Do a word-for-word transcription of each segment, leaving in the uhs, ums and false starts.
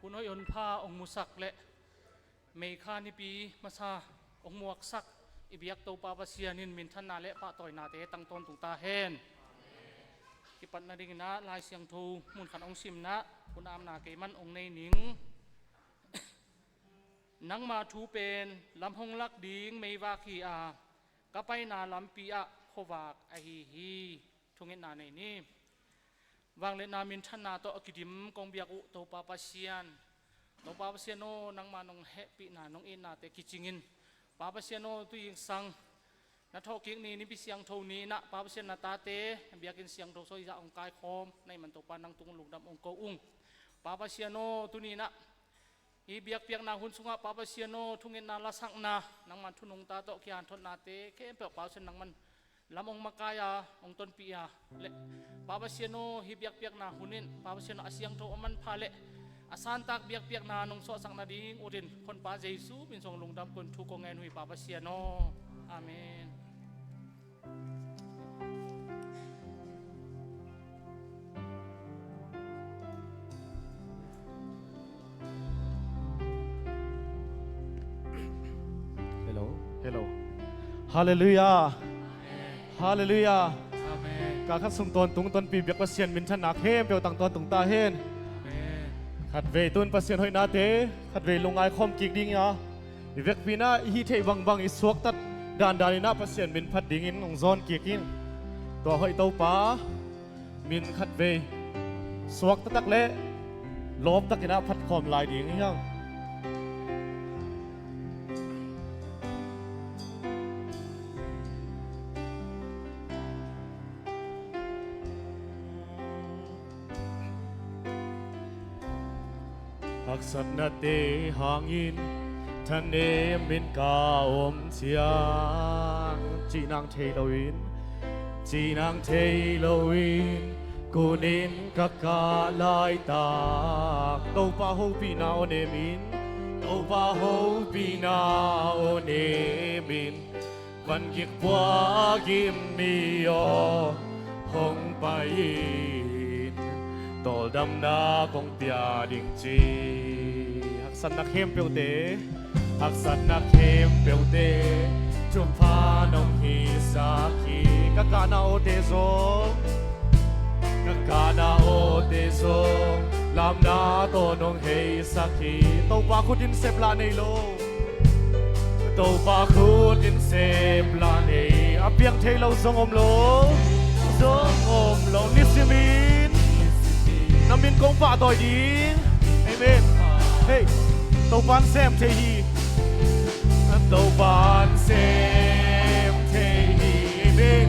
Hun hoih hun pha hong musak le May kha nipi masa hong muaksak i biak Topa Pasian in minthanna le pahtawinate tang tawntung ta hen. Kipat nadingin ah Lai Siangtho mun khat hong simna hun amna kei mah hong nei ning. Nangma thu pen lam hong lak ding meivak hi a, ka paina lampi ah khuavak ahi hi. Thungetna nei ni. Vangliatna minthanna tawh a kidim kong biak uh Topa Pasian, Topa Pasian aw, nangma nong hehpihna nong itnate kicingin, Pa Pasian aw, tu zingsang na thawhkik ni, Nipi Siangtho ni-in ah Pa Pasian na tate biakinn siangtho sawizah hong kaikhawm na hih man Topa nang tung lungdam hong ko ung. Pa Pasian aw, tuni-in ah hih biakpiakna hun sungah Pa Pasian aw, thungetna lasakna, nangma thu nungta tawh kihanthotnate khempeuh Pa Pasian nangman lam hong makai a, hong tonpih a, le Pa Pasian aw, hih biakpiakna hun in Pa Pasian aw, a siangtho a manpha le a santak biakpiakna nong suahsak nading utin Honpa Jesu min suang lungdam ko-in thu kong ngen uh hi Pa Pasian aw. Amen. Hello. Hello. Halleluiah. Halleluiah. Amen. Kal khat sung tawntung tonpih biak Pasian minthanna khempeuh tang tawntung ta hen. Amen. Khatvei tu-in Pasian hoihnate khatvei lungngai khawm kik ding a, i vekpi-in ah i hih theih bangbang i suaktat dandan in ah Pasian min phat dingin hong zawn kik in. Tua hoih Topa min khatvei suak taktak le lawp takin ah phat khawm lai ding hi hang. Haksatnate hangin thanemin ka om ciang, cihnang thei loin, cihnang thei loin kunin ka kah laitak, Topa hopihna aw nemin, Topa hopihna aw nemin, vangik puakim mi aw, hong pai in, tawldamna kong pia ding ci. Haksatna khempeuhte, haksatna khempeuhte thupha nong hisak hi. Ka kahna awte zong, ka kahna awte zong lamna tawh nong heisak hi. Topa khut in seplah nei lo, Topa khut in seplah nei. A piang thei lo zong om lo, zong om lo. Nisimin na min kong pahtawi ding. Amen. Hei, Topa in sem thei hi. Topa in sem thei hi. Amen.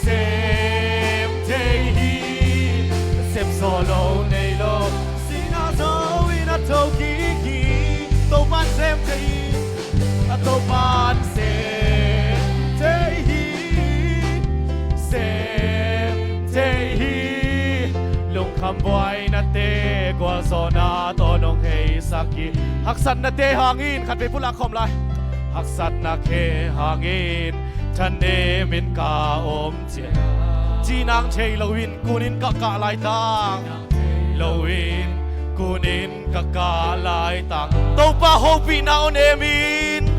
Sem thei hi. Sem sawh lo nei lo, sihna zo-in a thokik hi. Topa in sem thei hi. A Topa in sem thei hi. Sem thei hi. Lungkham buainate gualzawhna tawh nong heisak hi. Haksatnate hangin khatvei pulak khawm lai. Haksatna khe hangin thanemin ka om ciang, cihnang thei loin kunin ka kah laitak, loin kunin ka kah laitak, Topa hopihna aw nemin,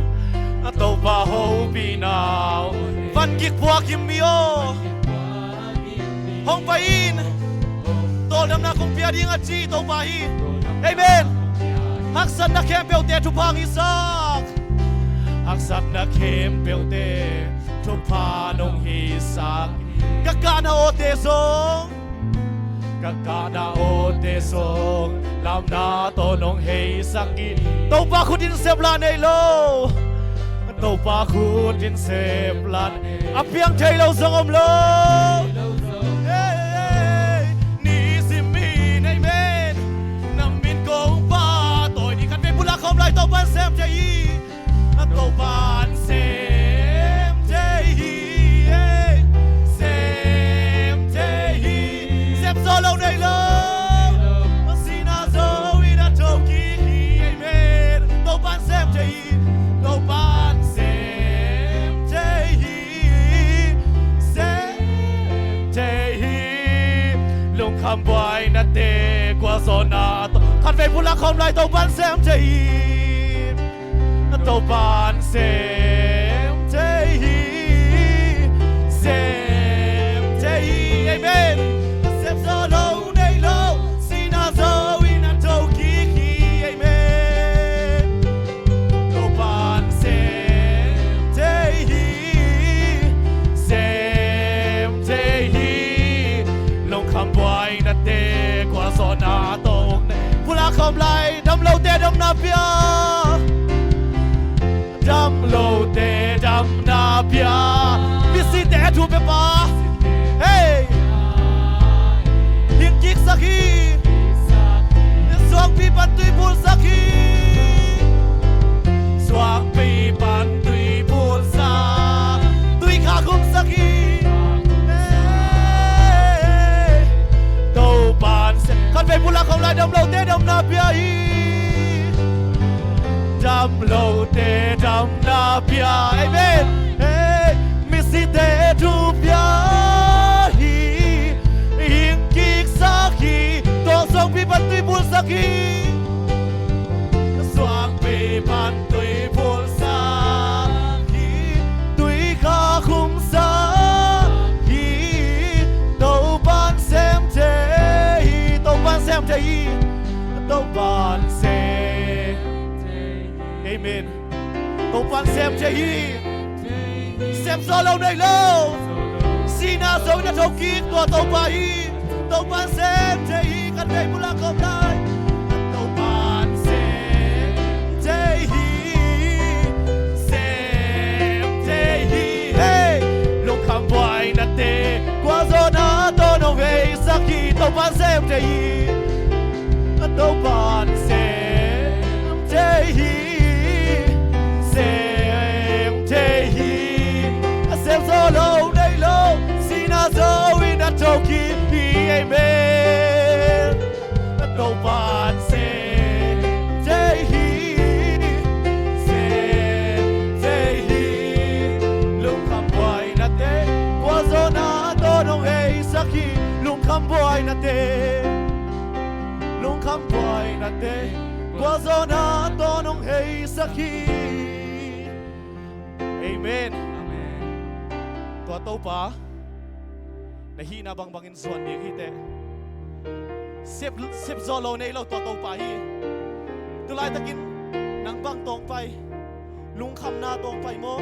a Topa hopihna aw, vangik puakim mi aw, hong pai in, tawldamna kong pia ding a ci Topa hi. Amen. Haksatna khempeuhte thupha hong hisak. Haksatna khempeuhte thupha nong hisak. Ka kahna awte zong, ka kahna awte zong lamna tawh nong heisak hi. Topa khut in seplah nei lo, Topa khut in seplah nei. A piang thei lo zong om lo. Hey, hey, hey. Nisimin, amen, na min kong pahtawi ni. Khatvei pulak khawm lai. Topa in sem thei hi. A Topa in sem thei hi. Hey. Sem thei hi. Sem zo lo nei lo, sihna zo-in a thokik hi. Amen. Topa in sem thei hi. Topa in sem thei hi. Sem thei hi. Lungkham buainate gualzawhna tawh Khatvei pulak khawm lai. Topa'n sem thei hi. Topa'n sem thei hi. Sem thei hi. Amen. Sem zo lo nei lo, sihna zo in a thokik hi. Amen. Topa'n sem thei hi. Sem thei hi. Lungkham buainate kua zawhna tawh nei. Pulak khawm lai. Damlote damna pia. Damlote damna pia. Misite thu pia pa. Hei. Hing kiksak hi. Suangpi pan tui bulsak hi. Suangpi pan tui bulsak. Tui kha khumsak hi. Hei. Topa'n sem. Khatvei pulak khawm lai. Damlote damna pia hi. Damlote damna pia. Amen. Hei. Misite thu pia hi. Hing kiksak hi. Tua suangpi pan tui bulsak hi. Suangpi pan tui bulsak hi. Tui kha khumsak hi. Topa'n sem thei hi. Topa'n sem thei hi. Topa'n sem thei hi. Amen. Topa'n sem thei hi. Sem zo lo nei lo, sihna zo in a thokik tua Topa hi. Topa'n sem thei hi. Khatvei pulak khawm lai. Topa'n sem thei hi. Sem thei hi. Hei. Lungkham buainate kua zawhna tawh nong heisak hi. Topa'n sem thei hi. Topa'n sem thei hi. Sem thei hi. Sem zo lo nei lo, sihna zo in a thokik hi. Amen. Topa'n sem thei hi. Sem thei hi. Lungkham buainate kua zawhna tawh nong heisak hi. Lungkham buainate, lungkham buainate kua zawhna tawh nong heisak hi. Amen. Amen. Tua Topa na hihna bangbangin zuan ding hi teh. Sep, sep zo lo nei lo tua Topa hi. Tulaitakin nang bang tawng pai, lungkhamna tawng pai maw?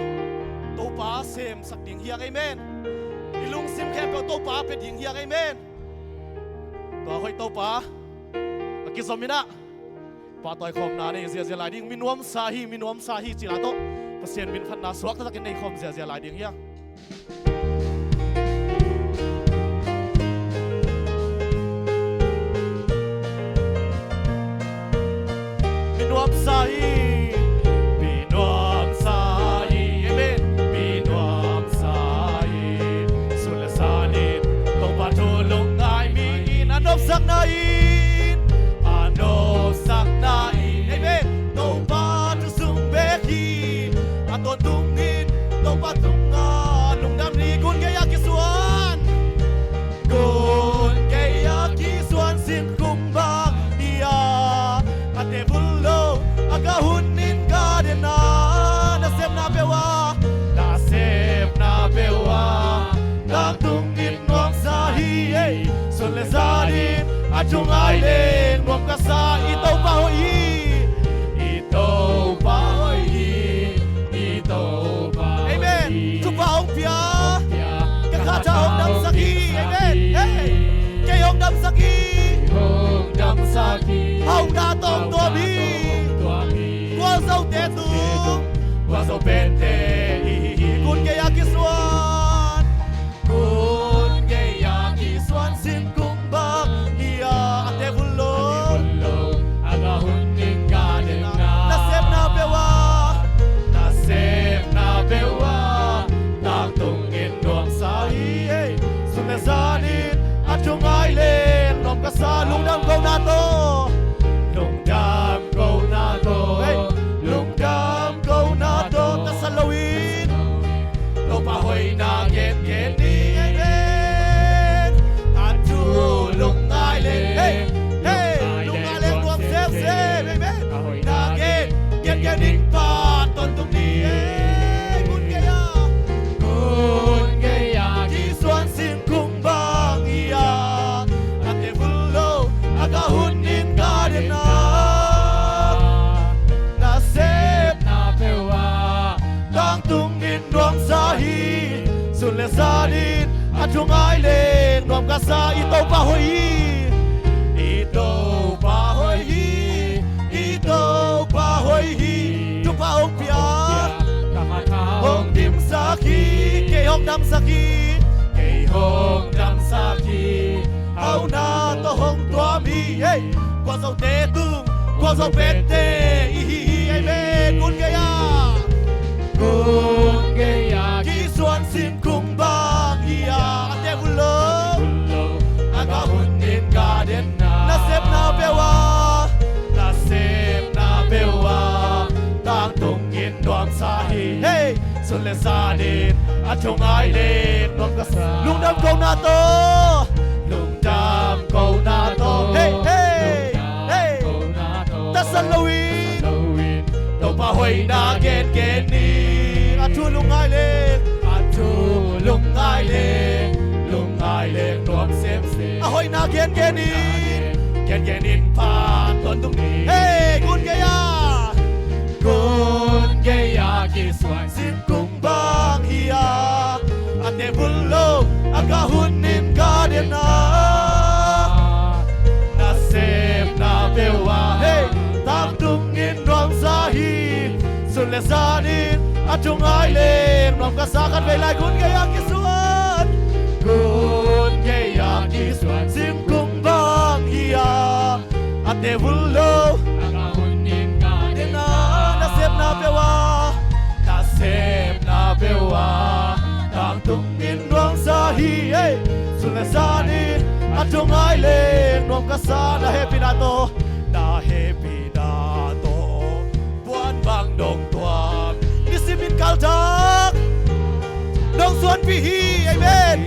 Topa semsak ding hi hang. Amen. I lungsim khempeuh Topa pia ding hi hang. Amen. Tua hoih Topa a kizom in ah pahtawi khawmna nei ziazia lai ding. Mi nuamsa hi, mi nuamsa hi ci-in ah tawh Pasian min phatna suak taktakin nei khawm ziazia lai ding hi hang. Mi nuamsa hi, mi nuamsa hi. Amen. Mi nuamsa hi. Sun le zanin Topa thu lungngai mi in a nopsakna in, a nopsakna in. Amen. Topa thu sung bek hi. A tawntung in Topa tungah lungdam ni. Gun gei-a kisuan, gun gei-a kisuan singkung bang hi a, a tevul lo a gah hun in gah den a, nasepna peuh a, nasepna peuh a, tangtung in nuamsa hi ei. Sun le zanin a thungai leng nuam ka sa. I Topa hoih hi. I Topa hoih hi. I Topa hoih hi. Amen. Thupha hong pia. Ka khatha hong damsak hi. Amen. Hey. Kei hong damsak hi. Hong damsak hi. Hauhna tawng tuam hi. Gualzote tung, gualzo pente i hi hi. Gun gei-a kisuan, gun gei-a kisuan singkung bang hi a, a tevul lo, a tevul lo a gah hun in gah den a, nasepna peuh a, nasepna peuh a, tangtung in nuamsa hi ei. Sun le zanin a thungai leng nuam ka sa. Lungdam kohna tawh, lungdam kohna tawh, hey, lungdam kohna tawh, tasat lo hi. thu ngai leng nuam ka sa. I Topa hoih hi, i Topa hoih hi, i Topa hoih hi. Thupha hong pia, hong dimsak hi, kei hong damsak hi, kei hong damsak hi. Hauhna tawh hong tuam hi. Hei, gualzote tung, gualzo pette i hi hi. Amen. Gun gei-a, gun gei-a kisuan singkung bang hi-a, a teh vul lo, a gah hun in gah den a, nasepna peuh ah, nasepna peuh ah tangtung in nuamsa hi. Hei, sun le zan in a thu ngai leng nuam ka sa. Lungdam kohna tawh, lungdam kohna tawh, hei, hei, hei, tasat loin, tasat loin Topa hoihna gengen ni. A thu lungngai leng, a thu lungngai leng, lungngai leng nuam semsem. A hoihna gengen ni, gengen in phat tawntung ni. Hei, gun gei-a, gun gei-a kisuan singkung bang hi-a, a teh vul lo, a gah hun in gah den a, nasepna peuh ah, hei, tangtung in nuamsa hi. Sun le zan in a thu ngai leng nuam ka sa. Khatvei lai, gun gei-a kisuan, gun gei-a kisuan singkung bang hi-a, a teh vul lo, a gah hun in gah den a, nasepna peuh ah, nasepna peuh ah tangtung in nuamsa hi. Hei, sun le zan in a thu ngai leng nuam ka sa. Na hehpihna tawh, na hehpihna tawh puan bang dong tuam, nisimin kaltak dong suanpih hi. Amen.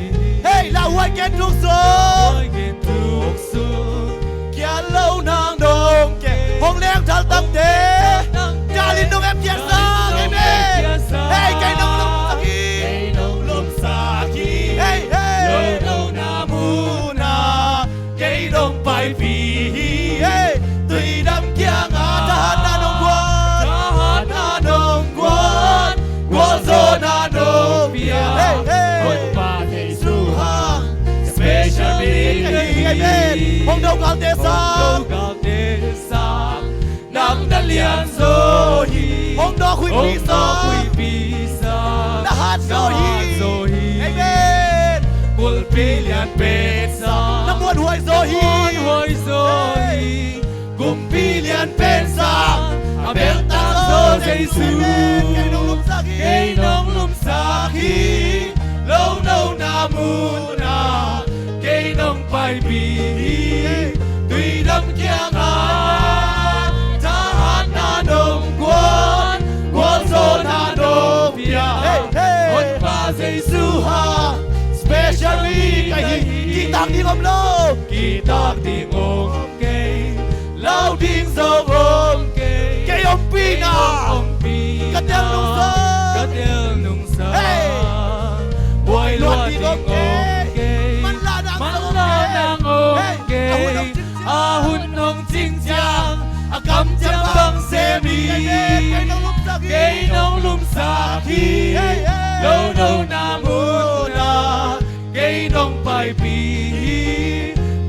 Hei, lauhuai ken tuk sung, lauhuai ken tuk sung, kial lo nang dong kem. Hong leng thaltangte, dal in dong kem kiatsak. Amen. Hei, kei nong lumsak hi, kei nong lumsak hi. Hei, hei, lo lo na mun ah kei dong paipih hi. Hei, tuidam kiangah thahatna nong guan, thahatna nong guan, gualzawhna nong pia. Hei, hei, Honpa Jesu hang special mi ka hi. Amen. Hong do galte sang, hong do galte sang nang na lian zaw hi. Hong nawk huihpi sang, hong nawk huihpi sang na hat zaw hi, na hat zaw hi. Amen. Kulpi lian pen sang na muanhuai zaw hi, muanhuai zaw hi. Kumpi lian pen sang a belhtak zaw Jesu. Amen. Kei nong lumsak hi, kei nong lumsak hi. Lo lo na mun ah kei nong paipih hi. Tuidam kiangah thahatna nong guan, gualzawhna nong pia. Hei, hei, Honpa Jesu hang special mi ka hi. Kihtak ding om lo, kihtak ding om kei, lau ding zong om kei. Kei ompihna, kei ompihna ka tel nungsa, ka tel nungsa. Hei, buai luat ding om kei, manlahna om kei. Hei, a hun hong cing ciang, a hun hong cing ciang a kamciam bang sem hi. Amen. Kei nong lumsak hi, kei nong lumsak hi. Hei, hei, lo lo na mun ah kei nong paipih hi.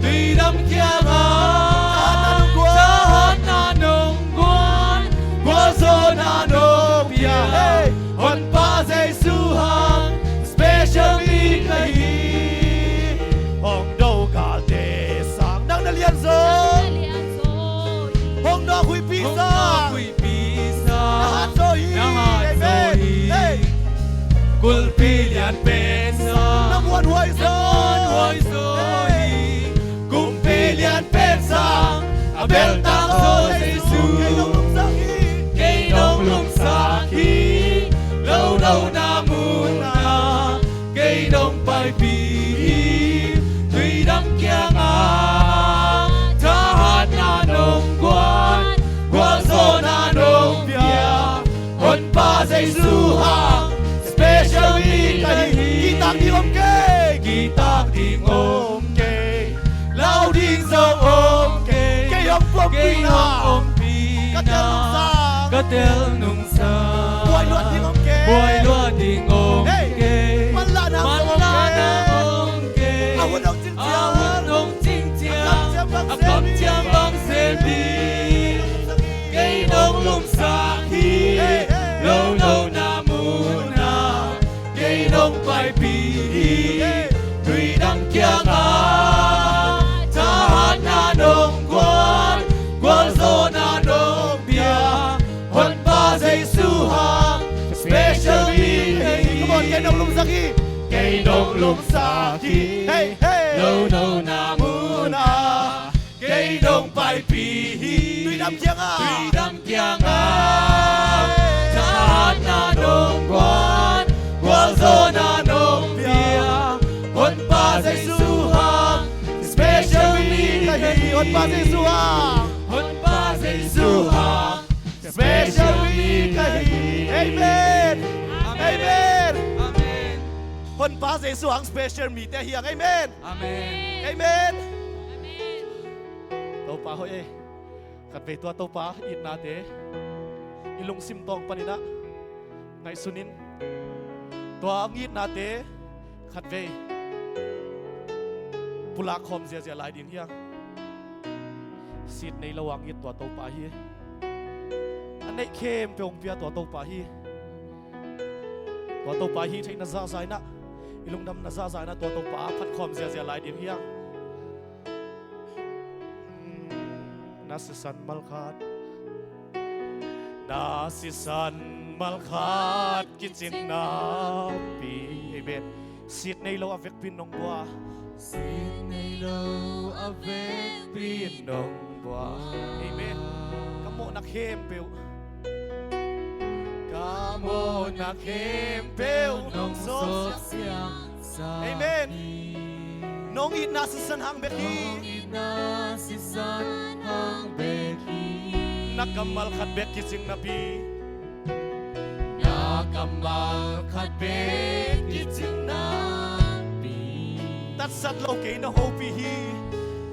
Tuidam kiangah thahatna nong guan, thahatna nong guan, gualzawhna nong pia. Hei, Honpa Jesu hang special mi ka hi. Hong do galte sang nang na lian zaw, nang na lian zaw hi. Hong nawk huihpi sang, hong nawk huihpi sang na hat zaw hi. Na hat zaw hi. Amen. Hei, kulpi lian pen sang na muanhuai zaw, na muanhuai zaw hi. Hei, kumpi lian pen sang a belhtak zaw Jesu. Kei nong lumsak hi, kei nong lumsak hi. Lo lo na mun ah kei nong paipih hi. Tuidam kiangah thahatna nong guan, gualzawhna nong pia. Honpa Jesu hang special mi ka hi. Kihtak ding om kei, kihtak ding om kei, lau ding zong om kei. Kei hong ompihna, kei hong ompihna ka tel nungsa, ka tel nungsa. Buai luat ding om kei, buai luat ding om kei. Hei, manlahna om kei, manlahna om Tuidam kiangah, tuidam kiangah thahatna nong guan, gualzawhna nong pia. Honpa Jesu hang special mi ka hi. Honpa Jesu hang, Honpa Jesu hang special mi ka hi. Amen. Amen. Honpa Jesu hang special mite hi hang. Amen. Amen. Topa hoih ei. Khatvei tua Topa itnate i lungsim tawng paninah ngaihsunin, tua hong itnate khatvei pulak khawm ziazia lai ding hi hang. Sit nei lo hong it tua Topa hi. A neih khempeuh hong pia tua Topa hi. Tua Topa hi theihna zahzahinah, i lungdamna zahzahinah tua Topa phat khawm ziazia lai ding hi hang. Na sisan malkhat, na sisan malkhat kicing nakpi. Amen. Sit nei lo a vekpi in nong bua. Sit nei lo a vekpi in nong bua. Amen. Ka mawhna khempeuh, ka mawhna khempeuh nong sawt siang. Amen. Nong itna sisan hang bek hi. Nong itna sisan hang bek hi. Na kammal khat bek kicing napi. Na kammal khat bek kicing napi. Tatsat lo kei nong hopih hi.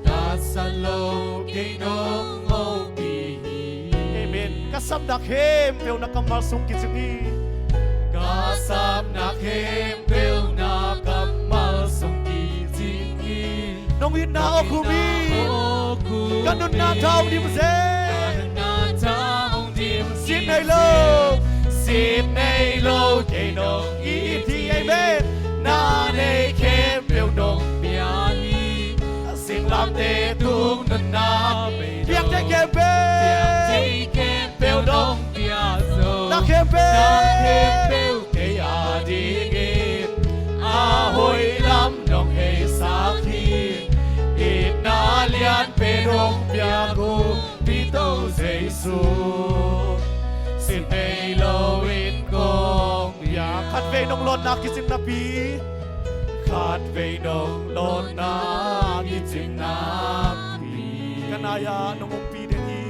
Tatsat lo kei nong hopih hi. Amen. Ka sapna khempeuh na kammal sung kicing hi. Ka sapna khempeuh na kammal sung kicing hi. Nong itna awkhum hi. Ka nunna tha hong dim zel. Ka nunna tha hong dim zel. Sit nei lo, sit nei lo kei nong it hi. Amen. Na nei khempeuh nong pia hi. Singlamteh tung nunna bei dong. Piak thei khempeuh, piak thei khempeuh nong pia zo. Na khempeuh, na khempeuh kei a dingin a hoih lam nong heisak hi. Itna lianpen hong pia Kumpi Topa Jesu. Sit nei lo in kong pia. Khatvei nong lawnna kicing napi. Khatvei nong lawnna kicing napi. Ka nai-ah nong ompih den hi.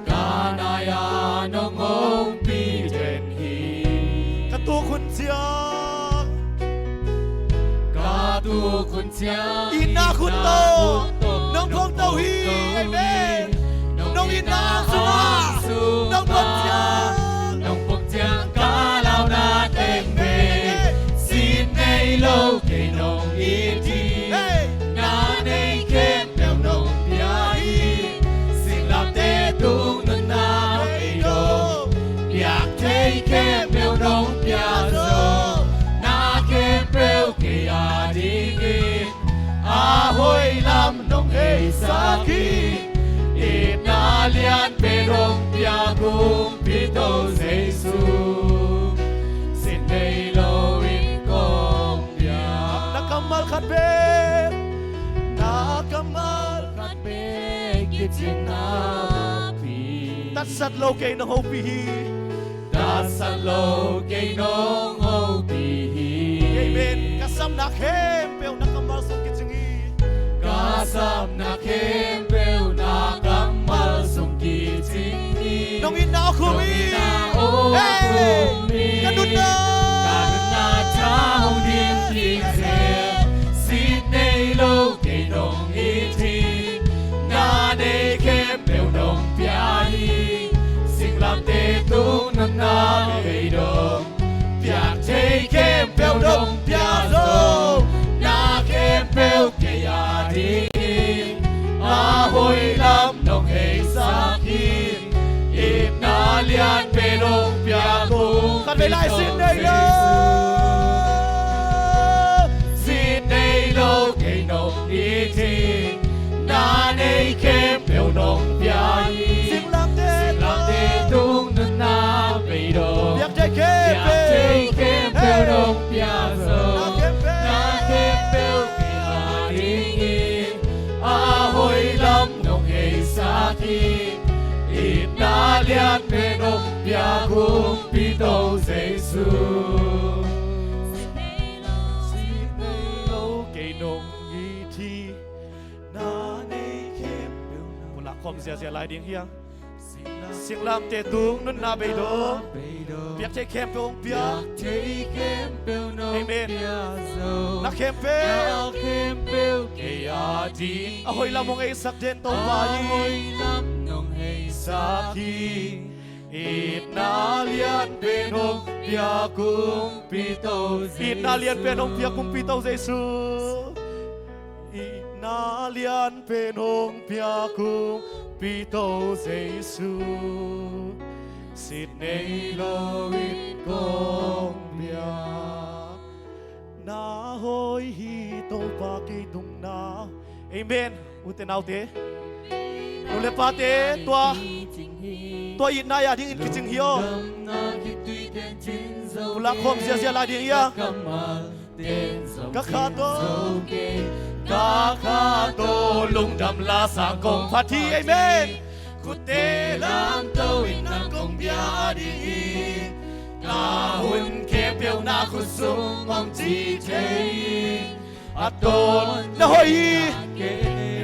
Ka nai-ah nong ompih den hi. Ka tuk hun ciang, ka tuk hun ciang itna khut tawh nong phongto hi. Amen. Nong itna sungah nong pom ciang, nong pom ciang ka launa teng bei. Sit nei lo kei nong it hi. Na nei khempeuh nong pia hi. Singlamteh tung nunna bei dong. Piak thei khempeuh nong pia zo. Na khempeuh kei a dingin a hoih lam nong heisak hi. Itna lianpen hong pia Kumpi Topa Jesu. Sit nei lo in kong pia. Na kammal khat bek, na kammal khat bek kicing napi. Tatsat lo kei nong hopih hi. Tatsat lo kei nong hopih hi. Amen. Ka sapna khempeuh na kammal sung kicing hi. Ka sapna khempeuh na kammal sung kicing hi. Nong itna awkhum hi. Nong itna awkhum hi. Hey! Ka nunna, ka nunna tha hong dim kicing. Sit nei lo kei nong it hi. Na nei khempeuh nong pia hi. Singlamteh tung nunna bei dong. Piak thei khempeuh nong pia zo. Na khempeuh kei a dingin a hoih lam nong heisak hi. Itna lianpen hong pia Kumpi Topa Jesu. Khatvei lai sit nei lo. Sit nei lo kei nong it hi. Na nei khempeuh nong pia hi. Singlamteh, singlamteh tung nunna bei dong. Piak thei khempeuh, piak thei khempeuh nong pia zo. Na khempeuh, na khempeuh kei a dingin a hoih lam nong hei Lian pen hong pia Kumpi To Jesu. Sit nei lo kei nong it hi. Na nei khempeuh nong pulak khawm ziazia lai ding hi a. Singlamteh tung nunna beidong piak thei khempeuh hong pia. Amen. Na khempeuh kei a ding a hoih lam hong heisak den Topa hi. Itna lian pen hong pia Kumpi To Jesu. Itna lian pen hong pia Kumpi To Jesu. Itna lian pen hong pia Kumpi To Jesu. Sit nei lo in kong biak. Na hoih hi Topa kei tungah. Amen. Ute naute, nu le pate, tua, tua itna a dingin kicing hi aw. Pulak khawm ziazia lai ding hi a. Ka khat aw, ka khat aw, lungdam la sang kong phat hi. Amen. Khutte lamto in nang kong bia ding hi. Ka hun khempeuh na khut sung om ci thei hi. A ton na hoih hi.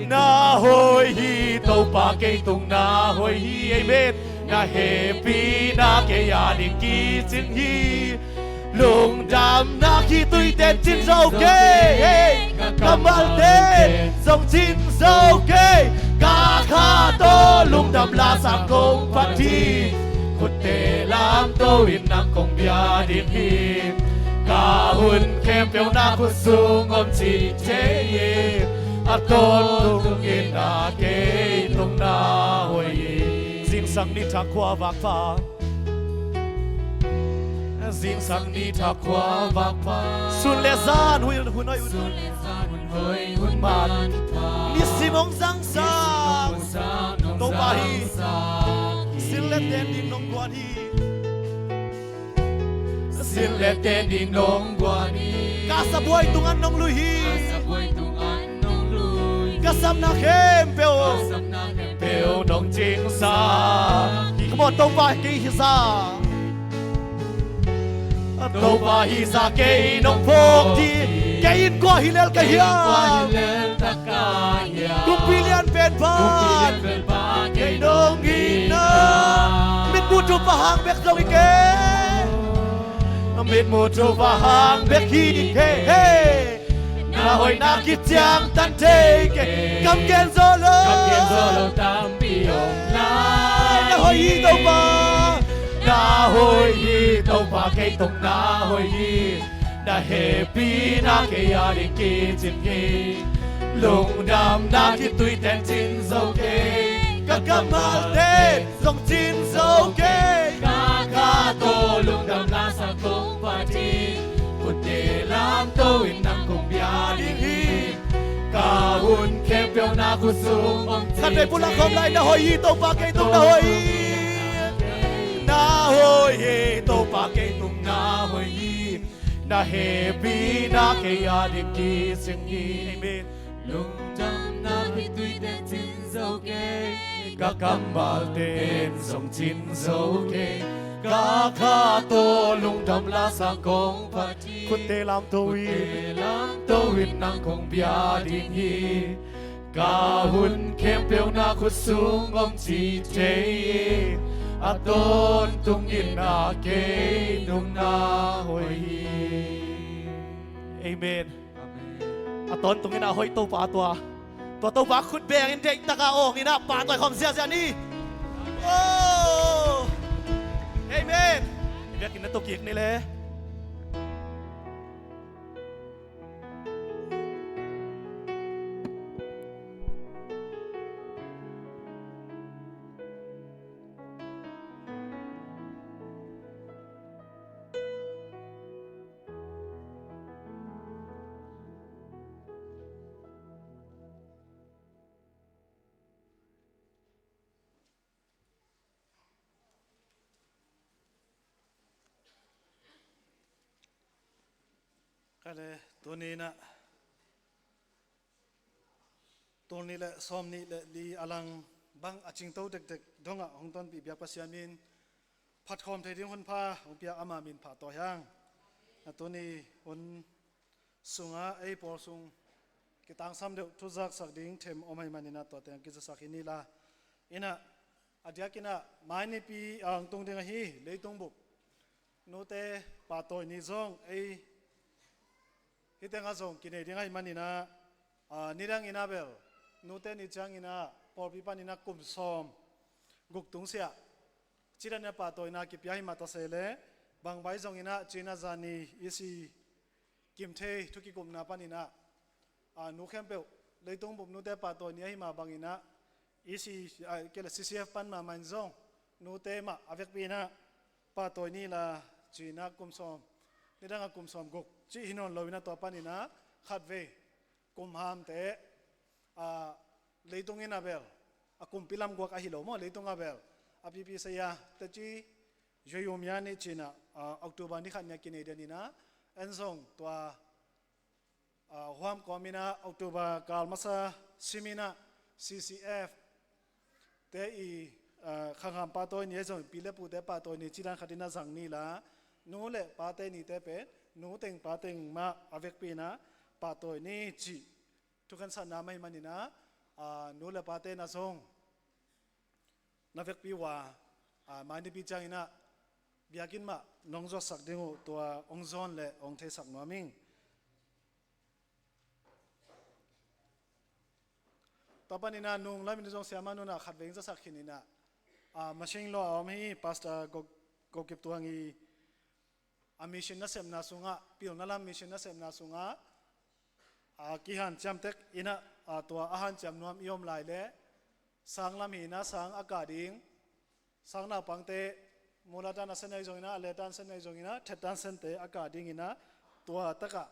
Na hoih hi Topa kei tung na hoih hi. Amen. Na hehpihna kei a ding kicing hi. Lungdamna khitui ten cin zo kei. Kammal ten zong cin zo kei. Ka khat aw, lungdam la sang kong phat hi. Khutte lamto in nang kong bia ding hi. Ka hun khempeuh na khut sung om ci thei hi. A tawntung in na kei tung na hoih hi. Zingsang ni thak khua vak pha. Zingsang ni thak khua vak pha. Sun le zan hun hoih hun. Sun le zan hun hoih hun manpha. Nisim hong zangsak Topa hi. Sil le ten ding nong guan hi. Sil le ten ding nong guan hi. Ka sabuai tungah nong lui hi. Ka sapna khempeuh, ka sapna khempeuh nong cingsak. Come on, Topa kei hi za. Topa hi za kei nong phawk ding. Kei in kua hi lel ka hiam? Kumpi lian pen pan kei nong hi na. Mitmuh thupha hang bek zong hi kei. Mitmuh thupha hang bek hi kei. Na hoihna kiciangtan thei kei. Kam gen zo lo, kam gen zo lo tampi om lai. Na hoih hi Topa. Na hoih hi Topa kei tung na hoih hi. Na hehpihna kei a ding kicing hi. Lungdamna khitui ten cin zo kei. Ka kammal ten zong cin zo kei. Ka khat aw, lungdam la sang kong phat hi. Khutte lamto in nang kong bia ding hi. Ka hun khempeuh na khut sung om ci thei. Khatvei pulak khawm lai. Na hoih hi Topa kei tung na hoih hi. Na hoih hi Topa kei tung na hoih hi. Na hehpihna kei a ding kicing hi. Amen. Lungdamna khitui ten cin zo kei. Ka kammal ten zong cin zo kei. Ka khat aw, lungdam la sang kong phat hi. Khutte lamto in, khutte lamto in nang kong bia ding hi. Ka hun khempeuh na khut sung om ci thei hi. A tawntung in na kei tung na hoih hi. Amen. Amen. A tawntung in na hoih Topa tua. Tua Topa khut beng in deih taka awng in na pahtawi khawm ziazia ni. Oh. Amen. Biakinn na to kik ni le. Kale, tuni na, tul nih le sawm nih le li a lang bang a cingto dekdek dongah hong tonpih biak Pasian min phatkhawm thei ding hun pha hong piak ama min pahtawi hang. A tuni hun sungah ei pawl sung kitangsam deuh thuzaksak ding them om ahih maninah tuate hong kizasak hi ni la. Inah a diakinah mai nipi a hong tung ding ahi leitung bup nute pahtawi ni zong ei hih tengah zong kinei ding ahih maninah, a, nidang inah bel nute ni cianginah pawlpi paninah kum sawm guk tungsiah cidaninah pahtawina kipia hi mah ta se le bang bai zonginah cinah zani isi kim thei thukikupna paninah, a, nu khempeuh leitung bup nute pahtawi ni ahi mah banginah isi, a, kei le C C F pan mahmah in zong nute mah a vekpi inah pahtawi ni la cinah kum sawm, nidangah kum sawm guk cih hi nawn loinah tua paninah khatvei kum hamte, a, leitung inah bel a kumpi lam guak ahi lo maw, leitung ah bel a pipi saya teci yoyumia nih cinah, a, October ni khat ni a kinei den inah en zong tua, a, huam kawm inah October kal masa sim inah C C F te i, a, khangham pahtawi ni ei zong pi le pute pahtawi ni cidan khat inah zang ni la nu le pate nite pen nu teng pa teng mah a vekpi inah pahtawi ni cih thukhensatna mah hi maninah, a, nu le pate na zong na vekpi uh a, a, mai nipi cianginah biakinn mah nong zuatsak ding uh tua hong zawn le hong theisak nuam ing. Tua paninah nung lamin zong siamah nunah khatvei hong zasak khin inah, a, Machine Law a om hi Pastor Go, Go Kip Tuang i a mission nasepna sungah, pilna lam mission nasepna sungah, a, kihanciam tek inah, a, tua a hanciam nuam i om lai le sang lam hi inah sang a kah ding, sang naupangte mulatan a sen ahi zonginah, a letan sen ahi zonginah, thetan sente a kah dinginah tua takah,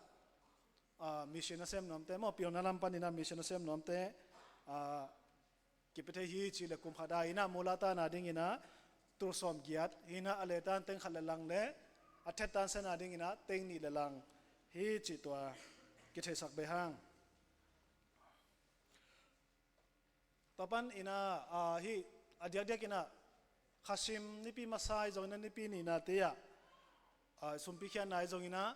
a, mission nasem nuamte maw, pilna lam paninah mission nasem nuamte, a, kipia thei hi cih le kum khat a inah mulatan a dinginah tul sawm giat hi inah a letan teng khat le lang le a thetan sen a dinginah teng nih le lang hi cih tua kitheisak bei hang. Tua pan inah, a, hih a diakdiak inah khasim nipi masa ahi zonginah nipi nihnate ah, a, sumpi khiatna ahi zonginah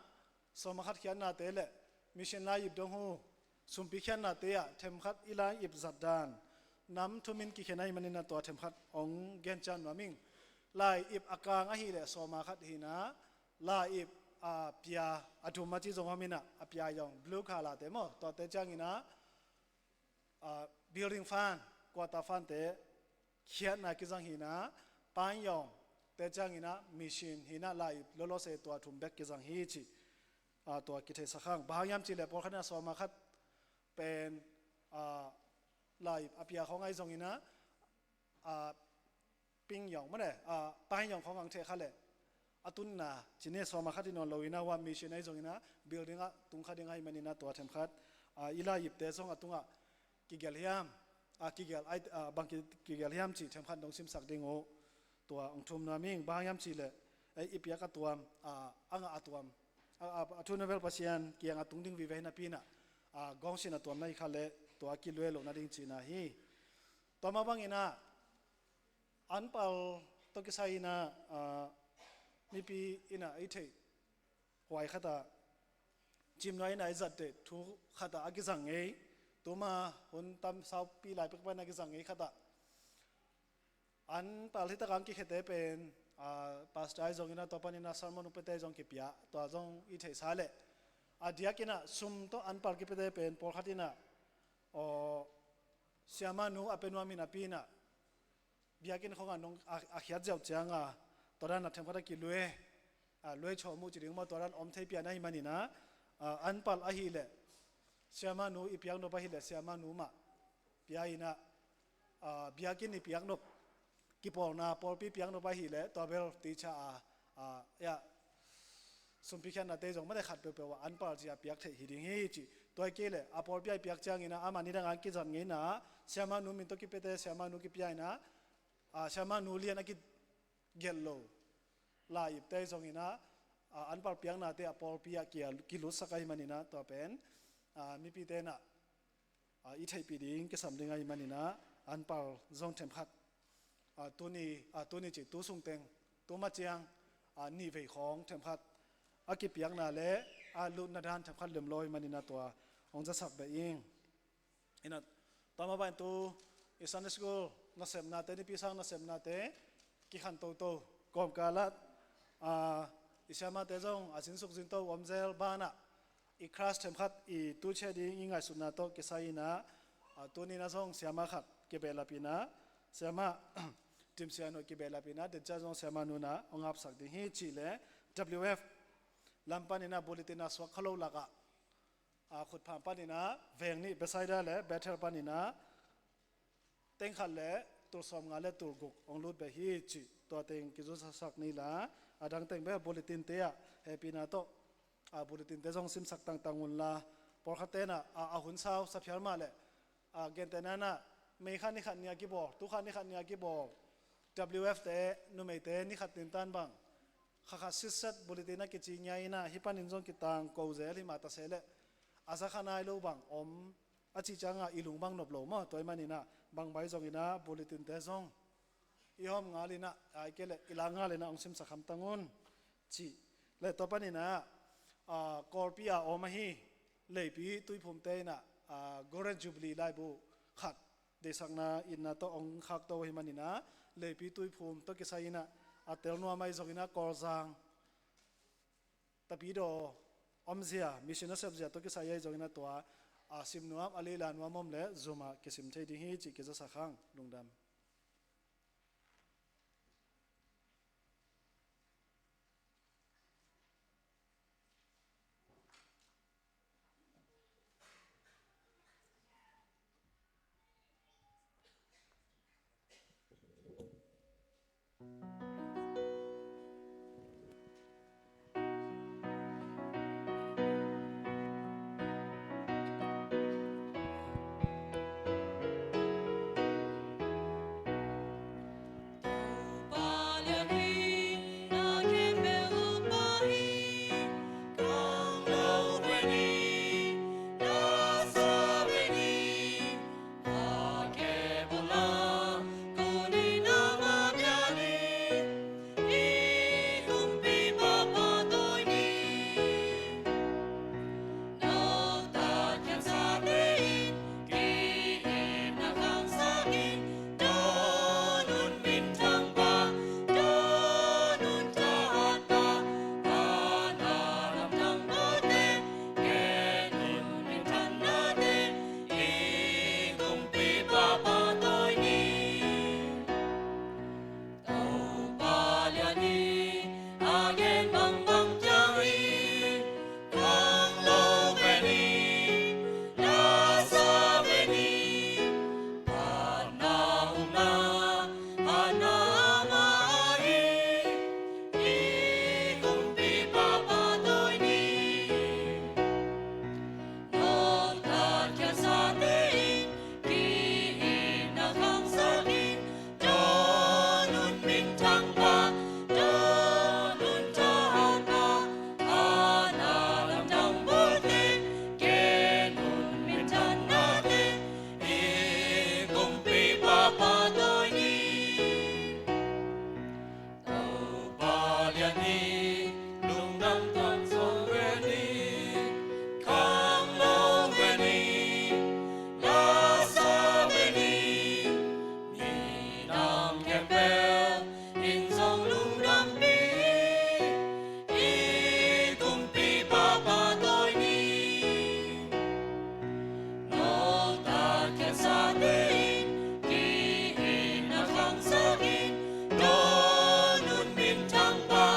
sawma khat khiatnate le mission lai-ip dong uh sumpi khiatnate ah themkhat i lai-ip zatdan nam thumin kikhen ahih maninah tua themkhat hong gencian nuam ing. Lai-ip a kang ahih leh sawma khat hi inah lai-ip, a, pia a thum a ci zong om inah a pia yong blue collar te maw, tuate cianginah, a, building fund, quarter fund te khiatna kizang hi inah, panyawng te cianginah mission hi inah lai-ip lolose tua thum bek kizang hi cih, a, tua kitheisak hang. Bang hang hiam cih leh pawlkhat inah sawma khat pen, a, lai-ip a pia khawng ahi zonginah, a, panyawng mane, a, panyawng khawng ang theh kha leh a tunna cine sawma khat hi nawn loinah hua mission ahi zonginah building ah tung kha ding ahih maninah tua themkhat, a, i lai-ipte zong a tungah kigelh hiam, a, kigelh ai, a, bang ki, kigelh hiam cih themkhat dong simsak ding uh tua hong thum nuam ing. Bang hang hiam cih leh ei i piak a tuam, a, a ngah a tuam, a, a, a thu na bel Pasian kiangah tung ding vive hi napi inah, a, gawngsin a tuamna hi kha leh tua kilue lohna ding cihna hi. Tua mah banginah anpal tawh kisai inah, a, mipi inah ei theih huai khatah cimnuai inah ei zatteh thu khatah a kizang ngei, tuma hun tam saupi lai pek pan a kizang ngei khatah anpal hitakah ang kikhete pen, a, pastor ahi zonginah tua paninah sermon upate zong kipia, tua zong i theihsa leh a diakinah sum tawh anpal kipiate pen pawlkhat inah, aw, siamah nu a pia nuam hi napi inah biakinn khawngah nong a, a khiat ziau cianga tua dan a themkhat a kilue, a, luai chawm uh ci ding maw, tua dan om thei pian ahih maninah, a, anpal ahih leh siamah nu i piak nop ahih leh siamah nu mah pia inah, a, biakinn i piak nop kipawlna pawlpi piak nop ahih leh tua bel teacher a, a, ya, sumpi khiatnate zong mate khat peuhpeuh ah anpal zia piak theih hi ding hi cih. Tua hi kei leh a pawlpi a i piak cianginah amah nidang a kizat ngeina siamah nu min tawh kipiate siamah nu kipia inah, a, siamah nu lian a kigelh lo lai-ipte zonginah, a, anpal piaknate a pawlpi ah kia, kilutsak ahih maninah tua pen, a, mipite inah, a, i theihpih ding kisam ding ahih maninah, an pal zong themkhat, a, tuni, a, tuni ci tu sungteng, tu ma ciang, a, nih vei khawng themkhat a kipiakna le a lutna dan themkhat lemlo hi manin a tua hong zasak beh ing. Ina, tua mah bangin tu i Sunday school nasepnate, nipi sang nasepnate kikhan toto kawmkalah, a, i siamate zong a zinsuk zinto om zel banah i class themkhat i tuicia ding i ngaihsutna tawh kisai inah, a, tuni inah zong siama khat kibehlap inah, siama Tim Sian Hoih kibehlap inah, den ciang zong siama nu inah hong hapsak ding hi cih leh, W F lam panin ah bulletin a suak kha lo lakah, a, Khutphang panin ah veng nih, Bethsaida le Bethel panin ah teng khat le tul sawmnga le tul guk hong lut beh hi cih tua teng kizasak ni la, a dang teng beh bulletin te ah hehpihna tawh, a, bulletin te zong simsak tangtang un la, pawlkhat ten ah, a, a hun sau sa phial mah leh, a, gentehna inah May kha ni khat ni a kibawl, tu kha ni khat ni a kibawl W F te, numeite ni khat ni tan bang kha khat sitset bulletin ah kici ngiat inah, hih panin zong kitangko zel hi mah ta se leh, a za kha nai lo bang om a cih ciangah i lung bang nop lo maw. Tua ahih manin ah bang bai zong inah bulletin te zong i hawm ngal inah, ahih kei leh i la ngal inah hong simsak hamtang un cih leh, tua panin ah, a, Kawlpi a om ahi Leipi Tuiphumte inah, a, Golden Jubilee laibu khat deihsakna itna tawh hong khakto ahi manin ah, Leipi Tuiphum tawh kisai inah a tel nuam ahi zong inah Kawlzang Tapidaw omzia, mission a sepzia tawh kisai ahi zong inah tua, a, sim nuam, a lila nuam om leh Zoom ah kisim thei ding hi cih kizasak hang. Lungdam. Topa lian hi, a gen bangbang ciang hi, khang lo ve ni, la sa ve ni, phatna umna, phatna mah hi, i kumpipa pahtawi ni. Noltak khialsate in ki-itna khangsak in, dawn un minthangpa, dawn un thahatpa, a na lamdang bawlte, gen un minthanna te, i kumpipa pahtawi ni. Topa lian hi, lungdam tak zaw ve ni, khang lo ve ni, la sa ve ni, minam khempeuh in zong lungdampih, i kumpipa pahtawi ni. Noltak khialsate in ki-itna khangsak in, dawn un minthangpa,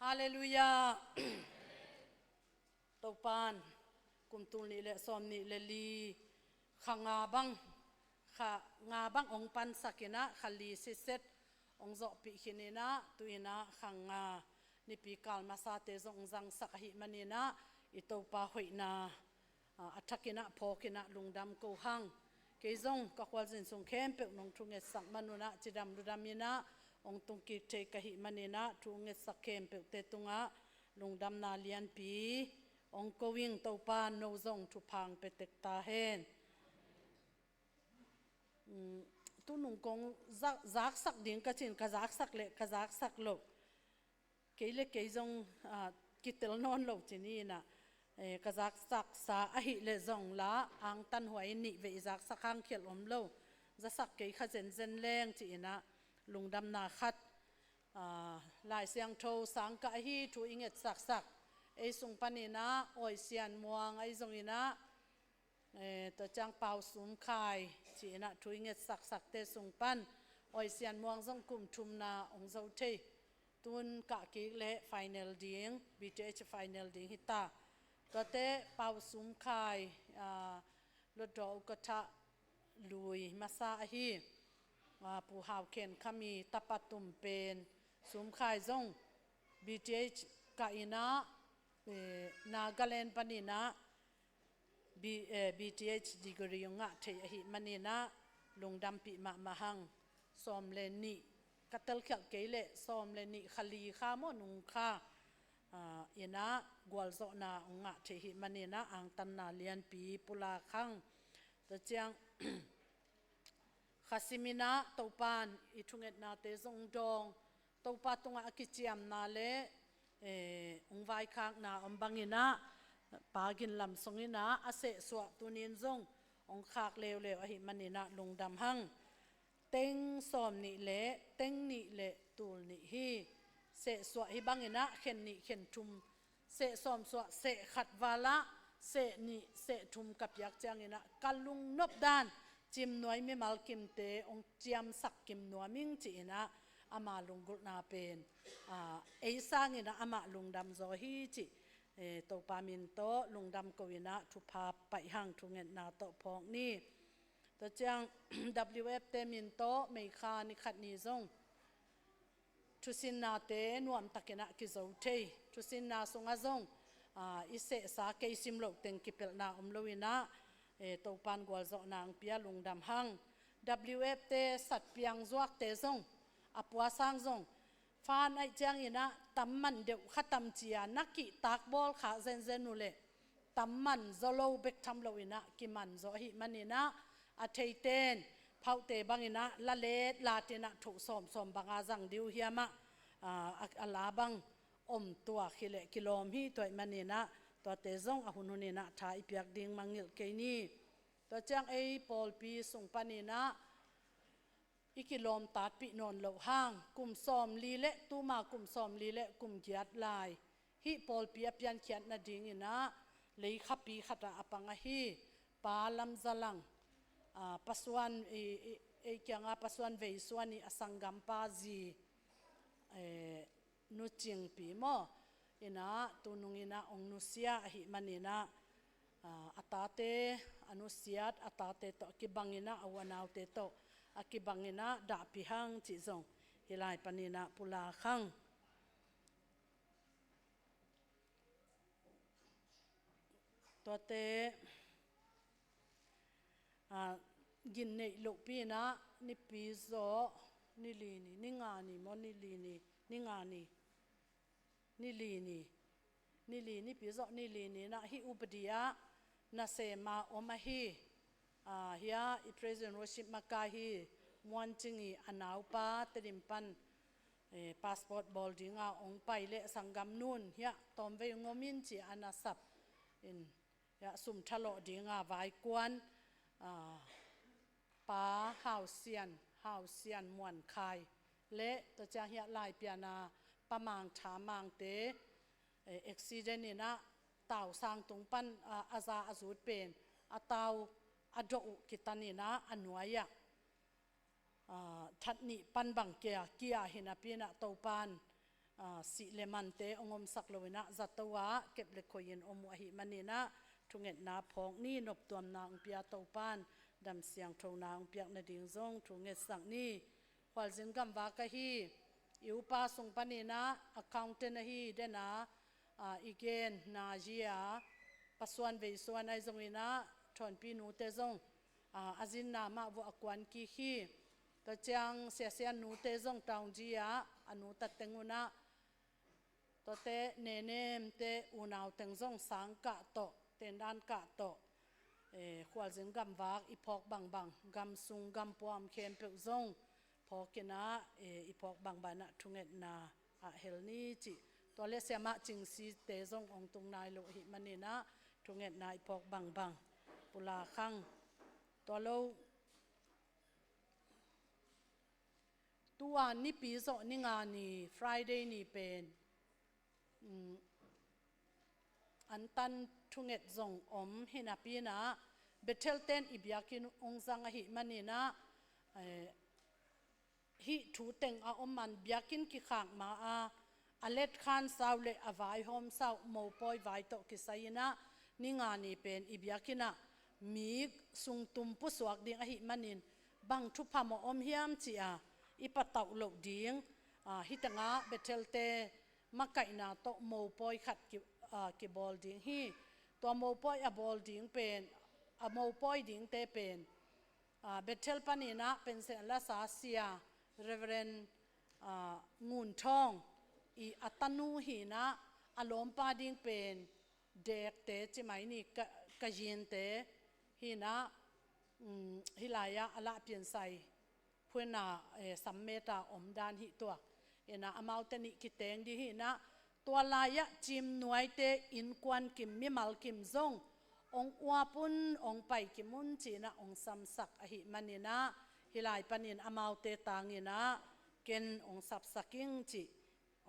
Halleluiah. Topan kum tul nih le sawm nih le li, kha nga bang, kha nga bang hong pansak in ah, kha li siset hong zawhpih khin in ah, tu in ah kha nga nipi kal masate zong hong zangsak ahih manin ah, i Topa hoihna a, a thak in ah phawk in ah lungdam ko hang. Kei zong ka khualzin sung khempeuh nong thungetsak man un ah, cidam ludam in ah hong tungkik thei ka hih manin ah, thungetsak khempeuhte tungah lungdamna lianpi hong ko ing. Topa no zong thupha hong pia tek ta hen. Um, tu nung kong za-, zaksak ding ka cin, ka zaksak le ka zaksak lo, kei le kei zong, ah, kitel nawn lo ci ni in ah, eh, ka zaksaksa ahih le zong la, angtan huai in nih vei i zaksak hang khial om lo, zasak kei kha zenzen leng ci in ah lungdamna khat, ah, Lai Siangtho sangkah ahi thu i ngetsaksak ei sung pan in ah, Awi Sian Muang ahi zong in ah, eh, tua ciang Pau Sum Khai ci in ah thu i ngetsaksakte sung pan, Awi Sian Muang zong kum thumna hong zo thei, tun kah kik le final ding, B T H final ding hi ta. Tuate Pau Sum Khai, ah, Lotdaw Ukatha lui masa ahi, ah, Pu Hau Khen Khami tapa tum pen Sum Khai zong B T H kah in ah, eh, Nagaland pan in ah B-, eh, B T H degree hong ngah thei ahih manin ah lungdampih mahmah hang. Sawm le nih, ka telkhialh kei leh sawm le nih, kha li kha maw, nung kha, ah, in ah gualzawhna hong ngah thei ahih manin ah angtanna lianpi pulak hang. Tua ciang kha sim in ah Topan i thungetnate zong dawng, Topa tungah a kiciamna le, eh, hong vaikhakna om bang in ah, Pa Gin Lam Sung in ah a sehsuah tuni in zong hong khak leuleu ahih manin ah lungdam hang. Teng sawm nih le teng nih le tul nih hi. Sehsuah hi bang in ah khen nih khen thum, seh sawm suah, seh khat val ah, seh nih, seh thum ka piak ciang in ah, ka lungnop dan, cimnuai mimal kimte hong ciamsak kim nuam ing ci in ah, ama lunggulhna pen, ah, ei sang in ah amah lungdam zaw hi cih, eh, Topa min tawh lungdam ko in ah thupha paih hang, thungetna tawh phawk ni. Tua ciang W F te min tawh May kha ni khat ni zong thusinnate nuamtak in ah kizo thei. Thusinna sungah zong, ah, i sehsa kei sim loh teng kipelhna om lo in ah, eh, Topan gualzawhna hong pia, lungdam hang. W F te satpiang zuakte zong, a puasang zong, fan aih ciang in ah tam man deuh kha tam ci a na kihtak bawl khak zenzen uh leh, tam man zaw lo bek tham lo in ah kiman zaw ahih manin ah, a theiten phauhte bang in ah la let lat in ah thoh sawmsawm bang a zang ding uh hiam ah, ah, a, a la bang om tuak hi leh kilawm hi. Tua ahih manin ah tuate zong a hunhun in ah tha i piak ding mangngilh kei ni. Tua ciang ei pawlpi sung pan in ah i kilawm tatpih nawn loh hang, kum sawmli le, tuma kum sawmli le kum giat lai, hih pawlpi a piankhiat nading in ah leikhapi khat ah a pang ahi Pa Lam Za Lang, ah, Pa Suan, i, i, ei kiang ah Pa Suan Vei Suan i a sanggampa zi, eh, Nu Cing Pi maw, in ah tunung in ah hong nusia ahih manin ah, ah, a tate a nusiat, a tate tawh a kibang in ah, a u a naute tawh a kibang in ah dahpih hang cih zong hih lai pan in ah pulak hang. Tuate, ah, gin neih lohpi in ah nipi zawh, ni li ni, ni nga ni maw, ni li ni, ni nga ni, ni li ni, ni li, nipi zawh ni li ni in ah hih upadi ah nasem a om ahi, ah, hih ah i praise and worship makai hi Muan Cing i a naupa Tedim pan, eh, passport bawl ding a hong pai leh sanggamnu'n hih ah tawmvei hong om in ci a na sap in, hih ah sum thalawh ding a vaikuan, ah, Pa Hau Sian, Hau Sian Muan Khai le, tua ciang hih ah Laipiana Pa Mang Tha Mangte, eh, accident in ah tausang tung pan, ah, a za a zut pen a tau a dawh uh kitan in ah a nuai ah, ah, that nih pan bang kia, kia hi napi in ah Topan, ah, sih le mante hong omsak lo in ah, zato ah kep le khoi in om uh ahih manin ah, thungetna phawk ni. Noptuamna hong pia Topa'n dam siangthona hong piak nading zong thu ngetsak ni. Khualzin gamvak ahi i upa sung panin ah accountant ahi den a, ah, i gen na hi a, Pa Suan Vei Suan ahi zongin ah, Thawnpi nute zong, ah, a zinna mah vuah a kuan kik hi. Tua ciang Sia Sian nute zong Taung Ji ah, a nu ta teng un ah, tuate Nenem te unau teng zong sang kah tawh, tendan kah tawh, eh, khualzin gamvak i phawk bangbang, gam sung gam pua om khempeuh zong phawk in ah, eh, i phawk bangbang in ah thungetna ah hel ni cih. Tua le siamah Cing Si te zong hong tung nai lo ahih manin ah, thungetna i phawk bangbang pulak hang. Tua lo, tua nipi zawh ni nga ni, Friday ni pen, um, antan thunget zong om hi napi in ah, Bethel ten i biakinn hong zang ahih manin ah, eh, hih thu teng a om man, biakinn kikhak ma a, a letkhan sau le a vaihawm sau mopawi vai tawh kisai in ah, ni nga ni pen i biakinn ah mi sung tum pusuak ding ahih manin, bang thupha maw om hiam ci a i patauh loh ding, ah, hih teng ah Bethel te makaihna tawh mopawi khat ki, ah, kibawl ding hi. Tua mopawi a bawl ding pen, a mopawi dingte pen, ah, Bethel panin ah pension la sa Sia Reverend, ah, Ngun Thawng i a tanu hi in ah, a lawmpa ding pen Dekte ci mai ni, Ka, Kayinte hi in ah, um, hih lai ah a lah piansai phuina, eh, sammet a om dan hi tuak in ah, amaute nih kiteng ding hi in ah, tua lai ah Cim Nuai te innkuan kim, mimal kim zong hong uap un, hong pai kim un ci in ah hong samsak ahih manin ah, hih lai panin amaute tang in ah ken hong sapsak ing cih,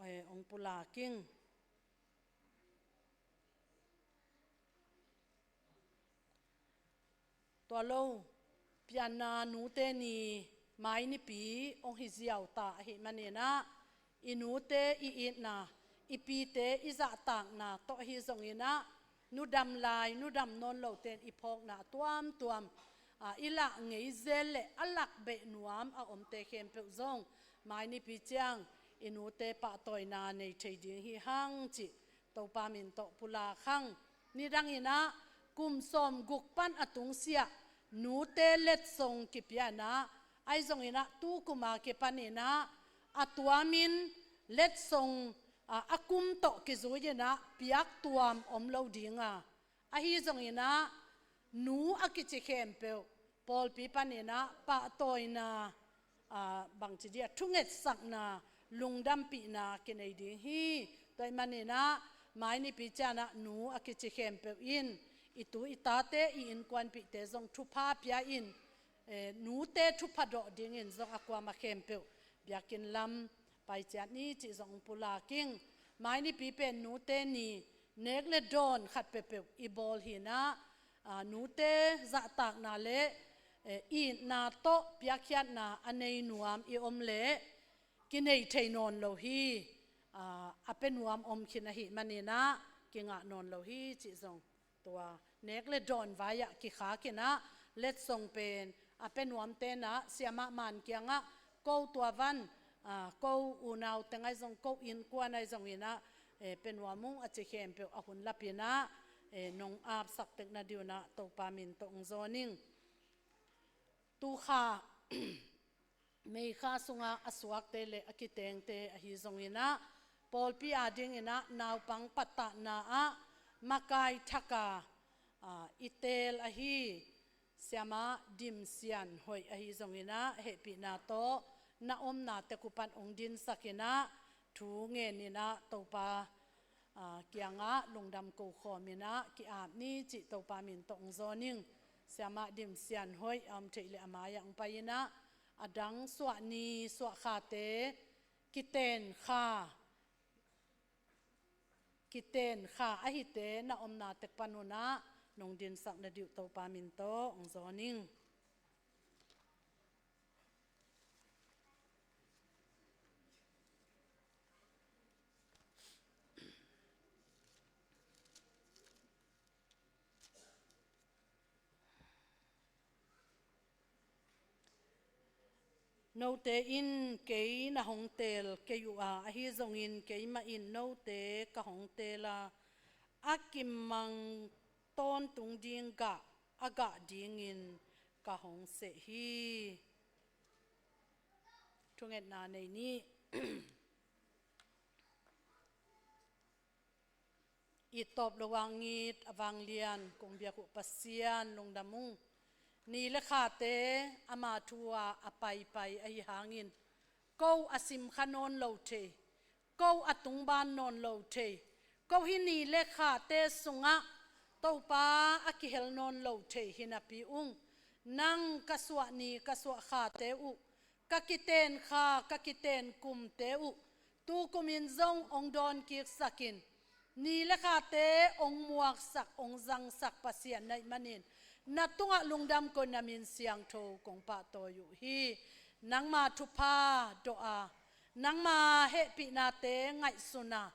eh, hong pulak ing. Tua lo, pianna nute ni mai nipi hong hi ziau ta ahih manin ah, i nute i itna, i pite i zahtakna tawh ahi zongin ah, nu dam lai, nu dam nawn lote in i phawkna a tuamtuam, ah, i lah ngei zel le a lak beh nuam a omte khempeuh zong, mai nipi ciang i nute pahtawina nei thei ding hi hang cih Topa min tawh pulak hang. Nidang in ah, kum sawmguk pan a tungsiah nute letsong kipia in ah, ahi zongin ah tu kum a kipan in ah, a tuamin letsong, ah, a kum tawh kizui in ah piak tuam om lo ding a, ahi zongin ah nu a kici khempeuh pawlpi panin ah pahtawina, ah, bangci dia, thungetsakna, lungdampihna kinei ding hi. Tua ahih manin ah mai nipi ciang ah nu a kici khempeuh in i tu i tate, i innkuanpihte zong thupha pia in, eh, nute thupha dawh dingin zong a kuamah khempeuh biakinn lam pai ciat ni cih zong pulak ing. Mai nipi pen nute ni, nek le dawn khat peuhpeuh i bawl hi in ah, ah, nute zahtakna le, eh, itna tawh piakkhiatna a nei nuam i om leh kinei thei nawn lo hi, ah, a pia nuam om khin ahih manin ah kingah nawn lo hi cih zong tua nek le dawn vai-ah kikhak in ah, letsong pen a pia nuamte in ah siamah man kiangah ko tua van, ah, ko unau teng ahi zong, ko innkuan ahi zongin ah, eh, pia nuam ung a ci khempeuh a hun lap in ah, eh, nong apsak tek nading un ah Topa min tawh hong zawn ing. Tu kha May kha sunga a suakte le a kitengte ahi zongin ah, pawlpi adingin ah naupang pattahna ah makai thak a, ah, i teel ahi Siamah Dim Sian Hoih ahi zongin ah, hehpihna tawh na omna tek uh pan hong dinsak in ah, thu ngen in ah Topa, ah, kiangah lungdam ko khawm in ah ki-ap ni cih Topa min tawh hong zawn ing. Siamah Dim Sian Hoih a om theih leh a mai-ah hong pai in ah, a dang suah ni suah khate, kiten kha, kiten kha ahite na omna tek pan un ah nong dinsak nading uh Topa min tawh hong zawn ing. Note in kei na hong teel kei uh a, ahi zongin keimah in note ka hong teel a, a kimang tawntung ding gah a gah dingin ka hong seh hi. Thungetna nei ni. I tawp lo a ngit a vanglian kong biak uh Pasian lungdam ung. Ni le khate ama thu-a a paipai ahi hangin ko a simkha nawn lo thei, ko a tungban nawn lo thei, ko hi ni le khate sungah Topa a kihel nawn lo thei hi napi ung, nang ka suah ni ka suah khate uh, ka kiten kha ka kiten kumte uh, tu kumin zong ong dawn kiksakin, ni le khate ong muaksak ong zangsak Pasian na hih manin na tungah lungdam kong, na min siangtho kong pahtawi uh hi. Nangma thupha dawh a, nangma hehpihnate ngaihsun a,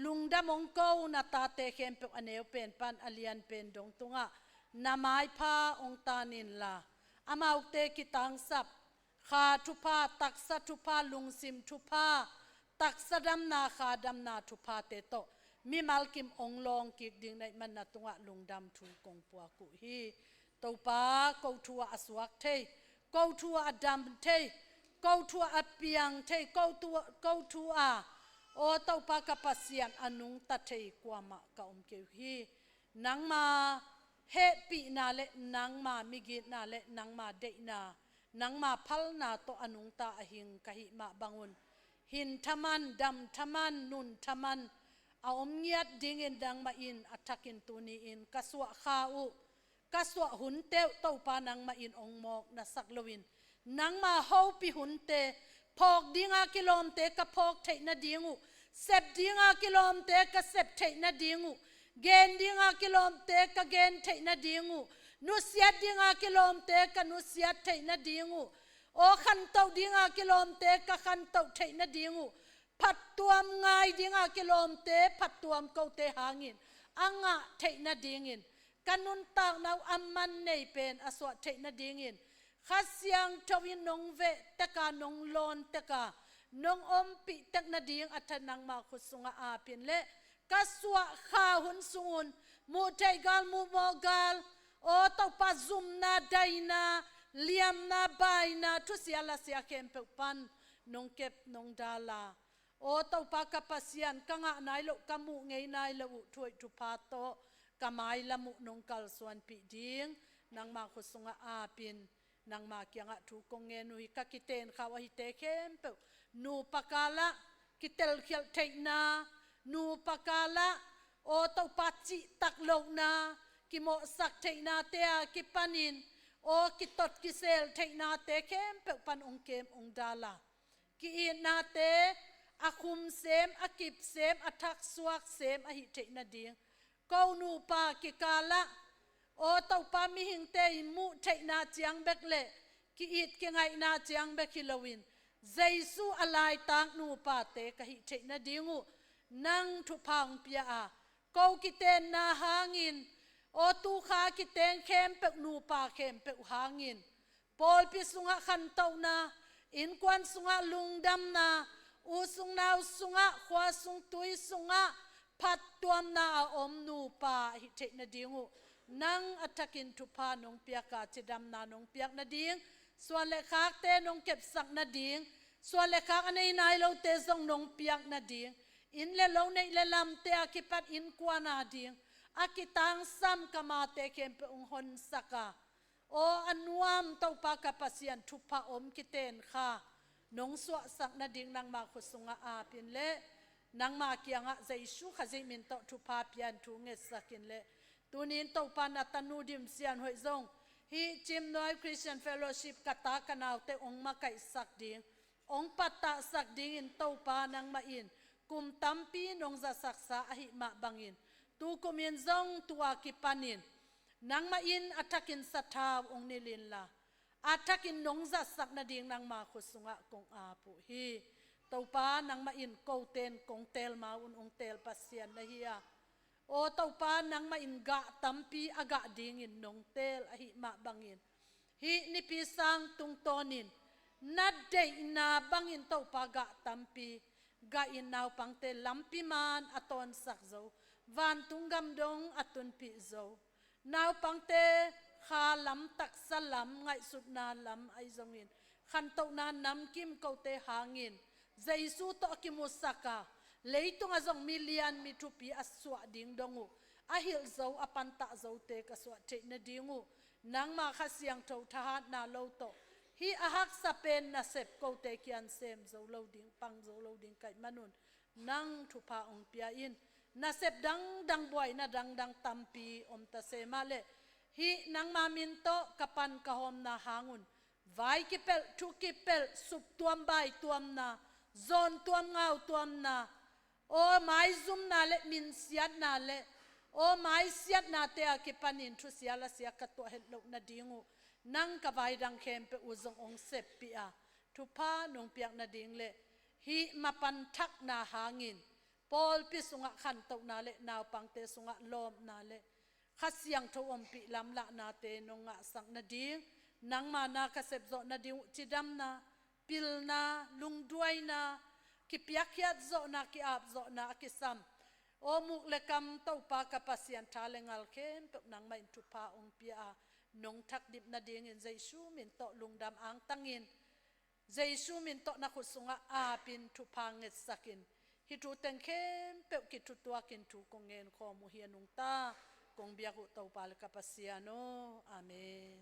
lungdam ong ko na tate khempeuh a neu pen pan a lian pen dong tungah na maipha ong tan inla, amaute kitangsap kha thupha, taksa thupha, lungsim thupha, taksa damna, kha damna thuphate tawh mimal kim ong lawng kik ding na hih man na tungah lungdam thu kong puak uh hi. Topa, ko thu-ah a suak thei, ko thu-ah a dam thei, ko thu-ah a piang thei, ko thu, ko thu-ah, aw Topa ka Pasian, a nungta thei kuamah ka om kei uh hi. Nangma hehpihna le nangma migitna le nangma deihna, nangma phalna tawh a nungta a hing ka hih mah bangun, hin thaman, dam thaman, nun thaman a om ngiat dingin nangmah in a thakin tuni-in ka suah kha uh, ka suah hunte uh Topa nangmah in ong mawk na sak loin, nangma hopih hunte, phawk dinga kilawmte ka phawk theih nading uh, sep dinga kilawmte ka sep theih nading uh, gen dinga kilawmte ka gen theih nading uh, nusiat dinga kilawmte ka nusiat theih nading uh, aw khantoh dinga kilawmte ka khantoh theih nading uh, phattuam ngai dinga kilawmte phattuam kote hangin a ngah theih nadingin, ka nuntakna uh a man nei pen a suah theih nadingin, Kha Siangtho in nong veh teka, nong lawn teka, nong ompih tek nading a that nangma khut sungah aap in le, ka suah kha hun sungun muh theih gal, muh mawh gal, aw Topa, zumna, daina, liamna, baina, thusia lasia khempeuh pan nong kep nong dal a, aw Topa ka Pasian, ka ngah nai loh, ka muh ngei nai loh uh thu hoih thupha tawh ka mailam uh nong kalsuanpih ding nangma khut sungah aap in, nangma kiangah thu kong ngen uh hi. Ka kiten kha uh ahite khempeuh nupa kalah kitelkhialh theihna, nupa kalah, aw Topa, cihtak lohna, kimawhsak theihnate a kipanin, aw kitot kisel theihnate khempeuh pan ong kem ong dal a, ki-itnate a khum sem, a kip sem, a thaksuak sem ahih theih nading, ko nupa kikalah, aw Topa, mihingte in muh theihna ciang bek le ki-it kingaihna ciang bek hi loin, Jesu a laitak nupate ka hih theih nading uh nang thupha ong pia a, ko kitenna hangin, aw tu kha kiteng khempeuh, nupa khempeuh hangin, pawlpi sungah khantohna, innkuan sungah lungdamna, u sung nau sungah, khua sung tui sungah phattuamna a om nupa ahih theih nading uh nang a thakin thupha nong piak a, cidamna nong piak nading, suan le khakte nong kepsak nading, suan le khak a nei nai lote zong nong piak nading, inn le lo neih le lamte a kipat innkuan a ding a kitangsam ka mate khempeuh ong honsak a, aw a nuam Topa ka Pasian, thupha om kiten kha nong suahsak nading nangma khut sungah aap in le, nangma kiangah Jesu Khazih min tawh thupha pian thu ngetsak in le, tunin Topa na tanu Dim Sian Hoih zong hih Cimnuai Christian Fellowship ka ta ka naute ong makaihsak ding, ong pattahsak dingin Topa nangmah in kum tampi nong zasaksa ahih mah bangin, tu kumin zong tu a kipanin nangmah in a thakin sathau ong nilh inla, a thakin nong zatsak nading nangma khut sungah kong aap uh hi. Topa, nangmah in koten kong teel ma un ong teel Pasian na hi a, aw Topa, nangmah in gah tampi a gah dingin nong teel ahih mah bangin, hih Nipi sang tungtawnin Na deihna bangin Topa gah tampi gahin naupangte lampi man a tawnsak zo, vantung gam dong a tunpih zo. Naupangte kha lam, taksa lam, ngaihsutna lam ahi zongin, khantohna namkim kote hangin Jesu tawh a kimusak a, leitungah zong mi lian mi thupi a suah ding dong uh, a hilh zo, a pantah zote ka suah theih nading uh, nangma Kha Siangtho thahatna lo tawh, hih a haksa pen nasep kote kiang sem zo lo ding, pang zo lo ding ka hih manun, nang thupha hong pia in. Nasep dangdang, buaina dangdang tampi om ta se mah leh, hih nangma min tawh ka pan ka hawmna hangun, vai kipelh, thu kipelh, sup tuam bai tuamna, zawn tuam ngau tuamna, aw maizumna le minsiatna le aw maisiatnate a kipanin thusia lasia ka tuah het loh nading uh, nang ka vai dang khempeuh uh zong hong seppih a, thupha nong piak nading le hih mapan thakna hangin pawlpi sungah khantohna le naupangte sungah lawpna le Kha Siangtho ompih lamlahnate nong ngahsak nading, nangma na ka sepzawh nading uh cidamna, pilna, lungduaina, kipiakkhiat zawhna, ki-ap zawhna a kisam aw muk le kam Topa ka Pasian, tha le ngal khempeuh nangmah in thupha hong pia a, nong thakdip nadingin Jesu min tawh lungdam angtangin, Jesu min tawh na khut sungah apin thupha ngetsakin, hih thu teng khempeuh kithutuakin thu kong ngen khawm uh hi a nungta kong biak uh Topa le ka Pasian aw. Amen.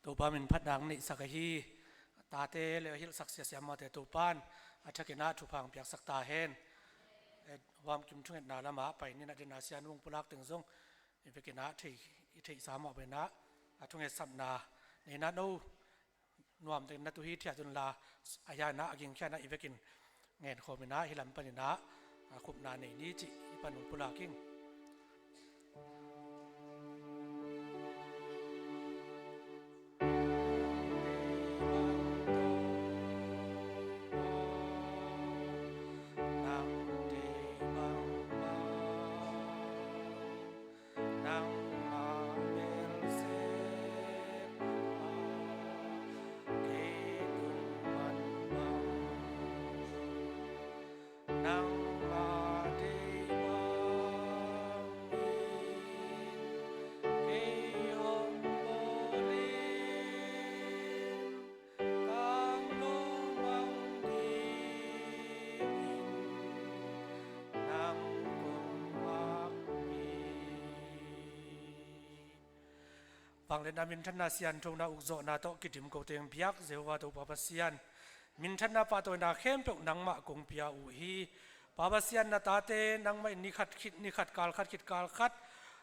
Topa min phatna ang neihsak ahi, tate le a hilhsak sia siamahte Topan a thakin ah thupha ang piaksak ta hen. Eh, huam kim thungetna lamah pai ni, na dena sian ung pulak teng zong i vekin ah thei, i theihsa mah pen ah a thungetsapna nei na no nuam teng na tu hi thiat un la, a hian ah a gingkhian ah i vekin ngen khawm in ah hi lam panin ah a khupna nei ni cih i pan ung pulak ing. Nangmah deih bangin kei hong bawl in, ka hong lungmang dingin nang kong makpih. Vangliatna minthanna sianthona ukzawhna tawh kidim ko teng biak Jehovah Topa Pasian, minthanna pahtawina khempeuh nangmah kong pia uh hi. Pa Pasian, na tate nangmah in ni khat khit ni khat, kal khat khit kal khat,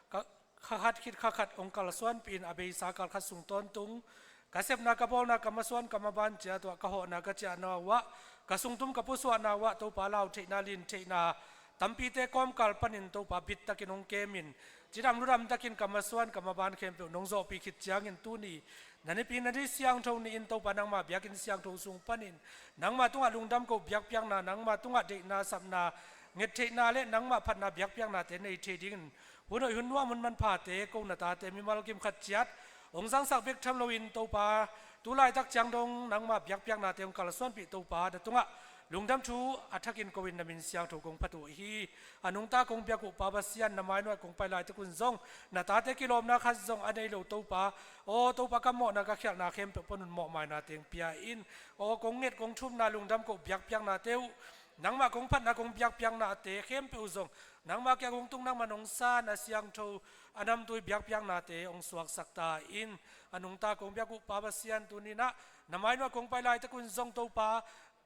ka, kha khat khit kha khat hong kalsuanpih in, a beisa kal khat sung tawntung ka sepna, ka bawlna, ka masuan, ka maban ciat uh ah, ka hawhna, ka ciahna uh ah, ka sungtum, ka pusuahna uh ah Topa, lau theihna, lin theihna tampite kawmkal panin Topa bittakin hong kem in, cidam ludam takin ka masuan, ka maban khempeuh nong zawhpih khit ciangin tuni na nipi, na ni siangtho ni-in Topa, nangmah biakinn siangtho sung panin nangmah tungah lungdam ko biakpiakna, nangmah tungah deihna, sapna, ngettheihna le nangmah phatna biakpiaknate nei thei dingin hun hoih, hun nuam, hun manphate ko na tate mimal kim khat ciat hong zangsak bek tham loin Topa, tu laitak ciang dong nangmah biakpiaknate hong kalsuanpih Topa, na tungah lungdam thu a thakin ko in na min siangtho kong phat uh hi. A nungta kong biak uh Pa Pasian, na mai nuai kong pai laitak un zong na tate kilawmna khat zong a nei lo Topa, aw Topa, ka mawhna, ka khialhna khempeuh pan un mawhmaina teng pia in, aw kong nget, kong thumna, lungdam ko biakpiaknate uh, nangmah kong phatna, kong biakpiaknate khempeuh zong nangmah kiang hong tung, nangmah nong san a siangtho a namtui biakpiaknate hong suaksak ta in. A nungta kong biak uh Pa Pasian, tuni-in ah na mai nuai kong pai laitak un zong Topa,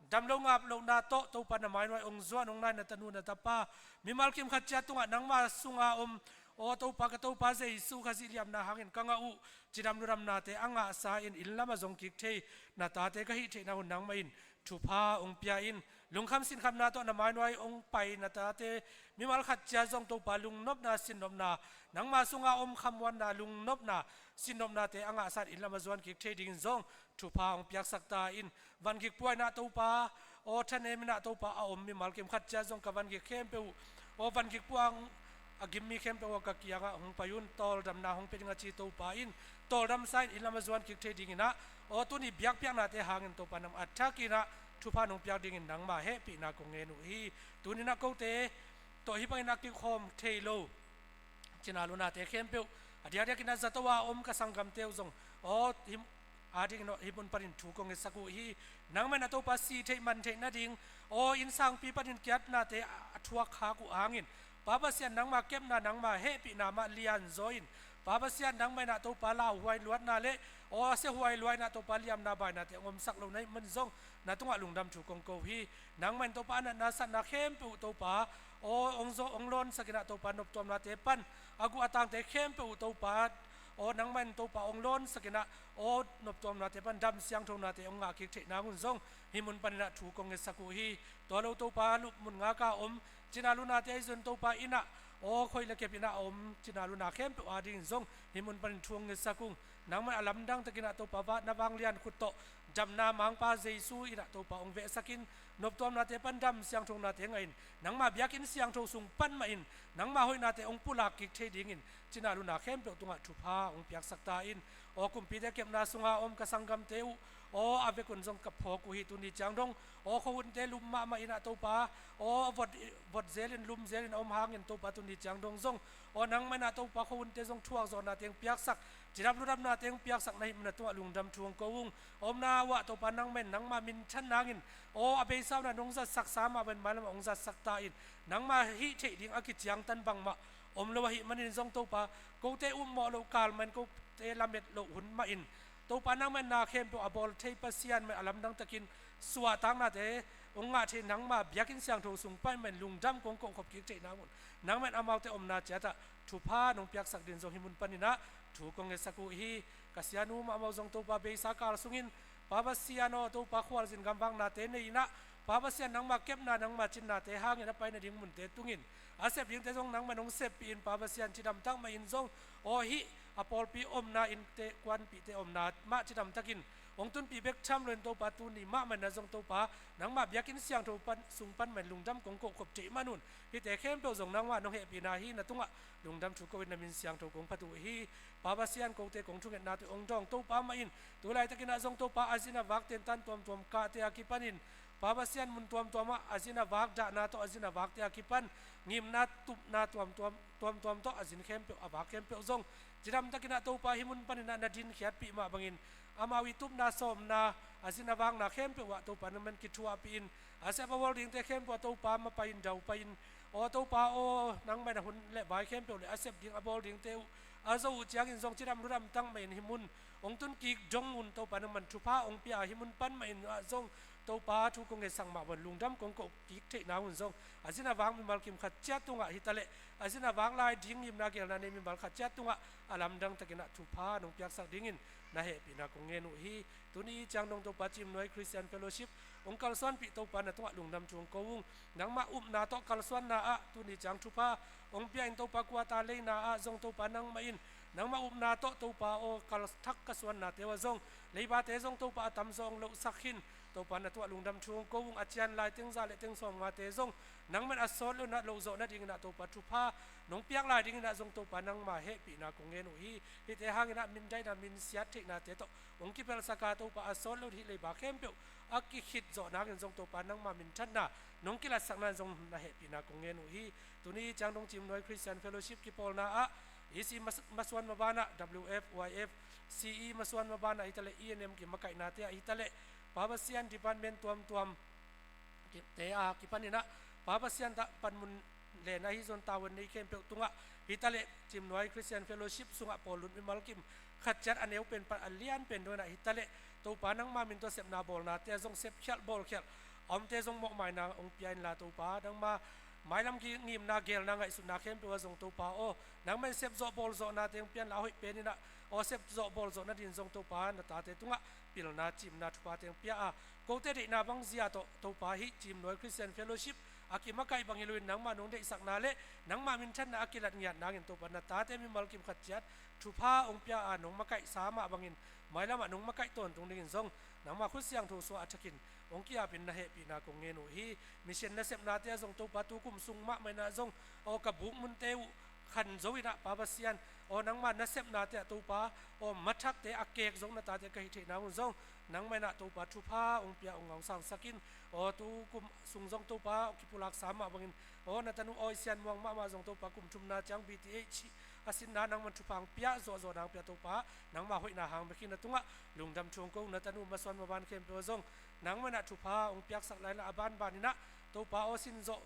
dam lo ngap lohna tawh Topa, na mai nuai hong zuan hong nai na tanu, na tapa, mimal kim khat ciat tungah nangmah sunga om, aw Topa, ka Topa Jesu Khazih liamna hangin ka ngah uh cidam ludamnate a ngahsa in, inn lamah zong kik thei na tate ka hih theihna hun nangmah in thupha hong pia in. Lungkham sinkhamna tawh na mai nuai hong pai na tate mimal khat ciat zong Topa, lungnopna, sinnopna, nangmah sunga om khamuanna, lungnopna, sinnopnate a ngahsa in, inn lamah zuan kik thei dingin zong thupha hong piaksak ta in. Van gik pua-in ah Topa, aw thanem in ah Topa, a om mimal kim khat ciat zong ka van gik khempeuh uh, aw van gik pua-in a gim mi khempeuh uh ka kiangah hong pai un, tawldamna hong pia ding a ci Topa in, tawldamsa in, inn lamah zuan kik thei dingin ah, aw tuni biakpiaknate hangin Topa, nang a thakin ah thupha nong piak dingin nangmah hehpihna kong ngen uh hi. Tuni-in ah kote tawh hih bangin a kikhawm thei lo cina lunate khempeuh, a diakdiakin a zato-a om ka sanggamte uh zong, aw hih adingin hih mun panin thu kong ngetsak uh hi. Nangmah in ah Topa, si theih man theih nading, aw innsangpi panin kiatnate a thuak khak uh hangin, Pa Pasian, nangmah kepna, nangmah hehpihna mah lianzaw in, Pa Pasian, nangmah in ah Topa, lauhuai luatna le aw siahuai luaina Topa, liamna bainate hong omsak lo na hih manin zong na tungah lungdam thu kong ko hi. Nangmah in Topa, a natna satna khempeuh uh Topa, aw hong zo, hong lawnsak in ah Topa, noptuamnate pan a guh a tangte khempeuh uh Topa, aw nangmah in Topa hong lawnsak in ah, aw noptuamnate pan dam siangthonate hong ngah kik theih nang un zong hih mun panin ah thu kong ngetsak uh hi. Tua lo Topa, lupmun ngaka om cina lunate ahi zong Topa, inn ah, aw khoih le kep inn ah a om cina luna khempeuh adingin zong hih mun panin thu hong ngetsak ung. Nangmah in a lamdang takin ah Topa, va na vanglian khut tawh damna mangpa Jesu in ah Topa hong vehsak in, noptuamnate pan dam siangthonate ngah in, nangmah biakinn siangtho sung pan mah in nangmah hoihnate hong pulak kik thei dingin cina luna khempeuh tungah thupha hong piaksak ta in. Aw kumpite kepna sunga om ka sanggamte uh, aw a vekun zong ka phawk uh hi. Tuni ciang dong, aw khuahunte lum mahmah in ah Topa, aw vot, vot zelin, lum zelin a om hangin Topa, tuni ciang dong zong, aw nangmah in ah Topa, khuahunte zong thuakzawhnate hong piaksak, cidam ludamnate hong piaksak na hih manin na tungah lungdam thu hong ko ung. A omna uh ah Topa, nangmah in nangmah minthan nangin, aw a beisa un ah nong zatsaksa mah bangin mailam ah hong zatsak ta in. Nangmah hih theih ding a kiciangtan bangmah om lo ahih manin zong Topa, kote upmawh loh kal mah in, kote lamet loh hun mah in Topa nangmah in na khempeuh a bawl thei Pasian mah in a lamdang takin suahtaknate hong ngah thei nangmah biakinn siangtho sung pan mah in lungdam kong kohkhop kik theih nang un. Nangmah in amaute omna ciatah thupha nong piaksak dingin zong hih mun paninah thu kong ngetsak uh hi. Ka sianu mahmah uh zong Topa beisa kal sungin Pa Pasian aw, Topa khualzin gamvaknate nei inah Pa Pasian nangmah kepna nangmah cinnate hangin a pai nading munte tungin a sep dingte zong nangmah in hong seppih in Pa Pasian cidamtak mah in zong aw hih a pawlpi omna innte kuanpihte omna mah cidamtakin hong tunpih bek tham loin Topa tuni mahmah inah zong Topa nangmah biakinn siangtho pan sung pan mah in lungdam kong kohkhop theih man un. Hihte khempeuh zong nangmah nong hehpihna hi, na tungah lungdam thu ko in na min siangtho kong phat uh hi. Pa Pasian kote kong thungetna tawh hong dawng Topa mah in tu laitakinah zong Topa a zin a vak tentan tuamtuam kahte a kipanin Pa Pasian mun tuamtuamah a zin a vak dahna tawh a zin a vakte a kipan ngimna tupna tuamtuam tuamtuam tawh a zin khempeuh a vak khempeuh zong cidamtakinah Topa hih mun paninah na dinkhiatpih mah bangin amau i tupna sawmna a zin a vakna khempeuh ah Topa nangmah in kithuahpih in a sep a bawl dingte khempeuh ah Topa mapai in daupai in aw Topa aw nangmah in a hun le vai khempeuh le a sep ding a bawl dingte uh a zo uh ciangin zong cidam ludam tak mah in hih mun hong tunkik dong un Topa nangmah in thupha hong pia hih mun pan mah in ah zong Topa thu kong ngetsak mah bangin lungdam kong kohkik theih nang un zong a zin a vak mimal kim khat ciat tungah hitaleh a zin a vak lai ding ngimna gelna nei mimal khat ciat tungah a lamdang takinah thupha nong piaksak dingin na hehpihna kong ngen uh hi. Tuni ciang dong Topa Cimnuai Christian Fellowship hong kalsuanpih Topa na tungah lungdam thu hong ko ung. Nangmah upna tawh kalsuanna ah tuni ciang thupha hong pia in Topa kuata leina ah zong Topa nangmah in nangmah upna tawh Topa aw kal thak ka suannate uh ah zong leibate zong Topa a tamzaw hong lohsak khin Topa na tungah lungdam thu hong ko ung. A cian lai tengza le tengsawm ngate zong nangmah in a sawt lo inah lohzawh nadinginah Topa thupha nong piak lai dinginah zong Topa nangmah hehpihna kong ngen uh hi. Hihte hanginah mindaina minsiat theihnate tawh hong kipelhsaka Topa a sawt lo hih leiba khempeuh a kikhit zawh nangin zong Topa nangmah minthanna nong kilatsakna zong na hehpihna kong ngen uh hi. Tuni ciang dong Cimnuai Christian Fellowship kipawlna ah E C mas- masuan mabanah W F Y F C E masuan mabanah hitaleh E N M kimakaihna te ah hitaleh Pa Pasian department tuamtuam te a kipaninah Pa Pasian tah panmun len ahi zon tavuan nei khempeuh tungah hitaleh Cimnuai Christian Fellowship sungah pawllut mimal kim khat ciat a neu pen pan a lian pen dong inah hitaleh Topa nangma min tawh sepna bawlnate ah zong sepkhialh bawlkhialh a omte zong mawhmaina hong pia inla Topa nangma mailam ngimna gelna ngaihsutna khempeuh ah zong Topa aw nangmah in sepzawh bawlzawhnate hong pia inla a hoih pen inah aw sepzawh bawlzawh nadin zong Topa na tate tungah pilna cimna thuphate hong pia a kote deihna bangzia tawh Topa hih Cimnuai Christian Fellowship a kimakaih bang hi loin nangmah nong deihsakna le nangmah minthanna a kilat ngiat nangin Topa na tate mimal kim khat ciat thupha hong pia a nong makaihsa mah bangin mailamah nong makaih tawntung dingin zong nangmah khut siangtho suah a thakin hong ki-apin na hehpihna kong ngen uh hi. Mission nasepnate ah zong Topa tu kum sung mahmah inah zong aw ka buk munte uh khan zo inah Pa Pasian aw nangma nasepnate ah Topa aw mathakte a kek zong na tate ka hih theihna un zong nangmah inah Topa thupha hong pia hong ngausangsak in aw tu kum sung zong Topa kipulaksa mah bangin aw na tanu aw i Sian Muang mahmah zong Topa kum thumna ciang B T H a sinna nangmah thupha hong pia zawhzawh nang pia Topa nangma hoihna hang bek hi. Na tungah lungdam thu hong ko na tanu masuan maban khempeuh ah zong nangmah inah thupha hong piaksak lai inah a banban inah Topa aw sinzawh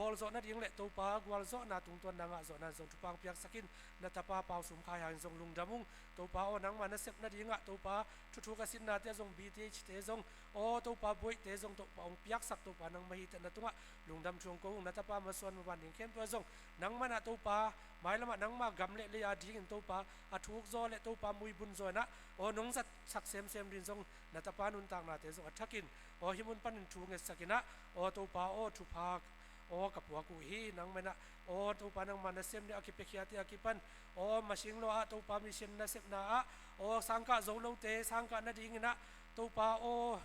bawlzawh nading le Topa gualzawhna tungtawn na ngahzawhna zong thupha hong piaksak in na tapa Pau Sum Khai hangin zong lungdam ung. Topa aw nangma nasep nadingah Topa thuthuk a sinnate ah zong B T H te zong aw Topa buaihte zong Topa hong piaksak Topa nangmah hi teh na tungah lungdam thu hong ko ung. Na tapa masuan maban ding khempeuh ah zong nangmah inah Topa mailamah nangma gam le lei a dingin Topa a thukzaw le Topa muibunzaw inah aw nong zatsak semsem dingin zong na tapa nuntaknate zong a thakin aw hih mun panin thu ngetsak inah aw Topa aw thupha aw ka puak uh hi. Nangmah inah aw Topa nangma nasem ding a kipiakhiate a kipan aw masing lo ah Topa mission nasepna ah aw sangkah zo lote sangkah nadinginah Topa aw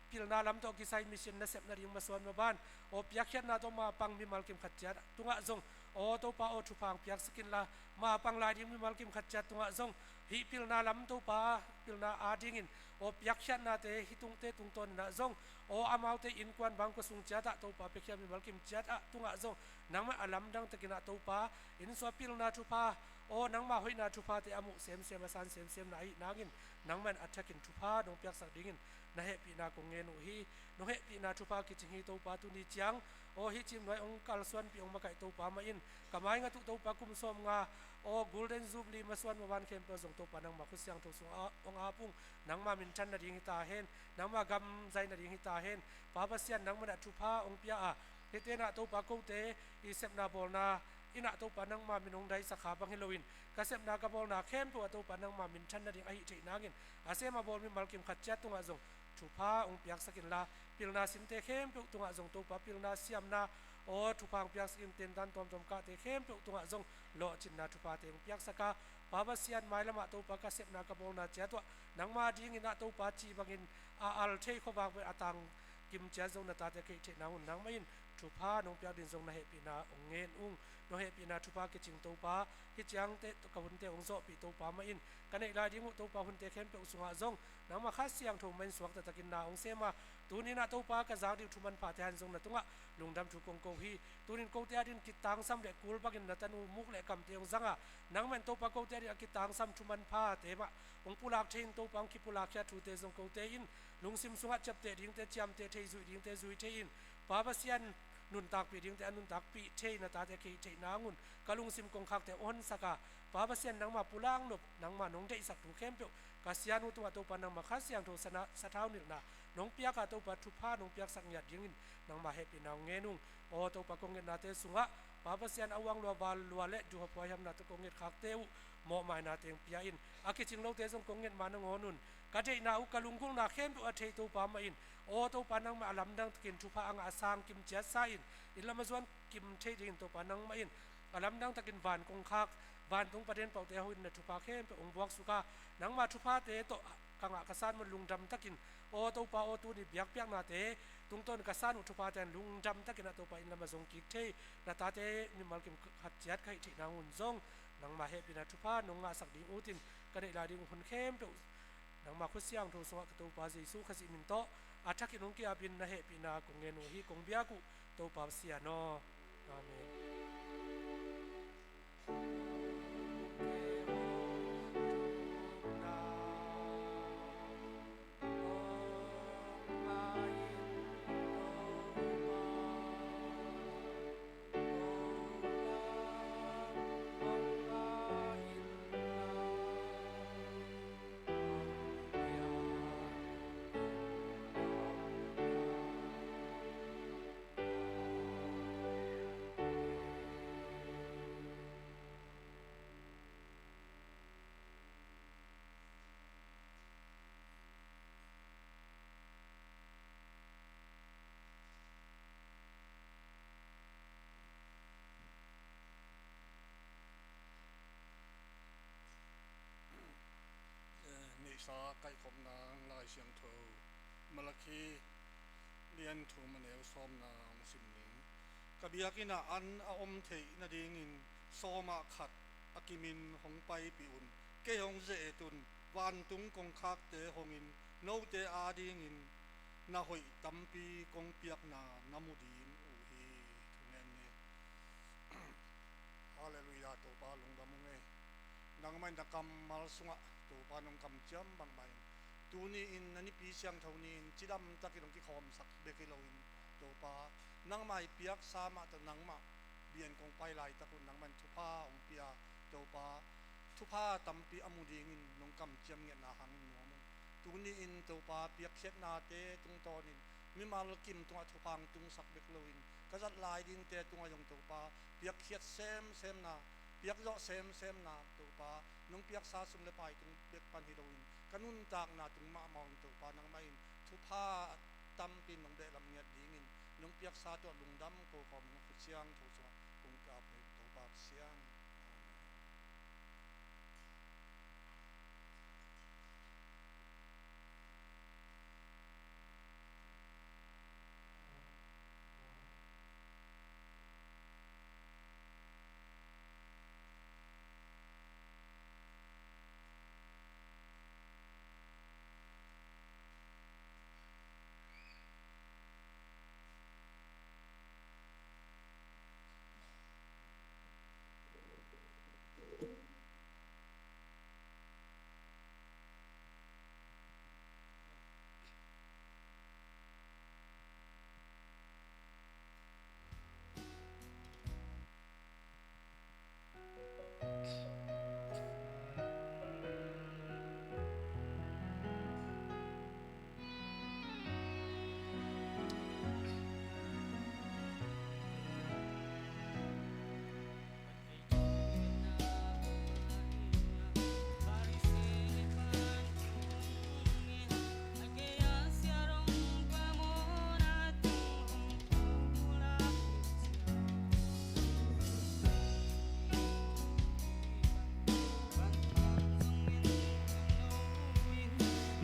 pilna lam tawh kisai mission nasep nading masuan maban aw piakkhiatna tawh mapang mimal kim khat ciat tungah zong aw Topa aw thupha hong piaksak inla mapang lai ding mimal kim khat ciat tungah zong hih pilna lam Topa pilna adingin aw piakkhiatnate hih tungte tungtawn inah zong aw amaute innkuan bangkua sung ciatah Topa piakkhiat mimal kim ciatah tungah zong nangmah a lamdang takinah Topa innsua pilna thupha Aw, nangma hoihna thuphate a muh semsem, a san semsemna ahih nangin, nangmah in a thakin thupha nong piaksak dingin na hehpihna kong ngen uh hi. Nong hehpihna thupha kicing hi Topa, tuni ciang, aw, hih cimnuai hong kalsuanpih, hong makaih Topa mah in, ka maingat uh Topa, kum sawmnga, aw, Golden Jubilee masuan maban khempeuh zong Topa nangma khut siangtho sungah hong ap ung. Nangma minthan nading hi ta hen, nangma gam zai nading hi ta hen. Pa Pasian, nangmah in ah thupha hong pia a, hihte in ah Topa kote i sepna bawlna in ah Topa nangma min hong daisak kha bang hi loin, ka sepna ka bawlna khempeuh ah Topa nangma minthan nading ahih theih nangin, a sem a bawl mimal kim khat ciat tungah zong thupha hong piaksak inla, pilna sinte khempeuh tungah zong Topa pilna siamna, aw, thupha hong piaksak in, tentan tuamtuam kahte khempeuh tungah zong lawhcinna thuphate hong piaksak a, Pa Pasian, mailamah Topa ka sepna ka bawlna ciat uah nangma dingin ah Topa ci bangin a al thei khuavak bel a tang kim ciat zong na tate ka hih theih nang un, nangmah in thupha nong piak dingin zong na hehpihna hong ngen ung. Nong hehpihna thupha kicing Topa, hih ciangte ka hunte hong zawhpih Topa mah in, ka neih lai ding uh Topa hunte khempeuh sungah zong nangma Kha Siangtho mah in suakta takin na hong sem a, tuni in ah Topa ka zak ding uh thu manphate han zong na tungah lungdam thu kong ko hi. Tuni in kote adingin kitangsam le kul bangin na tanu muk le kamte hong zang a, nangmah in Topa kote adingin a kitangsam thu manphate mah hong pulak thei in Topa, hong kipulak khia thute zong kote in lungsim sungah ciapteh dingte ciamteh thei, zuih dingte zui thei in, Pa Pasian, nuntakpih dingte a nuntakpih thei na tate ka hih theih nang un, ka lungsim kongkhakte hong honsak a, Pa Pasian, nangma pulak nop, nangma nong deihsak thu khempeuh ka sianu tungah Topa nangma Kha Siangtho sana, sathau nilhna nong piak a, Topa thupha nong piaksak ngiat dingin nangma hehpihna hong ngen ung. Aw Topa, kong ngetnate sungah Pa Pasian, a uang lua, val lua le duhhuap huaihamna tawh kong ngetkhakte uh mawhmaina teng pia in, a kicing lote zong kong nget ma nangawn un, ka deihna uh, ka lunggulhna khempeuh a thei Topa mah in, aw Topa, nangmah a lamdang takin thupha a ngah a sang kim ciatsa in, inn lam a zuan kim thei dingin Topa nangmah in a lamdang takin van kongkhak, vantung paden paute hoih in na thupha khempeuh hong buaksuk a, nangma thuphate tawh ka ngah ka san mun lungdam takin, aw Topa aw, tuni biakpiaknate tungtawn ka san uh thuphate in lungdam takin ah Topa inn lam a zong kik thei na tate mimal kim khat ciat ka hih theih nang un zong, nangma hehpihna thupha nong ngahsak ding ut in, ka neih lai ding hun khempeuh nangma khut siangtho sungah ka Topa Jesu Khazih min tawh a thakin hong ki-ap in na hehpihna kong ngen uh hi, kong biak uh Topa Pasian aw. Amen. Eh, neihsa kaihkhopna Lai Siangtho, Malakhi lian thum, a neu sawmna hong sim ning. Ka biakinn ah an a om theih nadingin sawmah khat a kimin hong paipih un. Kei hong ze-et un, vantung kongkhakte hongin note adingin na hoih tampi kong piakna na mu dim uh hi. Thungen ni. Halleluiah, Topa lungdam ung ei. Nangmah in na kammal sungah Topa nong kamciam bangmah in, tuni-in na nipi siangtho ni-in cidamtakin hong kikhawmsak bek hi loin, Topa, nangmah i piaksa mah tawh nangmah biakinn kong pai laitak un nangmah in thupha hong pia, Topa, thupha tampi a mu dingin nong kamciam ngiatna hangin nuam ung. Tuni-in Topa, piakkhiatnate tungtawnin mimal kim tungah thupha hong tungsak bek loin, ka zat lai dingte tungah zong Topa, piakkhiat semsemna, piakzawh semsemna, Topa, nong piaksa sum le pai tung bek pan hi loin, ka nuntakna tung mahmah un Topa, nangmah in thupha tampi nong beh lam ngiat dingin nong piaksa tungah lungdam ko khawm, nong khut siangtho sungah kong ka-ap hi Topa Pasian. Amen.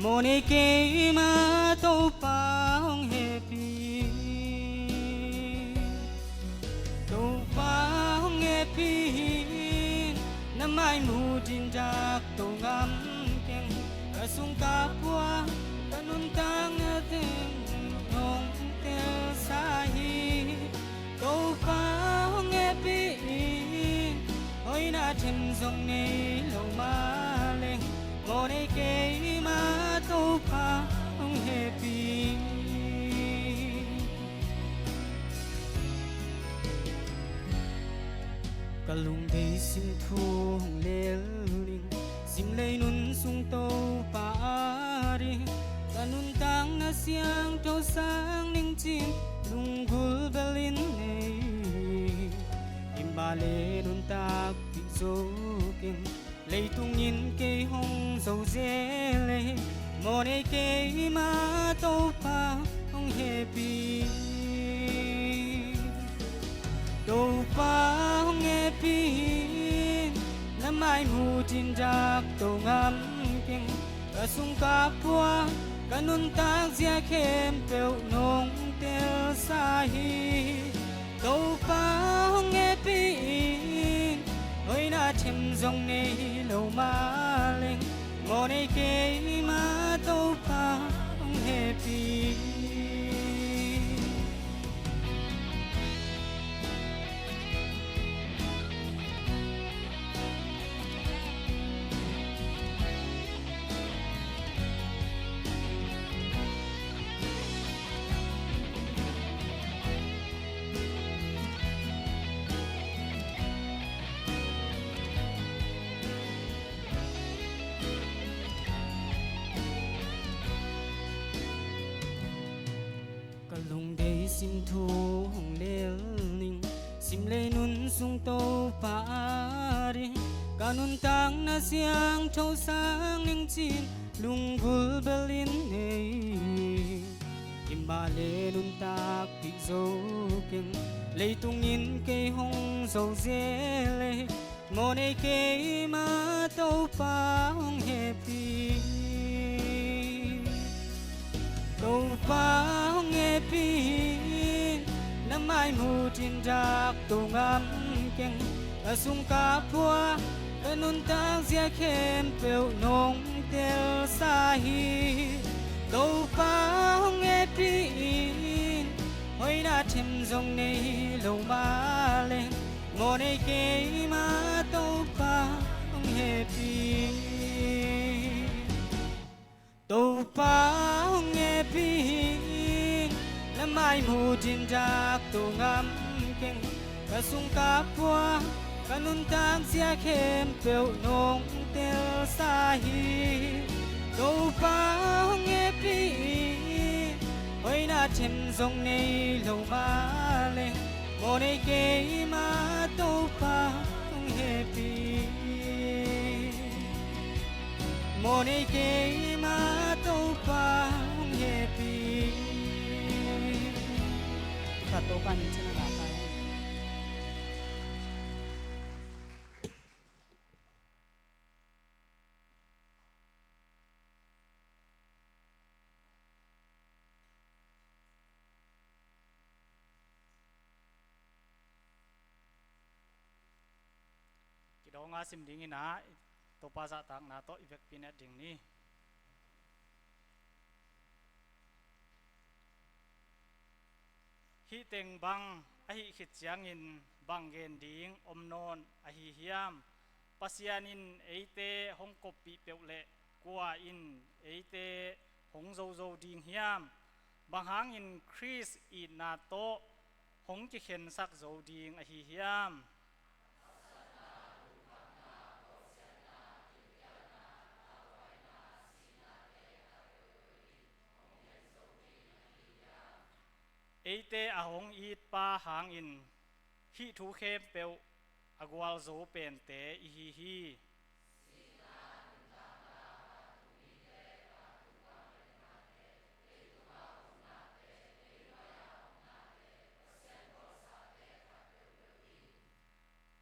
Mawhnei keima Topa hong hehpih in. Topa hong hehpih in. Na maimu dindak to ngam keng. Ka sungkap pua ka nuntakna teng nong telsa hi. Topa hong hehpih in. Hoihna them zong nei lo mah leng, mawhnei keima Topa hong hehpih in. Ka lungdei sim thu hong lel ning, sim lei nun sung Topa a ding. Ka nuntakna siangtho sang ning cin lunggulh bel in nei. Himah le nuntakpih zo keng, leitung in kei hong zo zel e. Mawhnei keima Topa hong hehpih in. Topa hong hehpih in. Na maimu dindak to ngam keng. Ka sungkap pua ka nuntak zia khempeuh nong telsa hi. Topa hong hehpih in. Hoihna them zong nei lo mah leng, mawhnei keima Topa hong hehpih in. Ka lungdei sim thu hong lel ning, sim lei nun sung Topa a ding. Ka nuntakna siangtho sang ning cin lunggulh bel in nei. Himah le nuntakpih zo keng, leitung in kei hong zo zel e. Mawhnei keima Topa hong hehpih in. Topa hong hehpih in. Na maimu dindak to ngam keng. Ka sungkap pua ka nuntak zia khempeuh nong telsa hi. Topa hong hehpih in. Hoihna them zong nei lo mah leng, mawhnei keima Topa hong hehpih in. Topa hong hehpih in. Na maimu dindak to ngam keng. Ka sungkap pua ka nuntak zia khempeuh nong telsa hi. Topa hong hehpih in. Hoihna them zong nei lo mah leng, mawhnei keima Topa hong hehpih in. Mawhnei keima Topa hong hehpih in. Ka Topa min cina la pa. Kidawng a sim dingin ah, Topa zahtakna tawh i vekpi-in et ding ni. Hih teng bang ahih khit ciangin bang gen ding om nawn ahi hiam? Pasian in eite hong koppih peuh leh kua in eite hong zozo ding hiam? Bang hangin Khrist itna tawh hong kikhensak zo ding ahi hiam? Eite a hong it pa hangin hih thu khempeuh a gualzo pente ihi hi.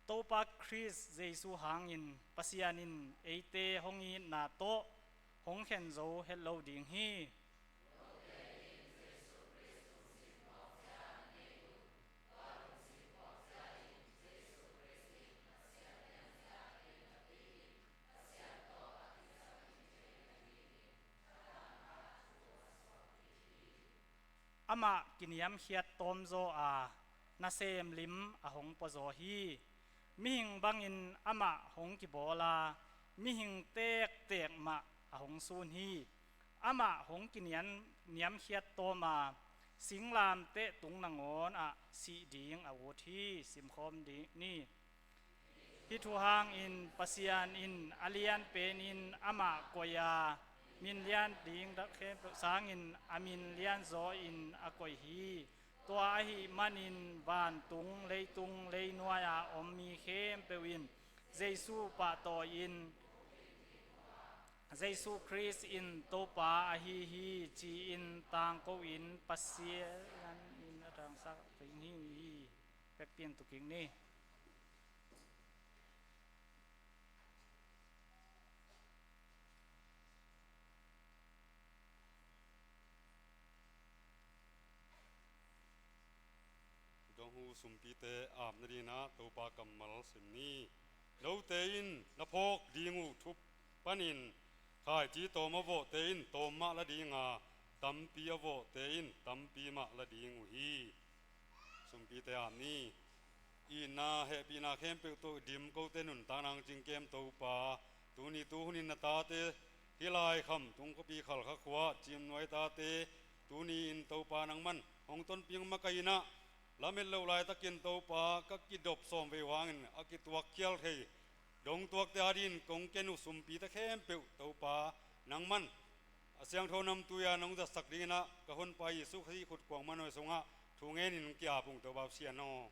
Topa Khrist Jesu hangin Pasian in eite hong itna tawh hong khen zo het lo ding hi. Amah kiniamkhiat tawmzaw a, nasem lim a hong puazaw hi. Mihing bangin amah hong kibawl a, mihing tektek mah a hong sun hi. Amah hong kiniam, niamkhiat tawm a, singlamteh tung nangawn ah sih ding a ut hi. Simkhawm ding ni. Hih thu hangin Pasian in a lian penin amah koih a, min lian ding khempeuh sangin a min lianzaw in a koih hi. Tua ahih manin vantung, leitung, leinuai-a om mi khempeuh in Jesu pahtawi-in, Jesu Khrist in Topa ahi hi, ci-in tangko-in Pasian in a thangsak ding hi. Pekpian tuking ni. Donghu sumpite apna dingin ah Topa kammal sim ni. Note in na phawk ding uh thup panin khaici tawm a vawhte in tawm mah la ding a, tampi a vawhte in tampi mah la ding uh hi. Sumpite ap ni. Itna hehpihna khempeuh tawh dim kote nuntakna hong cingkem Topa, tuni tuhun in na tate hih lai Khamtung khuapi Khalkha khua Cimnuai tate tuni in Topa nangman hong tonpih makaih in ah, lamet loh laitakin Topa ka kidop sawm vei uh hangin a kituakkhial thei dongtuakte adingin kong ken uh sumpite khempeuh Topa nangman a siangtho namtui-a nong zatsak dingin ah ka Honpa Jesu Khazih khut kuang manawh sungah thu ngenin hong ki-ap ung Topa Pasian aw.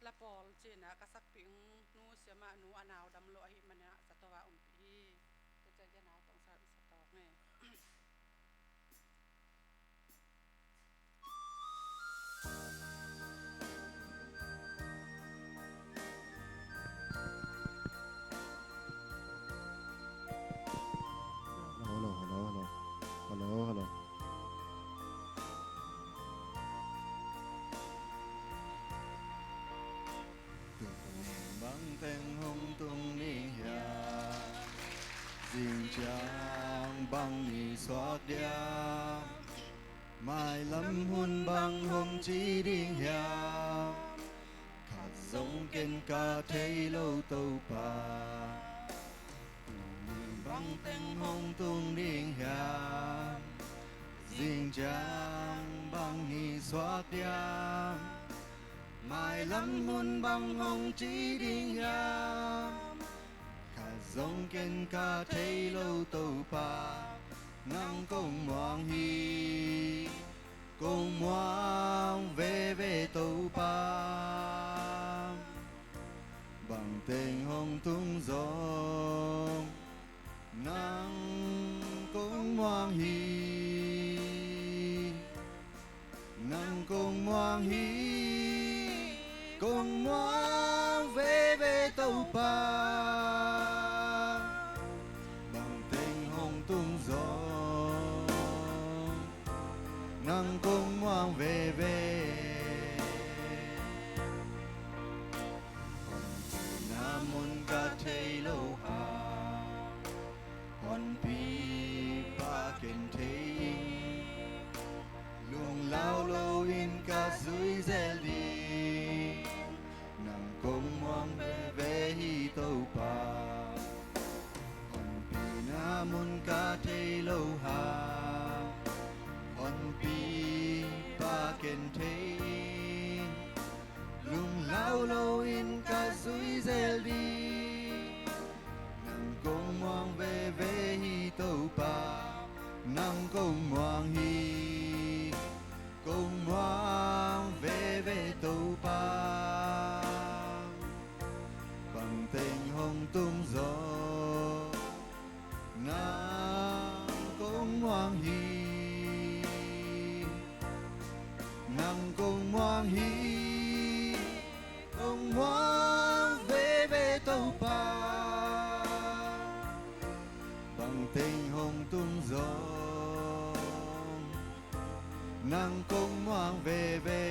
La pawl cihna ka sakpih nu siamah nu a nau dam lo ahih manin ah zato a umpih hi. Tua ciang a nau tong sa, satawk nge. Hello, hello, hello, hello. Hello, hello. Tung bang teng hong tung ding hiam? Zing ciang bang ni suak diam? Mailam hun bang hong ci ding hiam? Khat zong ken ka thei lo Topa. Tuni bang teng hong tung ding hiam? Zing ciang bang ni suak diam? Mailam hun bang hong ci ding hiam? Khat zong ken ka thei lo Topa, nang kong muang hi, kong muang veve Topa. Bang teng hong tung zong nang kong muang hi. Nang kong muang hi, kong muang veve Topa. Bang teng hong tung zong nang kong muang veve. Honpina mun ka thei lo hang, Honpipa ken thei ing. Lunglau loin ka zui zel ding, nang kong muang veve hi Topa. Honpina mun ka thei lo hang, Honpipa ken thei ing. lo in ka zui zel ding. Nang kong muang veve hi Topa, nang kong muang hi. Kong muang veve Topa, bang teng hong tung zong nang kong muang hi. Nang kong muang hi. Kong muang veve Topa, bang teng hong tung zong nang kong muang veve.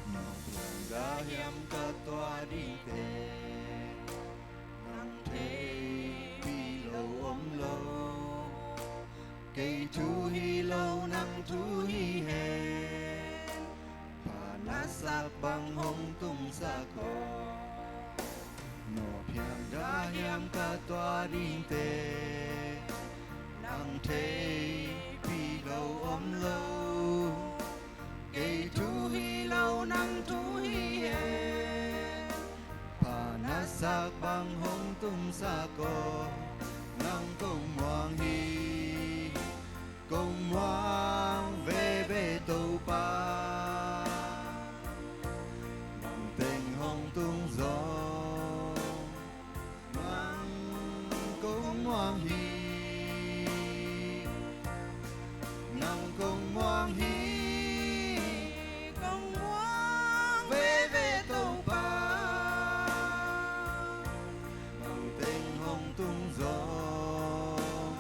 Nong piang dah hiam ka tuah dingte, nang theihpih lo om lo. Kei thu hi lo, nang thu hi hen, pha na sak bang hong tung sak aw. Nong piang dah hiam ka tuah dingte, nang theihpih lo om lo. Kei thu hi lo, nang thu hi hen, pha na sak bang hong tung sak aw. Nang kong muang hi. Kong muang veve Topa, bang teng hong tung zong nang kong muang hi. Nang kong muang hi. Kong muang veve Topa, bang teng hong tung zong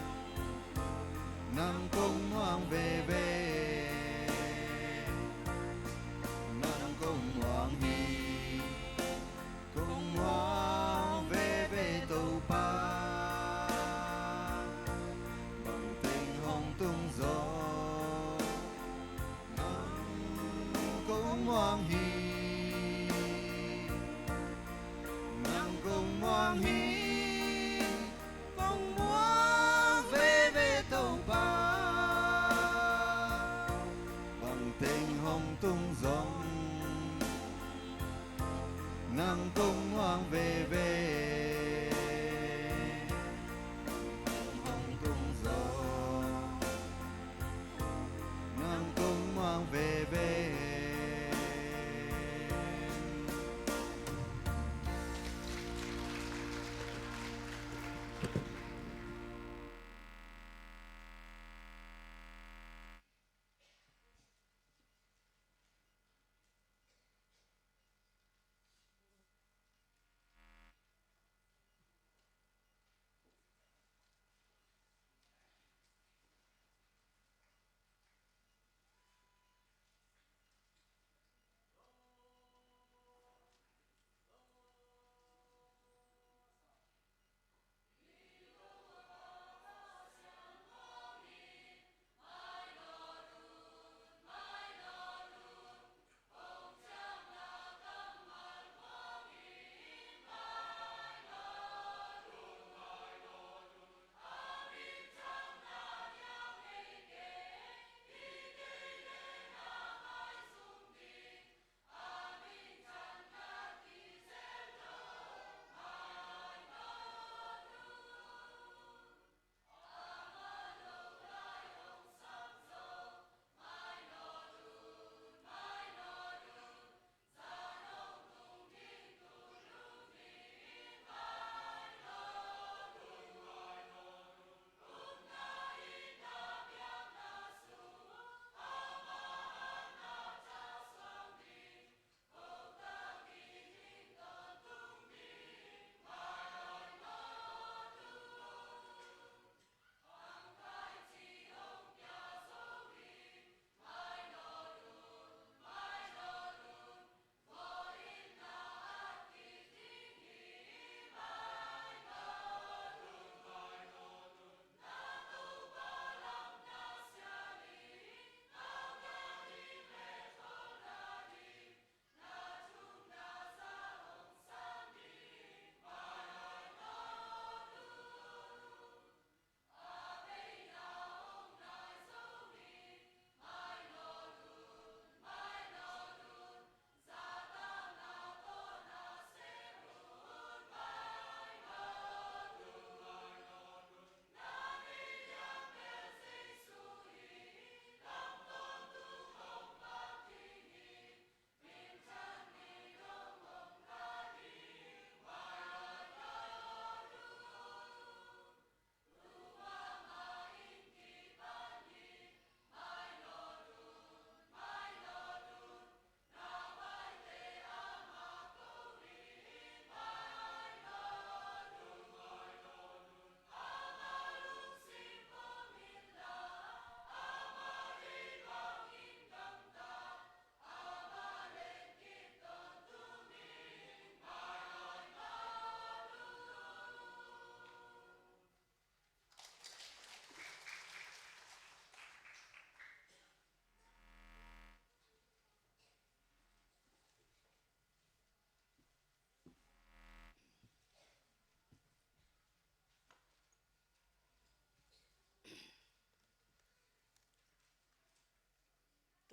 nang kong muang veve. Nang kong muang hi. Kong muang veve Topa, bang teng hong tung zong nang kong muang hi. Nang kong muang hi. Kong muang veve Topa, bang teng hong tung zong nang kong muang veve. Hong tung zong nang kong muang veve.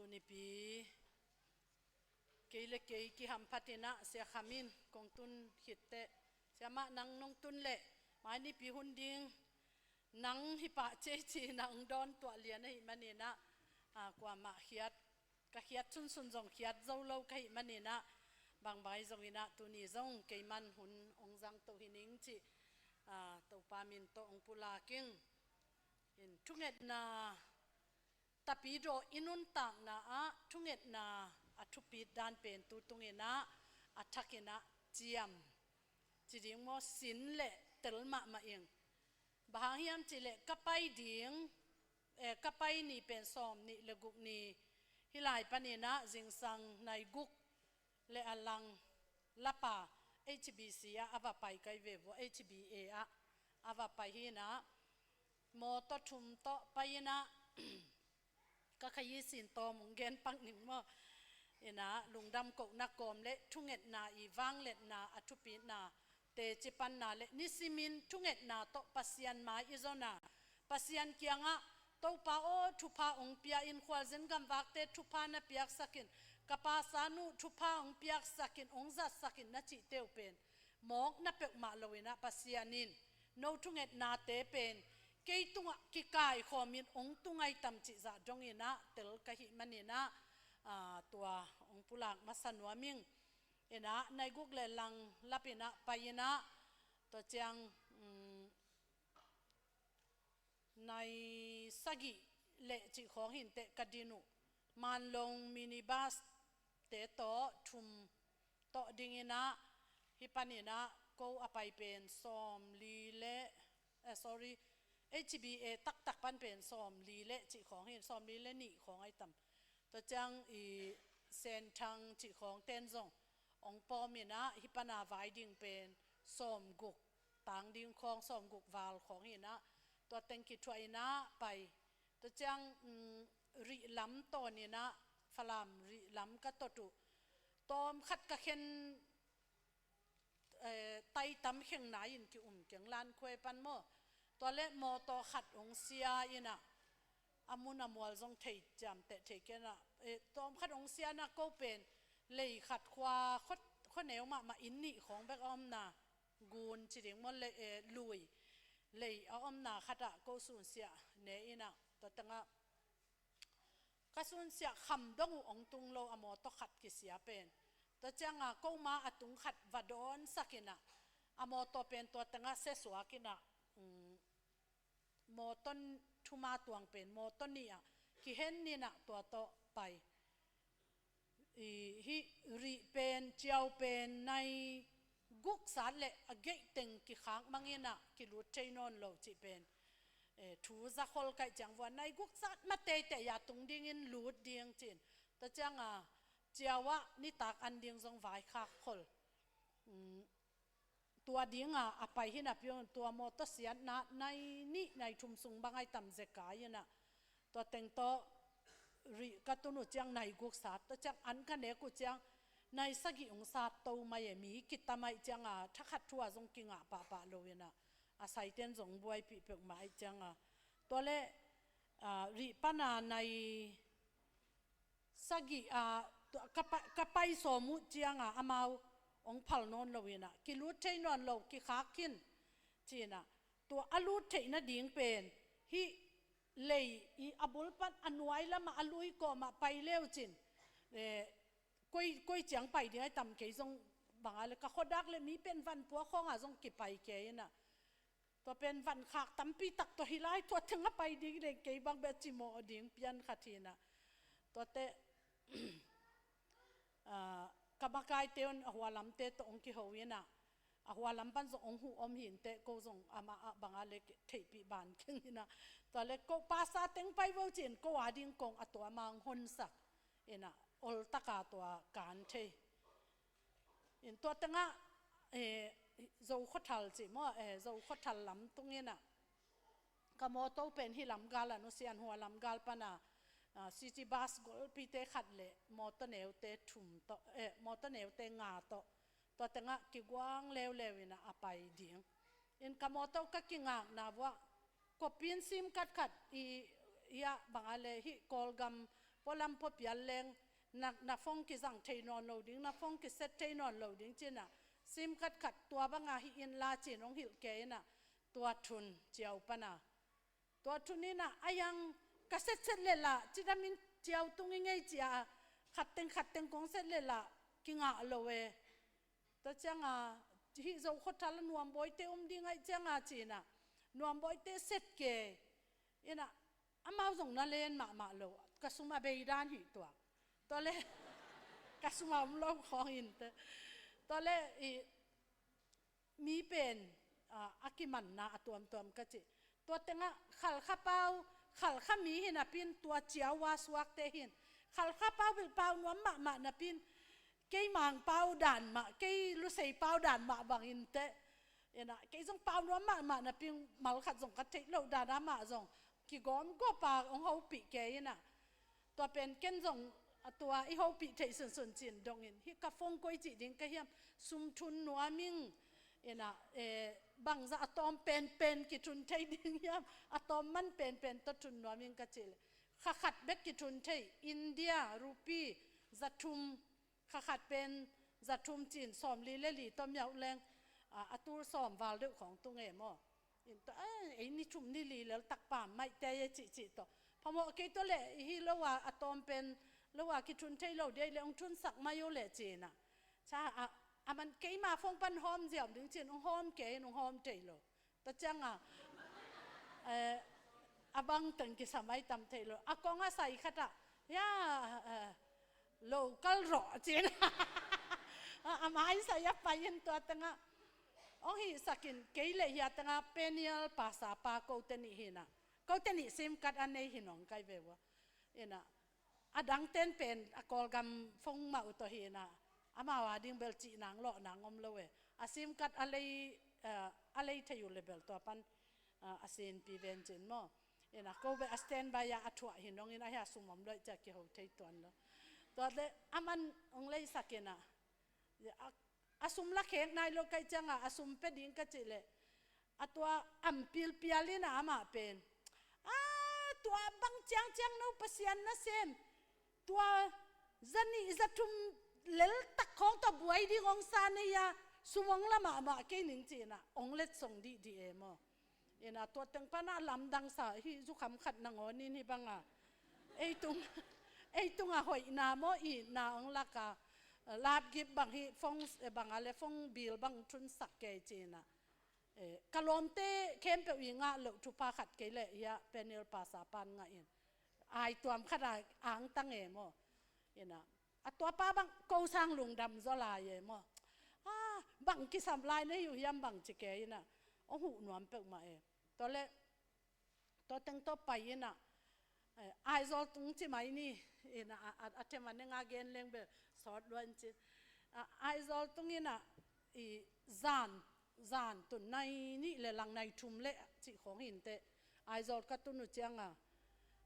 Nipi kei le kei kihamphat inah Sia Kham in kong tun khitteh, Siamah nang nong tun leh mai nipi hun ding nang hi pah ciei ci-inah hong dawn tuah lian ahih maninah, a, kuamah khiat, ka khiat sunsun zong khiat zo lo ka hih maninah, bangbang ahi zonginah tuni zong keiman hun hong zangto hi ning cih, a, Topa min tawh hong pulak ing. In thungetna tapidaw i nuntakna ah thungetna a thupit dan pen tu tunginah a thakinah ciam ci ding maw, sin le tel mahmah ing. Bang hang hiam cihleh ka pai ding, eh, ka pai ni pen sawm nih le guk ni, hih lai paninah zingsang nai guk le a lang lapa H B C ah a va pai kai ve vua, H B A ah a va pai hinah mawtaw thum tawh pai inah ka khayi sin tawm hong gen pak ning maw. Inah lungdam kohna kawm le thungetna i vangliatna a thupitna teci panna le nisimin thungetna tawh Pasian mai i zonna, Pasian kiangah, Topa aw, thupha hong pia in, khualzin gamvakte thupha na piaksakin, ka pasanu thupha hong piaksakin, hong zatsakin na cihte uh pen mawkna peuhmah loinah Pasian in no thungetnate pen kei tungah kikaikhawmin hong tung ai tam cih zah donginah tel ka hih maninah, a, tua hong pulak masa nuam ing. Inah nai guk le lang lapinah pai inah tua ciang, um, nai sagih leh cih khawng hinteh ka din uh. Manlong minibus te tawh thum tawh dinginah hih paninah ko a pai pen sawm li le, eh, sorry, H B A taktak pan pen sawm li le cih khawng hin, sawm li le nih khawng ai tam. Tua ciang i Senthang cih khawng ten zong hong pawm inah hih pana vai ding pen sawm guk tang ding khawng, sawm guk val khawng hinah tua teng kithuah inah pai. Tua ciang, um, Rih lam tawn inah, Falam Rih lam ka tot uh. Tawm khat ka khen, eh, taitam khengna in ki-um keng Lankhuai pan maw. Tua le mawtaw khat hong sia inah a mun a mual zong thei ciamteh thei kenah, eh, tawm khat hong sia inah ko pen lei khat khua, khua, khua neu mahmah inn nih khawng bek a omna, gun ci ding maw, lei, eh, lui, lei a omna khatah ko sunsiah ne inah tua tengah ka sunsiah kham dong uh hong tung lo, a mawtaw khat kisia pen. Tua cianga ko ma a tung khat va dawnsak inah a mawtaw pen tua tengah sia suak inah, um, mawtaw thuma tuang pen mawtaw nih ah kihen inah tua tawh pai. I, hih Rih pen, Ciau pen nai guk sat le a geih teng kikhak mang inah kilut thei nawn lo cih pen, eh, thu za khol kaih ciang vua nai guk sat ma teitei a tung dingin lut ding ci-in. Tua cianga Ciau ah nitak an ding zong vaikhak khol. Um, tua dinga a pai hi napi-in tua mawtaw siatna nai nih nai thum sung bang ai tam zia kai inah tua teng tawh Rih ka tun uh ciang nai guk sat, tua ciang an ka nek uh ciang nai sagih hong sat to mai e, mi kitam aih cianga thakhat thu a zong kingah pahpah lo inah a saiten zong buaipih peuhmah aih cianga tua le, ah, Rih pana nai sagih, ah, tua, ka pai, ka pai sawm uh cianga amau hong phal nawn lo inah kilut thei nawn lo, kikhak khin ci inah tua a lut theih nading pen hih lei i a bul pan a nuai lamah a lui kawmah pai leu cin, eh, koi, koi ciang pai ding ai tam, kei zong banga le ka khuadak le mi pen vanpua khawnga zong kipai kei inah tua pen vankhak tampi tak tawh hi lai, tua tengah pai ding le kei bang beh cimawh ding pian khat hinah. Tuate, ah, ka makaite un a hualamte tawh hong kiho inah a hualam pan zong hong huh om hinteh, ko zong amah ah banga le theihpih ban keng inah. Tua le ko pasa teng pai vo ci-in ko a ding kong a tua mang honsak inah oltaka tua kan thei. In tua tengah, eh, Zo khuathal cih maw, eh, Zo khuathal lam tung inah ka mawtaw pen hih lamgal a nusian hua lamgal pana, ah, city bus golpite khat le mawtaw neute thum tawh, eh, mawtaw neute nga tawh tua tengah kiguang leuleu inah a pai ding. In ka mawtaw ka kingakna vuah Kopi in sim katkhat i, i ah banga le hih Kawlgam pualam pua pial leng na, na phone kizang thei nawn lo ding, na phone kiset thei nawn lo ding ci-in ah, sim card khat tua banga hih in la ci-in hong hilh kei in ah, tua thun ciau pan a. Tua thun in ah, a yang ka setset leh lah, cidamin ciau tung i ngei ci-a, khat teng khat teng kong set leh lah, kingah lo e. Tua ciang a, hih Zo khuathal ah Nuambawite om ding ahih ciang a ci-in ah, Nuambawite set kei in ah, amau zong na len mahmah lo, ka sum a bei dan hi tua. Tua leh, ka sum a om lo khawng hi inteh. Tua leh, i, mi pen, a, a kimanna a tuamtuam ka ci. Tua teng ah Khalkha pau, Khalkha mi hi napi-in tua ciau a suakte hi in. Khalkha pau bel pau nuam mahmah napi-in, kei Mang pau dan mah, kei Lusei pau dan mah bang inteh. In ah, kei zong pau nuam mahmah napi-in mal khat zong ka theih loh dan a, amah zong kigawmgawp a hong hopih kei in ah. Tua pen ken zong, a, tua i hopih theih sunsun ci-in dong in, hih ka phone koi cih ding ka hiam, sum thun nuam ing, in ah, eh, bangzah a tawm penpen kithun thei ding hiam, a tawm man penpen tawh thun nuam ing ka cih leh, kha khat bek kithun thei, India rupee za thum, kha khat pen za thum ci-in sawmli le li tawh miauh leng, a, a tul sawm val deuh khawng tung e maw. In tua, a, ei ni thum ni li lel tak pam maih tei e cihcih tawh. Phamawh kei tua leh, hi lo a, a tawm pen lo a kithun thei lo ding leh hong thunsak mai o leh ci-in ah. Ca a, a man keima phone pan hawm ziau ding ci-in hong hawm kei in hong hawm thei lo. Tua ciang a, eh, a bang teng kisam ai tam thei lo. A kong a sai khat ah, ya, eh, lo kal rawh ci-in. A, a mai sai a pai in tua teng ah. Hong hihsak in kei leh hia teng ah Peniel pastor pa kote nih hi in ah. Kote nih sim card a nei hi in hong kai ve ua. In ah, a dangten pen a Kawlgam phone mah uh tawh hi in ah, amau a ding bel cih nang lawh nang om lo e. A sim card a lei, eh, a lei thei uh leh bel tua pan, eh, a sinpi ven ci-in maw. In ah ko bel a standby a, a thuah hi in hong in ah, hia sum om lo ahih ciang kiho thei tuan lo. Tua leh a man hong leisak in ah, a, a sum la khek nai lo ka hih ciang a, a sum pia ding ka cih leh, a tua am pilpial in ah amah pen, a, tua bang ciangciang no Pasian nasem, tua za nih za thum lel tak khawng tawh buai ding hong sa nei a, sum hong la mahmah kei ning ci-in ah hong letsong dihdih e maw. In ah tua teng pan ah lamdang sa, hih zukham khat nangawn in hih bang a, ei tung, ei tung a hoihna maw, itna hong lak a, love gift bang hih phone, eh, bang a leh phone bill bang thunsak kei ci-in ah. Eh, ka lawmte khempeuh i ngah loh thupha khat kei leh hia Peniel pastor pan ngah in. Ai tuam khat a angtang e maw. In ah, a tua pa bang ko sang lungdam zaw lai e maw. A, bang kisam lai na hi uh hiam bang ci kei in ah. Hong huh nuam peuhmah e. Tua leh, tua teng tawh pai in ah, eh, Aizawl tung ci mai ni, in ah, a, a, a them a neng a gen leng bel sawt lua in ci. A, Aizawl tung in ah, i zan, zan tun nai nih leh lang nai thum leh cih khawng hi inteh. Aizawl ka tun uh ciang a,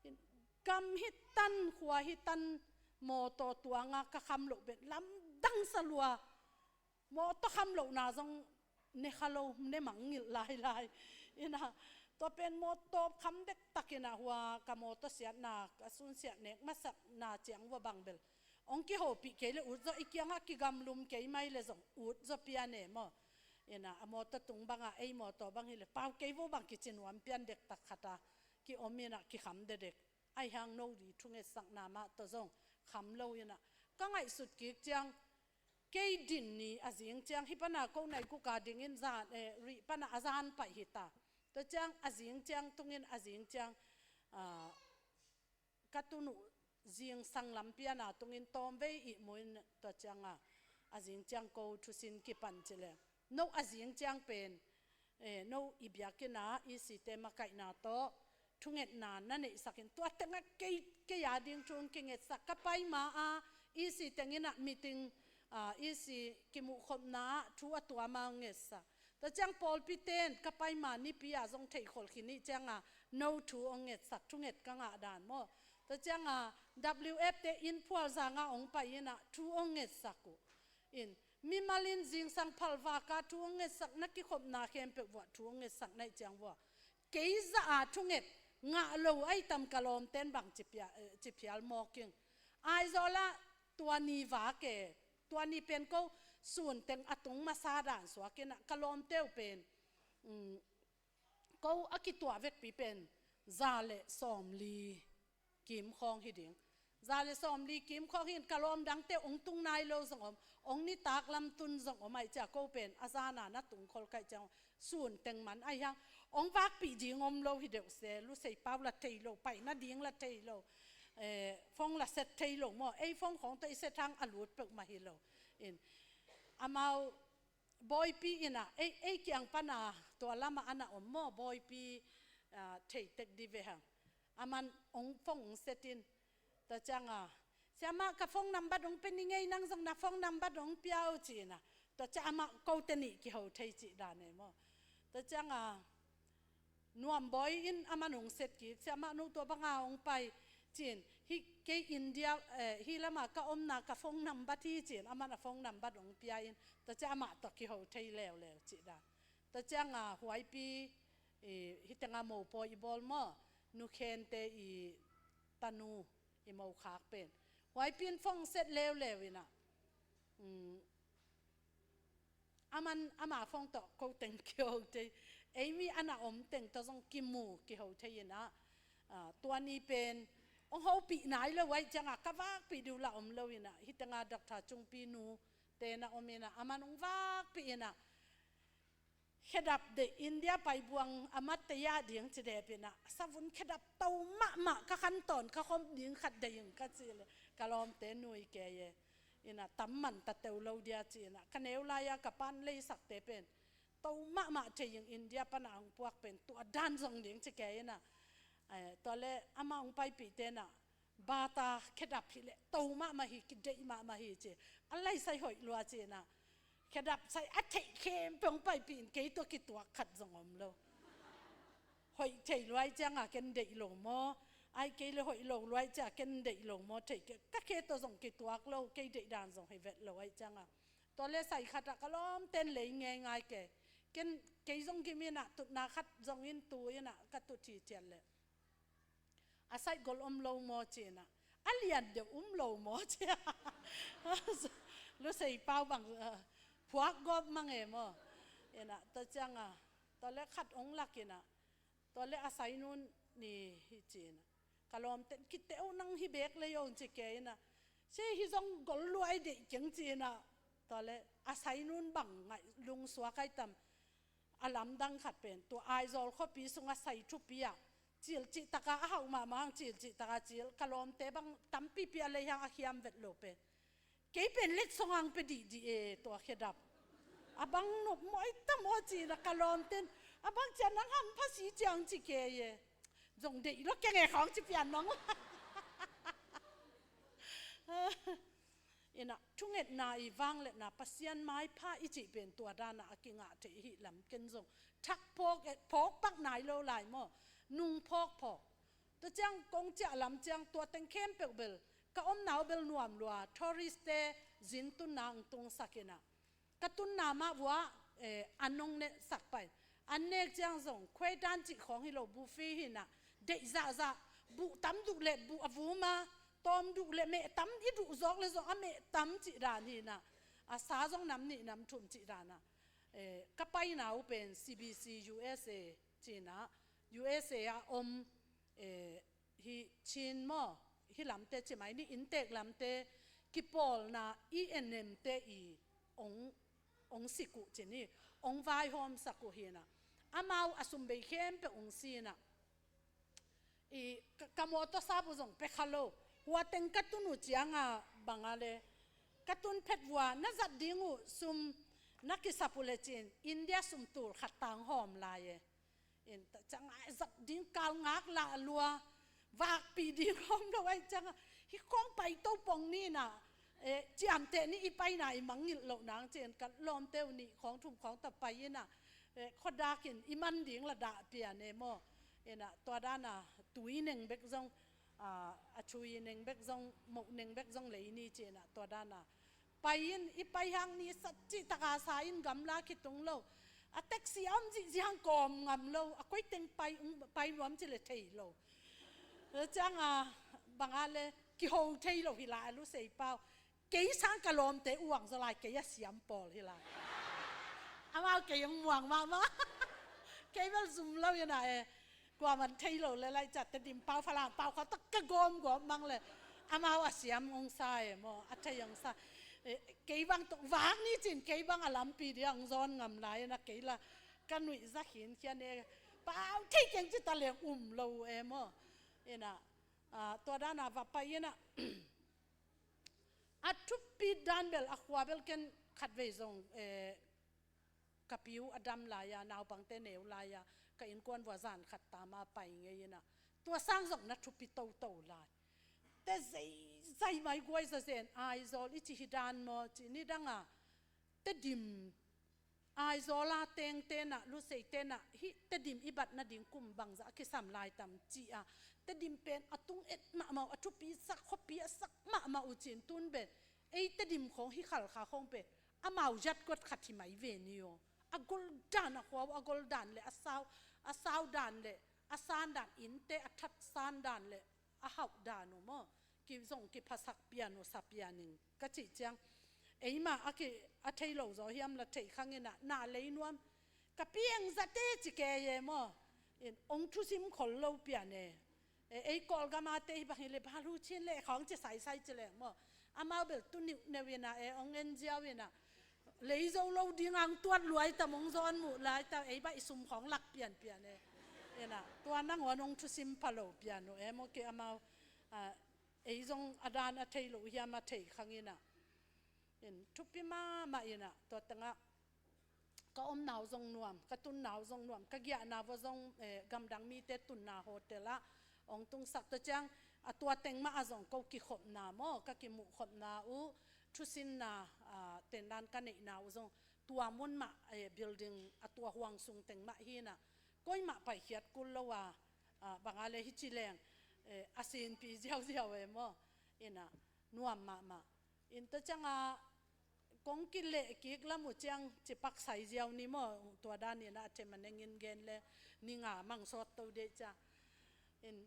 in, gam hi tan, khua hi tan, mawtaw tuang a ka kham loh pen lamdang sa lua. Mawtaw kham lohna zong ne kha lo, ne mangngilh lailai. In ah, tua pen mawtaw kham dektak in ah, hua ka mawtaw siatna, ka sunsiat nek masakna ciang ua bang bel hong kihopih kei leh ut zaw, i kiangah kigamlum kei mai leh zong ut zaw pian e maw. In ah, a mawtaw tung bang a, ei mawtaw bang hi leh pau kei vo bang kici nuam pian dektak khat a kiom in ah kikham dedek. Ahi hang no di thungetsakna mah tawh zong kham lo in ah, ka ngaihsut kik ciang, kei din ni a zing ciang, hih pan a ko nai guk a ding in zan, eh, rih pan a a zan paih hi ta. Tua ciang a zing ciang tung in a zing ciang, ah, ka tun uh zingsang lampi a na tung in tawmvei ihmu in tua ciang a, a zing ciang ko thusin kipan ci leh, no a zing ciang pen, eh, no i biakinn a E C te makaihna tawh thungetna na neihsak in, tua teng ah kei, kei a ding thu hong kingetsak, ka pai ma a E C teng in ah meeting, ah, E C kimuhkhopna ah thu a tuam a hong ngetsak. Tua ciang pawlpi ten ka pai ma nipi a zong theihkholh khin ih ciang a no thu hong ngetsak, thunget ka ngah dan maw. Tua ciang a W F te inn phual zang a hong pai in ah thu hong ngetsak uh. In, mimal in zingsang phalvak a thu hong ngetsak, na kikhopna khempeuh uah thu hong ngetsak na hih ciang uah, kei zah a thunget, Ngah lo ahi tam ka lawmten bang ci pia-, eh, ci phial mawk ing. Aizawl ah tua ni vak e, tua ni pen ko sun teng a tung masa dan suak in ah ka lawmte uh pen, mm, ko a kituah vekpi pen za le sawmli kim khawng hi ding. Za le sawmli kim khawng hi in ka lawm dangte ong tung nai lo zong om, ong nitak lam tun zong om ahih ciang ko pen a zan a na tung khol ka hih ciang sun teng man ahi hang ong vakpih ding om lo hi deuh se, Lusei pau la thei lo, paina ding la thei lo, eh, phone la set thei lo maw, ei phone khawng tawh i set hang a lut peuhmah hi lo. In amau Bawipi in ah, ei, ei kiang pan a tua lam ah a na om maw, Bawipi, ah, thei tek di ve hang. Aman ong phone ong set in. Tua ciang a, "Siamah, ka phone number ong pia ning ei, nang zong na phone number ong pia o," ci in ah. Tua ciang amah kote nih kiho thei cih dan e maw. Tua ciang a, Nuambawi in aman ong set kik, "Siamah, no tua bang a ong pai?" ci in, "Hih kei India, eh, hih lam ah ka omna ka phone number hi," ci in, aman a phone number ong pia in, tua ciang amah tawh kiho thei leuleu cih dan. Tua ciang a, huaipi, eh, hih teng a mopawi i bawl maw, Nu Khente i tanu, i mokhak pen. Huaipi in phone set leuleu in ah, mm, aman ama phone tawh ko teng kiho thei, ei mi a na om teng tawh zong kimu kiho thei in ah, ah, tua ni pen ong hopih nai lo ahih ciang a ka vakpih di uh la om lo in ah, hih teng a Doctor Cungpi nu te na om in ah, aman ong vakpih in ah, "Khedap deih, India pai buang a mat tei a ding," ci dep in ah, "Savun khedap to mahmah, ka khan tawn ka khom ding khat deih ing," ka ci leh, ka lawmte nui kei e. In ah, "Tam man ta teu lo dia," ci in ah, ka neu lai a ka pan leisakte pen, "To mahmah thei ing, India pan a ong puak pen tua dan zong ding," ci kei in ah, eh, tua leh amah ong paipihte in ah, "Bata khedap hi leh to mahmah hi, kideih mahmah hi," ci. A laisai hoih lua ci in ah, khedap sai a theih khempeuh ong paipih in, kei tawh kituak khat zong om lo. Hoih thei lua ahih ciang a ken deih lo maw, ahih kei leh hoih lo lua ahih ciang a ken deih lo maw, theih kei, ka khe tawh zong kituak lo, kei deih dan zong hi vet lo ahih ciang a. Tua leh sai khat ah ka lawmten lei ngeingai kei. Ken, kei zong gim in ah tutna khat zong in tu in ah ka tut hi ciat leh, "A saih gol om lo maw?" ci in ah, "A lian deuh om lo maw?" ci a. Lusei pau bang, ah, phuak gawp mang e maw. In ah, tua ciang a, tua leh khat ong lak in ah, tua leh a sai nun ni hi ci in ah, ka lawmten, "Kite o, nang hi bek lei o," ci kei in ah, "Sia, hih zong gol lua i deih keng," ci in ah, tua leh a sai nun bang ngaih lungsuak ahi tam. A lamdang khat pen, tua Aizawl khuapi sungah sai thupi ah, cil cih taka a hauh mahmah hang, cil cih taka cil, ka lawmte bang tampipi a lei hang a khiam vet lo pen. Kei pen letsong hang pia dihdih e, tua khedap. A bang nop mawh ahi tam aw ci in ah ka lawmten, "A bang ciang nang hampha si ciang," ci kei e. "Zong deih lo keng e," khawng ci pian nong. In ah, thungetna i vangliatna, Pasian maipha i cih pen tua dan ah a kingah theih ahih lam ken zong thak phawk, eh, phawk pak nai lo lai maw, nung phawk phawk. Tua ciang kong ciah lam ciang tua teng khempeuh bel, ka omna uh bel nuam lua, tourist-te zin tunna ong tungsak in ah, ka tunna mah vuah, eh, an ong neksak pai. An nek ciang zong, khuaidan cih khawng hi lo, buffet hi in ah, deih zahzah, buh tam duh leh buh a vum a, tawm duh leh meh tam, i duh zawk leh zong a meh tam cih dan hi in ah, a sa zong nam nih nam thum cih dan ah. Eh, ka paina uh pen C B C U S A ci in ah, U S A ah om, eh, hih Chin maw, hih lamte ci mai ni, inntek lamte kipawlna E N M-te i ong, ong sik uh ci ni, ong vaihawmsak uh hi in ah. Amau a sum bei khempeuh ong si in ah. I ka, ka mawtaw sap uh zong pia kha lo. Hua teng ka tun uh ciang a bang a leh, ka tun phet vuah na zat ding uh sum na kisap uh leh ci in, India sum tul khat tang hawm lai e. In, tua ciang a zat ding kal ngak lah lua, vakpih ding om lo ahih ciang a, "Hih khawng pai to pong ni in ah, eh, ciamteh ni, i paina i mangngilh loh nang," ci in ka lawmte uh nih khawng thum khawng tawh pai in ah, eh, khuadak in i man ding la dah pian e maw. In ah, tua dan a tui neng bek zong, ah, a tui neng bek zong, moh neng bek zong lei ni ci in ah, tua dan a pai in, i pai hang ni sat cih taka sa in gamla kitung lo. A taxi a om zihziang kawm ngam lo, a koi teng pai, pai nuam ci le thei lo. Ciang a bang a le kiho thei lo hi lai a Lusei pau. Kei sang ka lawmte uang zaw lai, kei a siam pawl hi lai. Amau kei hong muang mahmah. Kei bel zum lo hi na e. Kua man thei lo le lai ca Tedim pau, Falam pau kha tak ka gawm gawm mang le. Amau a siam hong sa e maw, a thei hong sa. E, kei bang tok vak ni cin, kei bang a lampi dia hong zawn ngam lai na kei la. Ka nuih za khin khian e. Pau thei keng ci ta leng um lo e maw. Ina, a, tua dan a va pai ina. A thupi dan bel a khua bel ken khatvei zong, eh, ka piu a dam lai a, naupangte neu lai a, ka innkuan vua zan khat ta ma pai ngei ina. Tua sang zong na thupi toto lai. Te zei, zei mai guai za zen, Aizawl i ci hi dan maw, ci ni dang a. Tedim Aizawl a teng tena, Lusei tena, hih Tedim i bat nading kum bangzah a kisam lai tam ci a. Tedim pen a tung et mahmah uh, a thupi sak, khuapi a sak mahmah uh cin tun pen. Ei Tedim khong hih Khalkha khong pen. Amau zat guat khat hi mai ve ni aw. A gol dan a khua uh, a gol dan le, a sau, a sau dan le, a san dan, innte a that san dan le, a hauh dan uh maw, ki zong kiphasak pian uh sa pian ing ka cih ciang. Eima a ki, a thei lo zaw hiam la thei khang ina, na lei nuam. Ka piang zate ci ke ye maw. In ong thusim khol lo pian e. E, ei Kawlgam a te hi bang hi le balu chin le khawng ci saisai ci leng maw. Amau bel tu niuh neuh ina e, ong en ziau ina. Lei zo lo ding ang tuat luai ta mong zawn muh lai ta, ei bah i sum khawng lak pianpian e. Ina, tua nangawn hong thusim pha lo pian uh e maw, kei amau, a, ei zong a dan a thei lo hiam a thei khang ina. In, thupi mahmah ina, tua tengah ka omna uh zong nuam, ka tunna uh zong nuam, ka giahna uh zong, eh, gamdang mite tunna hotel ah hong tungsak tua ciang, a tua teng mah a zong ko kikhopna maw, ka kimuh khopna uh, thusinna, ah, tendan ka neihna uh zong tua mun mah, eh, building a tua huang sung teng mah hi na. Koi mah paikhiat kul lo a, ah, bang a le hici leng, eh, a sinpi ziauziau e maw. Ina, nuam mahmah. In tua ciang a, kong kileh kik lam uh ciang cipak sai ziau ni maw, tua dan ina a them a nengin gen le ni nga mang sawt to deh ciang. In,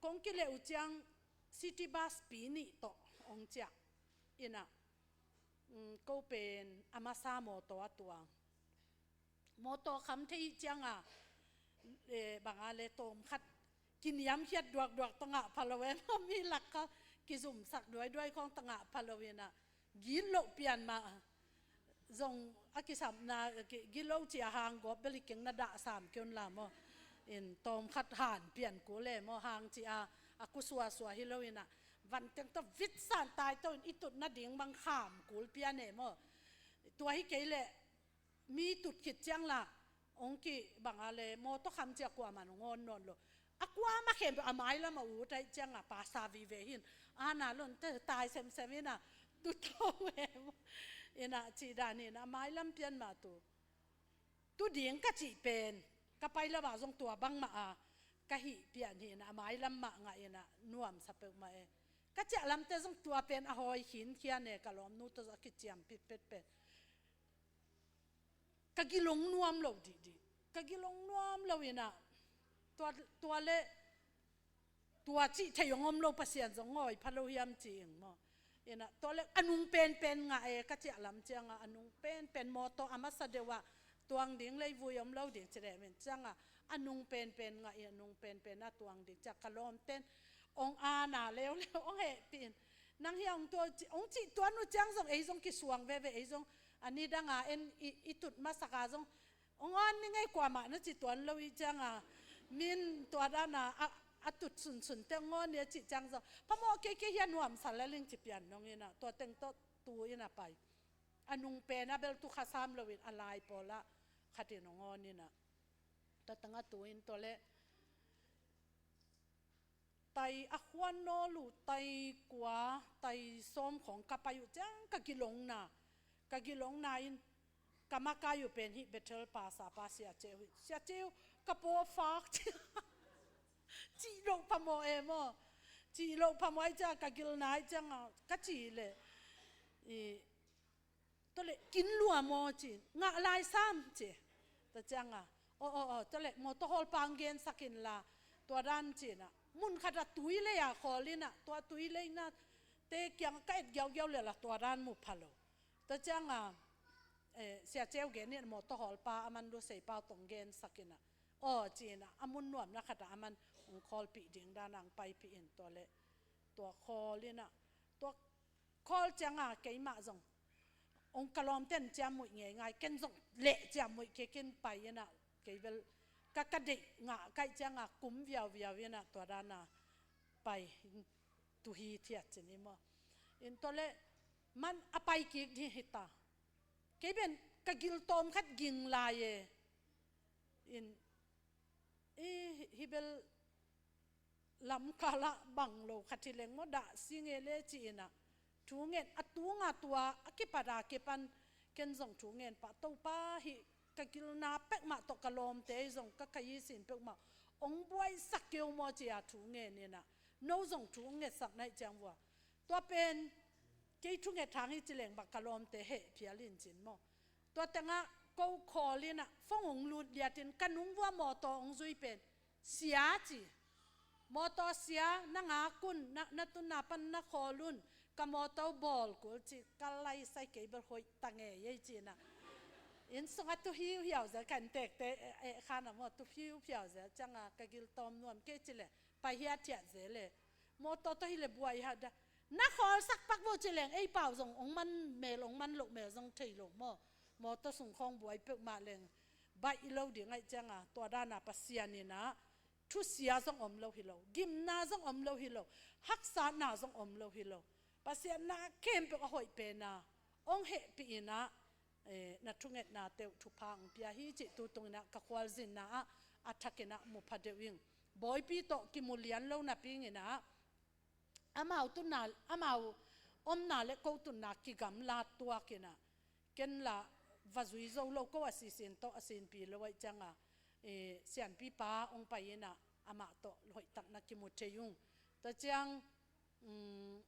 kong kileh uh ciang city bus pi nih tawh hong ciah. Ina, mm, ko pen a masa mawtaw a tuang. Mawtaw kham thei ciang a, eh, bang a le tawm khat kiniamkhiat duakduak tawh ngah pha lo e maw, mi lak kha kizumsak duaiduai khawng tawh ngah pha lo ina, gitloh pian mah zong a kisapna, ki, gitloh ci a hang gawp bel hi keng na dah sam kei un la maw. In tawm khat han pian kul e maw, hang ci a, a kusuasua hi lo ina, van teng tawh vit san tai to in i tut nading bang kham kul pian e maw. Tua hi kei leh, mi tut khit ciang la, ong ki bang a le, mawtaw kham ci a kuaman ong awn nawn lo. A kuama khem a mailam a ut aih ciang a pasa vive hin. A na lon te tai semsem ina, tu to em. Ina ci dan ina, a mailam pian mah tu. Tu ding ka cih pen, ka pai lo a zong tua bang mah a, ka hih pian hi ina, a mailam mah ngah ina, nuamsa peuhmah e. Ka ciah lamte zong tua pen a hawi khinkhian e, ka lawmnu tawh zong a kiciam pitpet pen. Ka gilong nuam lo dihdih. Ka gilong nuam lo ina, tua, tua le, tua cih thei hong om lo Pasian zong ngawi pha lo hiam ci ing maw. Ina, tua le, a nung penpen ngah e, ka ciah lam ciang a, a nung penpen mawtaw a masa deuh ah, tuang ding leivui om lo ding ci leh min ciang a, a nung penpen ngah i, a nung penpen a tuang ding ciah ka lawmten. Ong ana leuleu, ong hehpih in. Nang hia ong tua, ong cih tuan uh ciang zong, ei zong kisuang veve, ei zong, a ni dang a en, i, i tut masak a zong, ong awn ni ngei kuamah na ci tuan lo i ciang a, min tua dan a, a, a tut sunsun te ong awn ni a cih ciang zong, phamawh kei kei hia nuamsa la ling ci pian nong ina, tua teng tawh tu ina pai. A nung pen a bel tu kha sam lo in a lai pawl ah, khat in ong awn ina. Tua tang a tu in tua le, tai a khuan nawl uh, tai kua, tai sawm khawng ka pai uh ciang ka gilongna, ka gilongna in ka makai uh pen hih Bethel pasa pa Sia Ceu hi. Sia Ceu, ka paw fak ci. Cih loh phamawh e maw. Cih loh phamawh aih ciang ka gilna aih ciang a, ka ci le. I, Tua le, kin lua maw ci, ngah lai sam ci. Tua cianga, aw, aw, aw, tua le mawtaw hawlpa ang gensak inla, tua dan cinah, mun khatah tui lei a khawl inah, tua tui leina te kiang ka et giaugiau lel a tua dan mu pha lo. Tua cianga, eh, Sia Ceu gen inah mawtaw hawlpa a man Lusei pau tawh ang gensak inah, aw cinah, a mun nuamna khatah a man ang khawlpih ding dan ang paipih in tua le, tua khawl inah, tua khawl cianga keimah zong, ong ka lawmten ciammuih ngeingai, ken zong leh ciammuih kei ken pai inah, kei bel ka ka deih ngah kaih cianga kum viauviau inah tua dana pai, tuhi thiat cin i maw. In tua le man a pai kik ding hita. Kei ben ka giltawm khat ging lai e. In, i, hi bel lamkalah bang lo khat hi leng maw, dah si nge le ci inah, thu ngen a tunga tua a kipat a kipan, ken zong thu ngen pah, Topa hi ka gilna peuhmah tawh ka lawmte zong ka kha i sin peuhmah ong buaisak keu maw ci a thu ngen inah, no zong thu ngetsak naih ciang vua. Tua pen kei thunget hang hi ci leng bak ka lawmte heh phial in cin maw. Tua tengah ko khawl inah fong ong lut liatin ka nung vua mawtaw ong zui pen Sia ci. Mawtaw Sia, na ngak un, na, na tunna pan na khawl un, ka mawtaw bawl kul ci, ka laisai kei bel hoih ta ngei ei cinah. Inn sungah tu hiuhiau zel kan tekte, eh, eh, khan a maw, tu hiuhiau zel cianga ka giltawm nuam kei ci le, pai hiat thiat zel le. Mawtaw tawh hi le buai hat dah. Na khawlsak pak vo ci leng, ei pau zong ong man mel, ong man loh mel zong thei lo maw. Mawtaw sung khawng buai peuhmah leng baih lo ding aih cianga, tua dana Pasian inah thusia zong om lo hi lo, gimna zong om lo hi lo, haksatna zong om lo hi lo. Pasian na khempeuh a hoih pena ong hehpih inah, eh, na thungetna teuh thupha ang pia hi cih tutung inah ka khualzinna ah a thak inah mu pha deuh ing. Bawipi tawh kimu lian lo napi inah, amau tunna, amau omna le ko tunna kigamla tuak inah, ken la va zui zo lo ko a sisin tawh a sinpi lo aih cianga, eh, sianpipa ong pai inah amah tawh hoihtak na kimu thei ung. Tua ciang, um,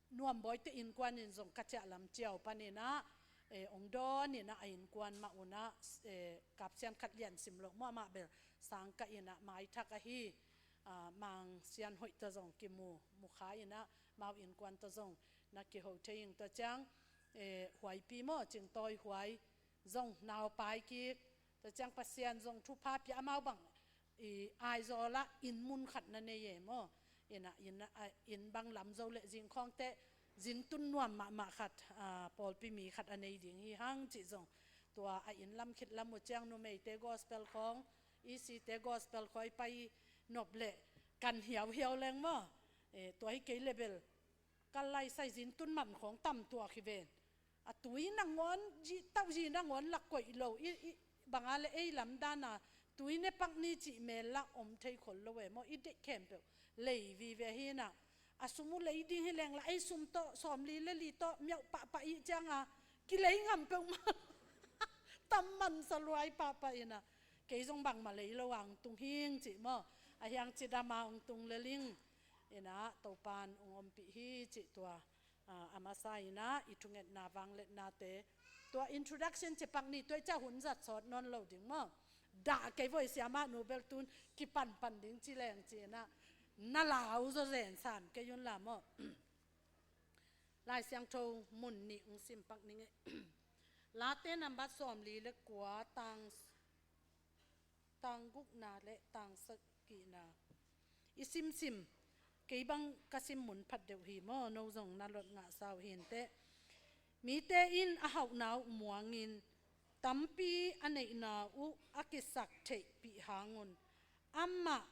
Nuambawite innkuan in zong ka ciah lam ciau pan inah, eh, ong dawn inah a innkuan mah unah, eh, Kapsian khat lian sim loh maw, amah bel sang ka inah maithak ahi, ah, Mang Sian Hoih tawh zong kimu, mukha inah mau innkuan tawh zong na kiho thei ing. Tua ciang, eh, Huaipi maw, Cingtawi Huai zong naupai kik. Tua ciang Pasian zong thupha pia, amau bang i Aizawl ah inn mun khat na nei e maw. Inah, inn, a, inn bang lam zo le zing khawngte zin tun nuam mahmah khat, a, pawlpi mi khat a nei ding hi hang cih zong. Tua a inn lam khit lam uh ciang numeite gospel khawng, E C te gospel khawng i pai nop le kan hiauhiau leng maw. Eh, tua hi kei le bel ka laisai zin tun man khawng tam tuak hi ven. A tui nangawn, zi, tauh zi nangawn lak koih lo, i, i, banga le ei lam dana tui ne pak ni cih mel lah om thei khol lo e maw, i deih khempeuh lei vive hi inah. A sum uh lei ding hi leng lah ei sum tawh, sawmli le li tawh miauh pahpah i cianga kilei ngam peuhmah. Tam man sa luai pahpah inah. Kei zong bangmah lei lo ang tung hing cih maw. A hiang cidama ong tung le ling. Inah Topan ong ompih hi cih tua. Ah, a masa inah i thungetna vangliatnate. Tua introduction ci pak ni, tua i ciah hun zat sawt nawn lo ding maw. Dah kei voi siamah nu bel tun kipanpan ding ci leng ci inah. Na lau zaw zen sam kei un la maw. Lai Siangtho mun nih ong sim pak ning e. Late nambat sawmli le kua tang tang gukna le tang sagihna i simsim, kei bang ka sim mun phat deuh hi maw, no zong na lot ngah sau hi inteh. Mite in a hauhna uh muangin tampi a neihna uh a kisak theihpih hangun amah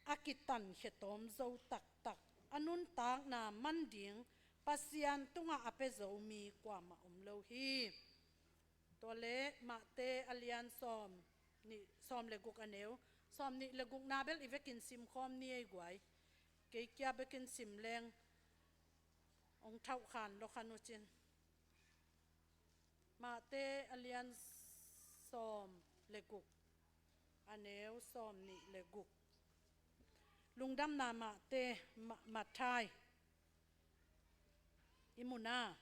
a kitankhia tawm zo taktak a nuntakna man ding Pasian tungah a pia zo mi kuamah om lo hi. Tua le Mahte a lian sawm nih, sawm le guk a neu, sawm nih le gukna bel i vekin sim khawm ni ei guai. Kei kia bekin sim leng ong thauh khan lo khan uh cin. Mahte a lian sawm le guk a neu sawm nih le guk. Lungdamna Mahte, Ma-, Matthai i muna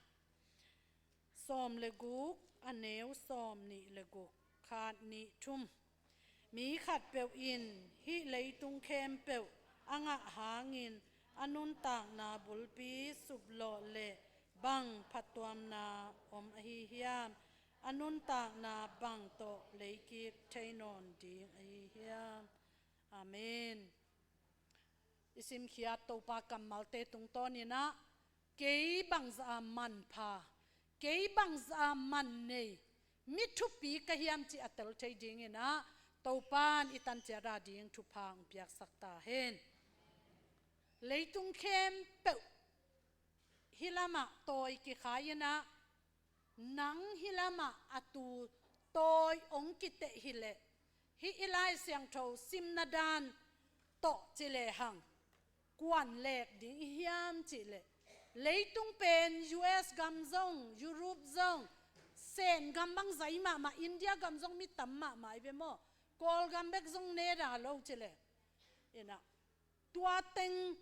sawm le guk a neu sawm nih le guk. Khat, nih, thum. Mi khatpeuh in hih leitung khempeuh a ngah hangin a nuntakna bulpi suplawh leh bang phattuamna om ahi hiam? A nuntakna bang tawh leikik thei nawn ding ahi hiam? Amen. I simkhiat Topa kammalte tungtawninah kei bangzah a manpha, kei bangzah a man nei, mi thupi ka hiam cih a tel thei dinginah Topan i tan ciat a ding thupha hong piaksak ta hen. Leitung khempeuh hih lamah tawi kikhai inah, nang hih lamah a tu tawi hong kiteh hileh, hih i Lai Siangtho simna dan tawh ci lehang kuan lek ding i hiam cihleh, leitung pen U S gam zong, Europe zong, Sen gam bang zai mahmah, India gam zong mi tam mahmah i ve maw? Kawlgam bek zong neda lo cileh, inah tua teng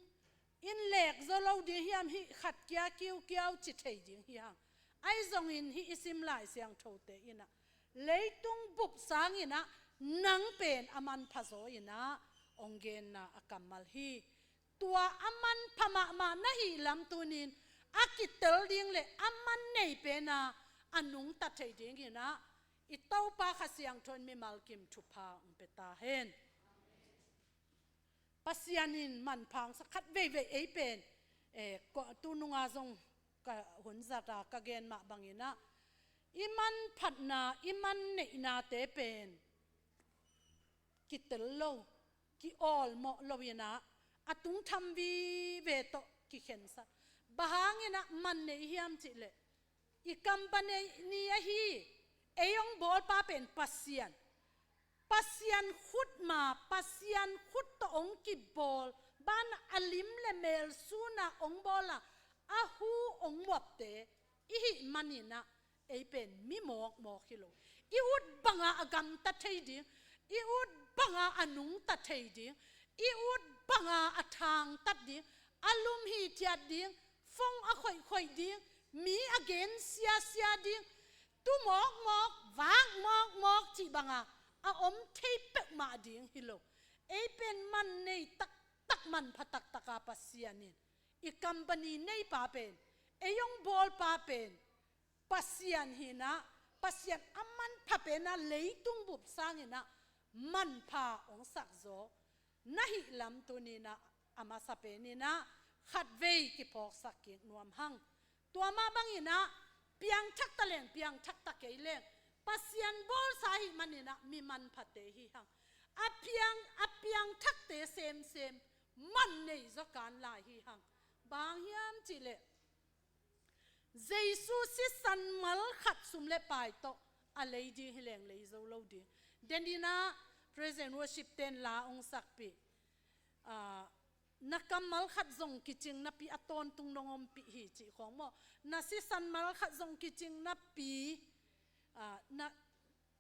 in lek zaw lo ding hiam, hih khat kia kiukiau ci thei ding hi hang. Ahi zongin hih i sim Lai Siangthote inah leitung bup sanginah nang pen a manpha zaw inah hong genna a kammal hi. Tua a manpha mahmah na hih lam tunin a kitel ding le a man nei pena a nungta thei dinginah i Topa Kha Siangtho in mimal kim thupha hong pia ta hen. Pasian in manpha hong sak khat veivei ei pen, eh, ko-, tu nunga zong ka hun zata ka gen mah banginah i manphatna, i man neihnate pen kitel lo, ki-awlmawh lo inah a tungtham vive tawh kikhensat. Bang hanginah man nei hiam cihleh, i company ahi, ei hong bawlpa pen Pasian. Pasian khut ma, Pasian khut tawh hong kibawl, banah a lim le mel suna hong bawla, a hu hong muapte i hih maninah ei pen mi mawkmawk hi lo. I ut banga a gamta thei ding, i ut banga a nungta thei ding, i ut banga a thangtat ding, a lum hithiat ding, fong a khoihkhoih ding, mi a gen siasia ding, tu mawkmawk, vak mawkmawk cih banga a om thei peuhmah ding hi lo. Ei pen man nei taktak, manpha taktaka Pasian in i company neipa pen, ei hong bawlpa pen Pasian hinah, Pasian a manpha pena leitung bup sanginah manpha hong sakzaw na hih lam tuninah a masa peninah khatvei kiphawksak kik nuam hang. Tua mah banginah piangthak ta leng, piangthak ta kei leng, Pasian bawlsa ahih maninah mi manphate hi hang. A piang, a piangthakte semsem man nei zaw kan lai hi hang. Bang hiam cihleh, Jesu sisan mal khat sum le pai tawh a lei ding hi leng lei zo lo ding. Deninah praise and worship ten la hong sakpih. Ah, na kammal khat zong kicing napi a tawntung nong ompih hi cih khawng maw? Na sisan mal khat zong kicing napi, ah, na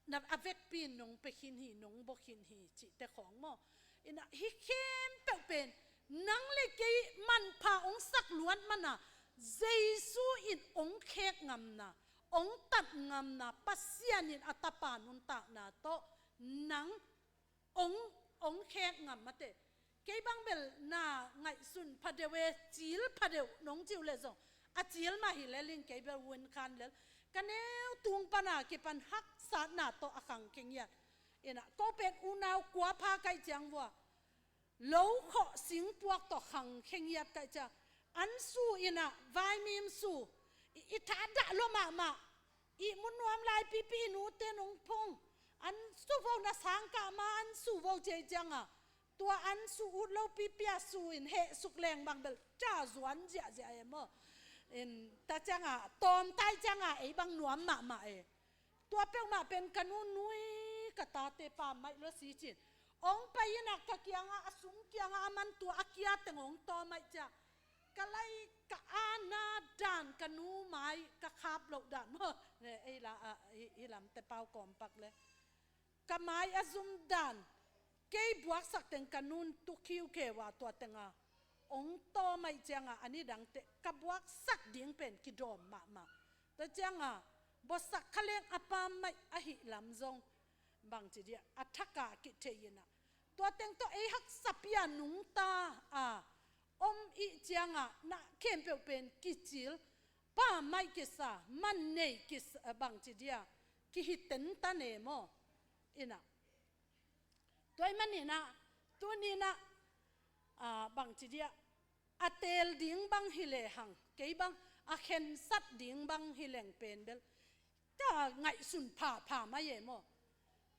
na a vekpi in nong pia khin hi, nong bawk khin hi cihte khawng maw? Inah hih khempeuh pen nang le kei manpha hong sak luat mana Jesu in hong khek ngamna, hong tat ngamna, Pasian in a tapa nuntakna tawh nang hong, hong khek ngam mate. Kei bang bel na ngaihsun phadeuh e, cil phadeuh nong ciu le zong a cil mah hi lel in kei bel vun khan lel. Ka neu tung pana kipan haksatna tawh a khang khengiat. Inah ko pen unau kua pha kaih ciang vua lo khawh singpuak tawh khang khengiat kaih ciang, an su inah vaimim su, i, i thadah lua mahmah. I mu nuam lai pipi i nute nong phong. An su vo na sangkah ma an su vo cei cianga tua an su ut lo pipi a su in heh suk leng bang bel ca zuan ziahziah e maw? In ta cianga tawmtai cianga ei bang nuam mahmah e. Tua peuhmah pen ka nu nui ka tate pa maih lo si cin. Ong pai inah ka kiangah a sung kiangah a man tua a kia teng ong tawm maih ciang ka lai ka ana dan ka nu mai ka khap loh dan maw? Ne, ei la, a, i, i lamte pau kawmpak le ka mai a zum dan, kei buaksak teng ka nun tu khiukheu a tua tenga ong tawm maih cianga a nidangte ka buaksak ding pen kidawm mahmah. Tua cianga buaksak kha leng a pam maih ahih lam zong bangci dia, a thakah kithei inah, tua teng tawh ei haksa pia nungta a om ih ciangah na khempeuh pen kicil, pammaih kisa, man nei kisa, bangci dia, kihi tentan e maw. Inah, tua ih maninah, tuninah, a, bangci dia, a teel ding bang hi lehang, kei bang a khensat ding bang hi leng pen bel, ta ngaihsun phapha mai e maw.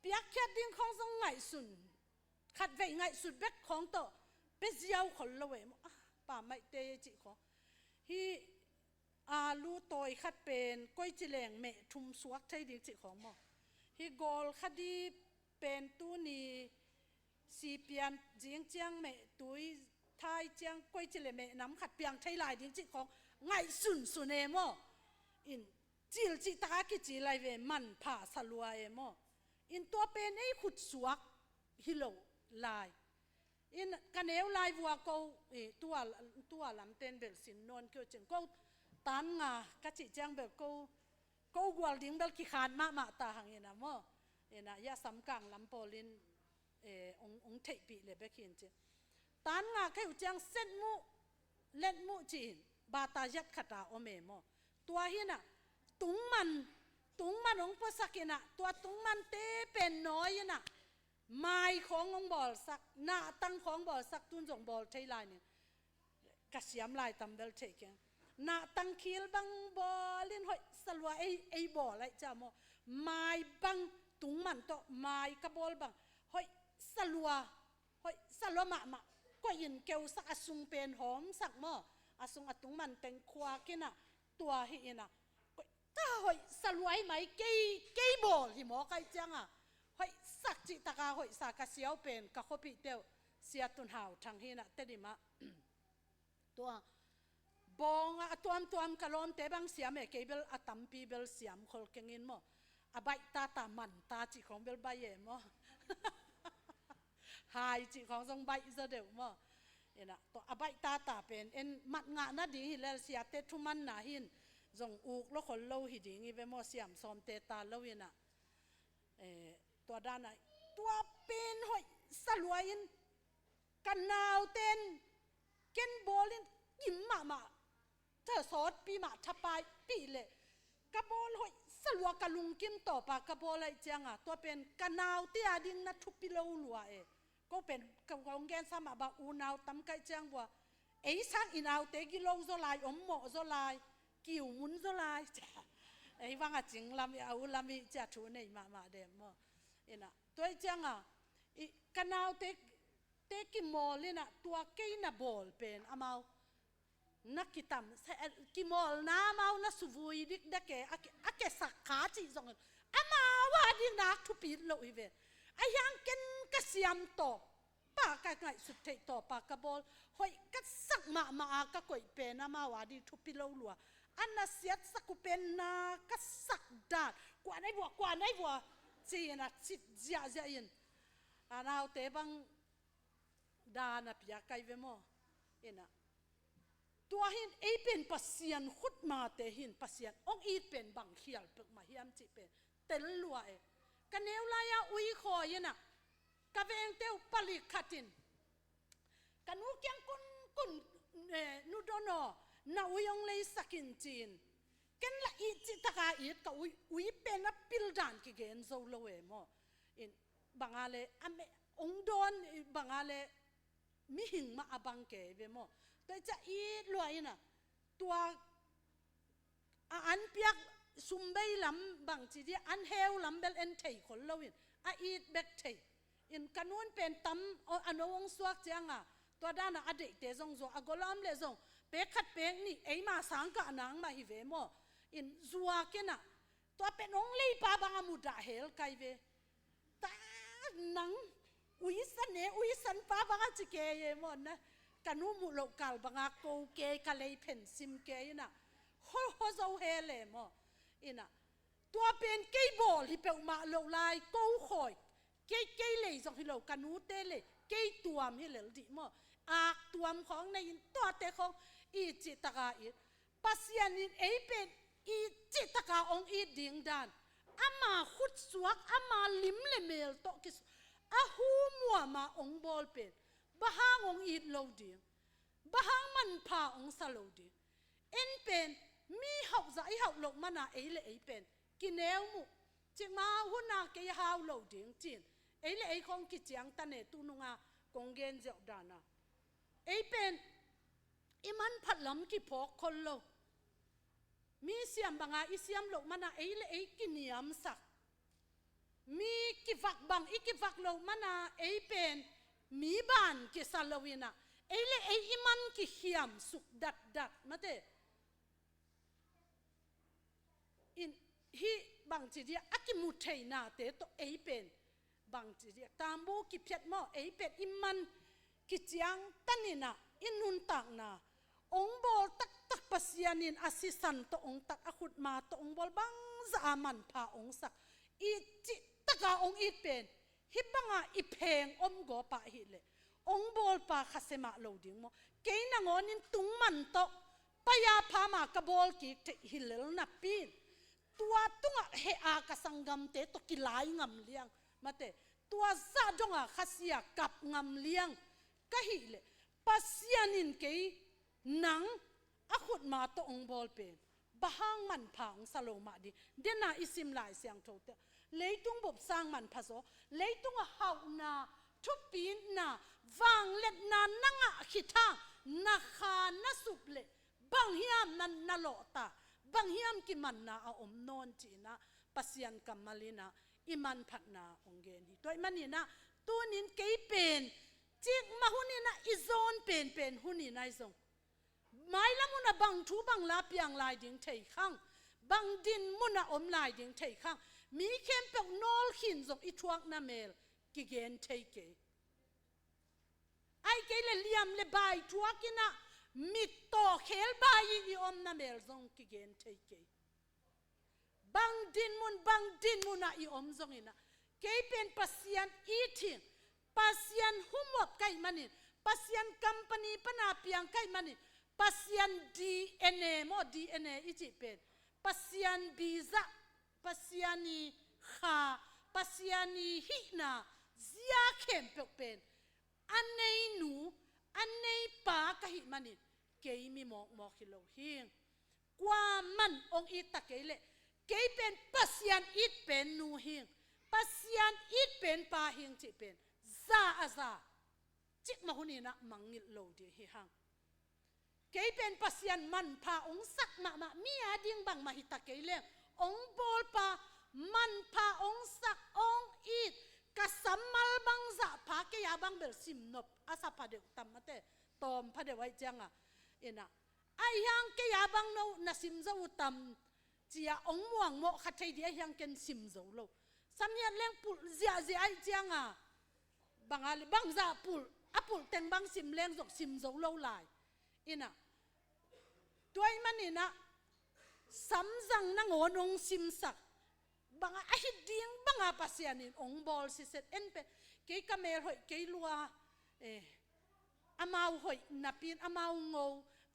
Piakkhiat ding khawng zong ngaihsun, khatvei ngaihsut bek khawng tawh pia ziau khol lo e maw. Ah, pammaihte cih khawng. Hih alu tawi khat pen koici leng meh thum suak thei ding cih khawng maw. Hih gawl khadi pen tuni sipian zing ciang meh, tui thai ciang koici le meh nam khat piang thei lai ding cih khawng ngaihsunsun e maw. In, cil cih taka kicil lai ve, manpha salua e maw. In, tua pen ei khutsuak hi lo lai. In, ka neu lai vua ko, eh, tua, tua lamten bel sin nawn kei uh cin ko, tan nga ka cih ciang bel ko, ko gual ding bel kikhan mahmah ta hang inah maw. Inah, hia Samkang lam pawlin, eh, ong, ong theihpih le bek hin ci. Tan nga kei uh ciang setmuh, letmuh ci-in bata yat khata om e maw. Tua hinah tungman, tungman ong puasak inah, tua tungmante pen nawi inah mai khawng ong bawlsak, nahtang khawng bawlsak, tun zong bawl thei lai ning. Ka siam lai tam bel thei keng. Nahtang khil bang bawlin hoih salua ei, ei bawl aih cia maw. Mai bang tungman tawh mai ka bawl bang hoih salua, hoih salua mahmah. Koih in keusak, a sung pen hawmsak maw. A sung a tungman teng khuak inah, tua hi inah. Koih ta hoih salua hi mai, kei, kei bawl hi maw kai cianga. Hoihsak cih taka hoihsa ka siau pen ka khuapihte uh Sia Tun Hau Thang hi inah Tedim ah. Tua bawngah a tuamtuam ka lawmte bang siam e, kei bel a tampi bel siam khol keng in maw. A baih tata manta cih khawng bel baih e maw. Hai cih khawng zong baih zaw deuh maw. Inah, tua a baih tata pen en mat ngah nading hi lel, siate thumanna hin zong uk lo khol lo hi ding hi ve maw, siam sawmte ta lo inah. Eh, tua danah, tua pen hoih salua in ka nauten ken bawlin kim mahmah, tha sawtpi mah thapaipih leh ka bawl hoih salua ka lungkim tawpa ka bawl aih cianga, tua pen ka naute a ding na thupi lo lua e. Ko pen ka, ka hong gensa mah bang unau tam kaih ciang vua, ei sang i naute gilo zaw lai, om mawh zaw lai, kiu mun zaw lai. Ei bang a cing lam i, a u lam i cia thu nei mahmah dem maw. Inah, tua i cianga, i, ka naute te kimawl inah tua kei na bawl pen amau na kitam, sa-, kimawlna amau na suvui dikdek e, a ke, a kesak kha cih zongin amau a ding nak thupit loh hi ve. A hiang ken ka siam tawp pa, ka ngaihsut theih tawpa ka bawl, hoih ka sak mahmah a ka koih pen amau a ding thupi lo lua. A na siatsak uh pen na ka sak dan, kua nai vua, kua nai vua, ci-in a cit ziahziah in. A naute bang dan a pia kai ve maw. Inah, tua hin ei pen Pasian khutmate hin Pasian ong it pen bang khial peuhmah hiam cih pen tel lua e. Ka neu lai-a ui khawi inah, ka vengte uh palik khat in ka nu kiang kunkun, eh, nu Don aw, na ui ong leisak in ci-in. Ken la it cih taka it, ka ui, ui pen a pil dan kigen zo lo e maw. In, banga le a meh ong dawn, banga le mihing mah a bang kei ve maw. Tua i ciah it lua inah, tua a an piak sumbei lam bangci dia, an heu lam bel en thei khol loin a it bek thei. In ka nun pen tam, a no ong suak cianga, tua dana a deihte zong zuak, a gol a om leh zong pek khat pek nih, eima sang kah nang mah hi ve maw. In zuak inah, tua pen ong leipa bang a mudah hel kai ve. Ta nang uisan e, uisan pa bang a ci kei e maw na. Ka nu muh loh kal banga ko kei, ka lei phen sim kei inah, ho, ho zo hel e maw. Inah, tua pen kei bawl hi peuhmah loh lai, ko khawi, kei, kei lei zong hi lo, ka nute lei, kei tuam hi lel dih maw. Ak tuam khawng nei in, tuate khawng i cih taka it. Pasian in ei pen i cih taka ong it ding dan, ama khutsuak, ama lim le mel tawh kis-, a hu muama ong bawl pen, bang hang ong it lo ding, bang hang manpha ong sa lo ding. En pen, mi hauhzah i hauh loh mana ei le ei pen kineu muh, cikmah huna kei a hau lo ding cin, ei le ei khong kiciangtan e, tununga kong gen ziau dana. Ei pen i manphat lam kiphawk khol lo. Mi siam banga i siam loh mana ei le ei kiniamsak. Mi kivak bang i kivak loh mana ei pen mi ban kisa lo ina, ei le ei i man kikhiam suk datdat mate. In, hih bangci dia a kimu theinate tawh ei pen bangci dia tambu kiphiat maw, ei pen i man kiciangtan ina, i nuntakna ong bawl taktak, Pasian in a sisan tawh ong tat, a khutma tawh ong bawl, bangzah a manpha ong sak, i cihtaka ong it pen hih banga i pheng om gawpa ahileh ong bawlpa khasia mah lo ding maw? Kei nangawnin tungman tawh pai-a phama ka bawl kik theih hi lel napi in, tua tungah heh a ka sanggamte tawh kilai ngam liang mate, tua zah donga khasia kap ngam liang ka hih leh, Pasian in kei nang a khutma tawh ong bawl pen bang hang manpha ong sa lo mah ding. Dena i sim Lai Siangthote, leitung bup sang manpha zaw, leitunga hauhna, thupina, vangliatna na ngah khit hang, na kha na sup leh bang hiam na, na lawhta, bang hiam kimanna a om nawn ci-ina Pasian kammal ina i manphatna ong gen hi. Tua ahih manina tunin kei pen cikmah hunina i zawn penpen hunina i zong, mailam huna bang thu bang la piang lai ding thei khang, bang din muna om lai ding thei khang, mi khempeuh nawl khin zong i thuakna mel kigen thei kei. Ai kei le liam le bai thuak ina, mit tawh khel bai i, i omna mel zong kigen thei kei. Bang din mun, bang din muna i om zong ina, kei pen Pasian it hing, Pasian homework ka hih manin, Pasian company pana piang ka hih manin, Pasian D N A maw, D N A i cih pen Pasian biza, Pasian i kha, Pasian i hihna zia khempeuh pen a nei nu, a nei pa ka hih manin, kei mi mawkmawk hi lo hing. Kuaman ong it ta kei leh, kei pen Pasian it pen nu hing, Pasian it pen pa hing cih pen za a za, cikmah hunina mangngilh lo ding hi hang. Kei pen Pasian manpha ong sak mahmah, mi a ding bangmah hi ta kei leng, ong bawlpa, manpha ong sak, ong it, ka sammal bangzah pha, kei a bang bel simnop a sa pha deuh tam mate, tawm pha deuh ahih cianga ina, ahih hang kei a bang no na sim zo uh tam, ci-a ong muangmawh kha thei ding ahih hang ken sim zo lo. Samhiat leng pulh ziahziah ahih cianga, banga le bangzah pulh, a pulh teng bang sim leng zong sim zo lo lai. Ina, tua ahih manina samzang nangawn ong simsak, banga a hi ding banga Pasian in ong bawl siset en pe. Kei ka mel hoih kei lua, eh, amau hoih napi in, amau ngo,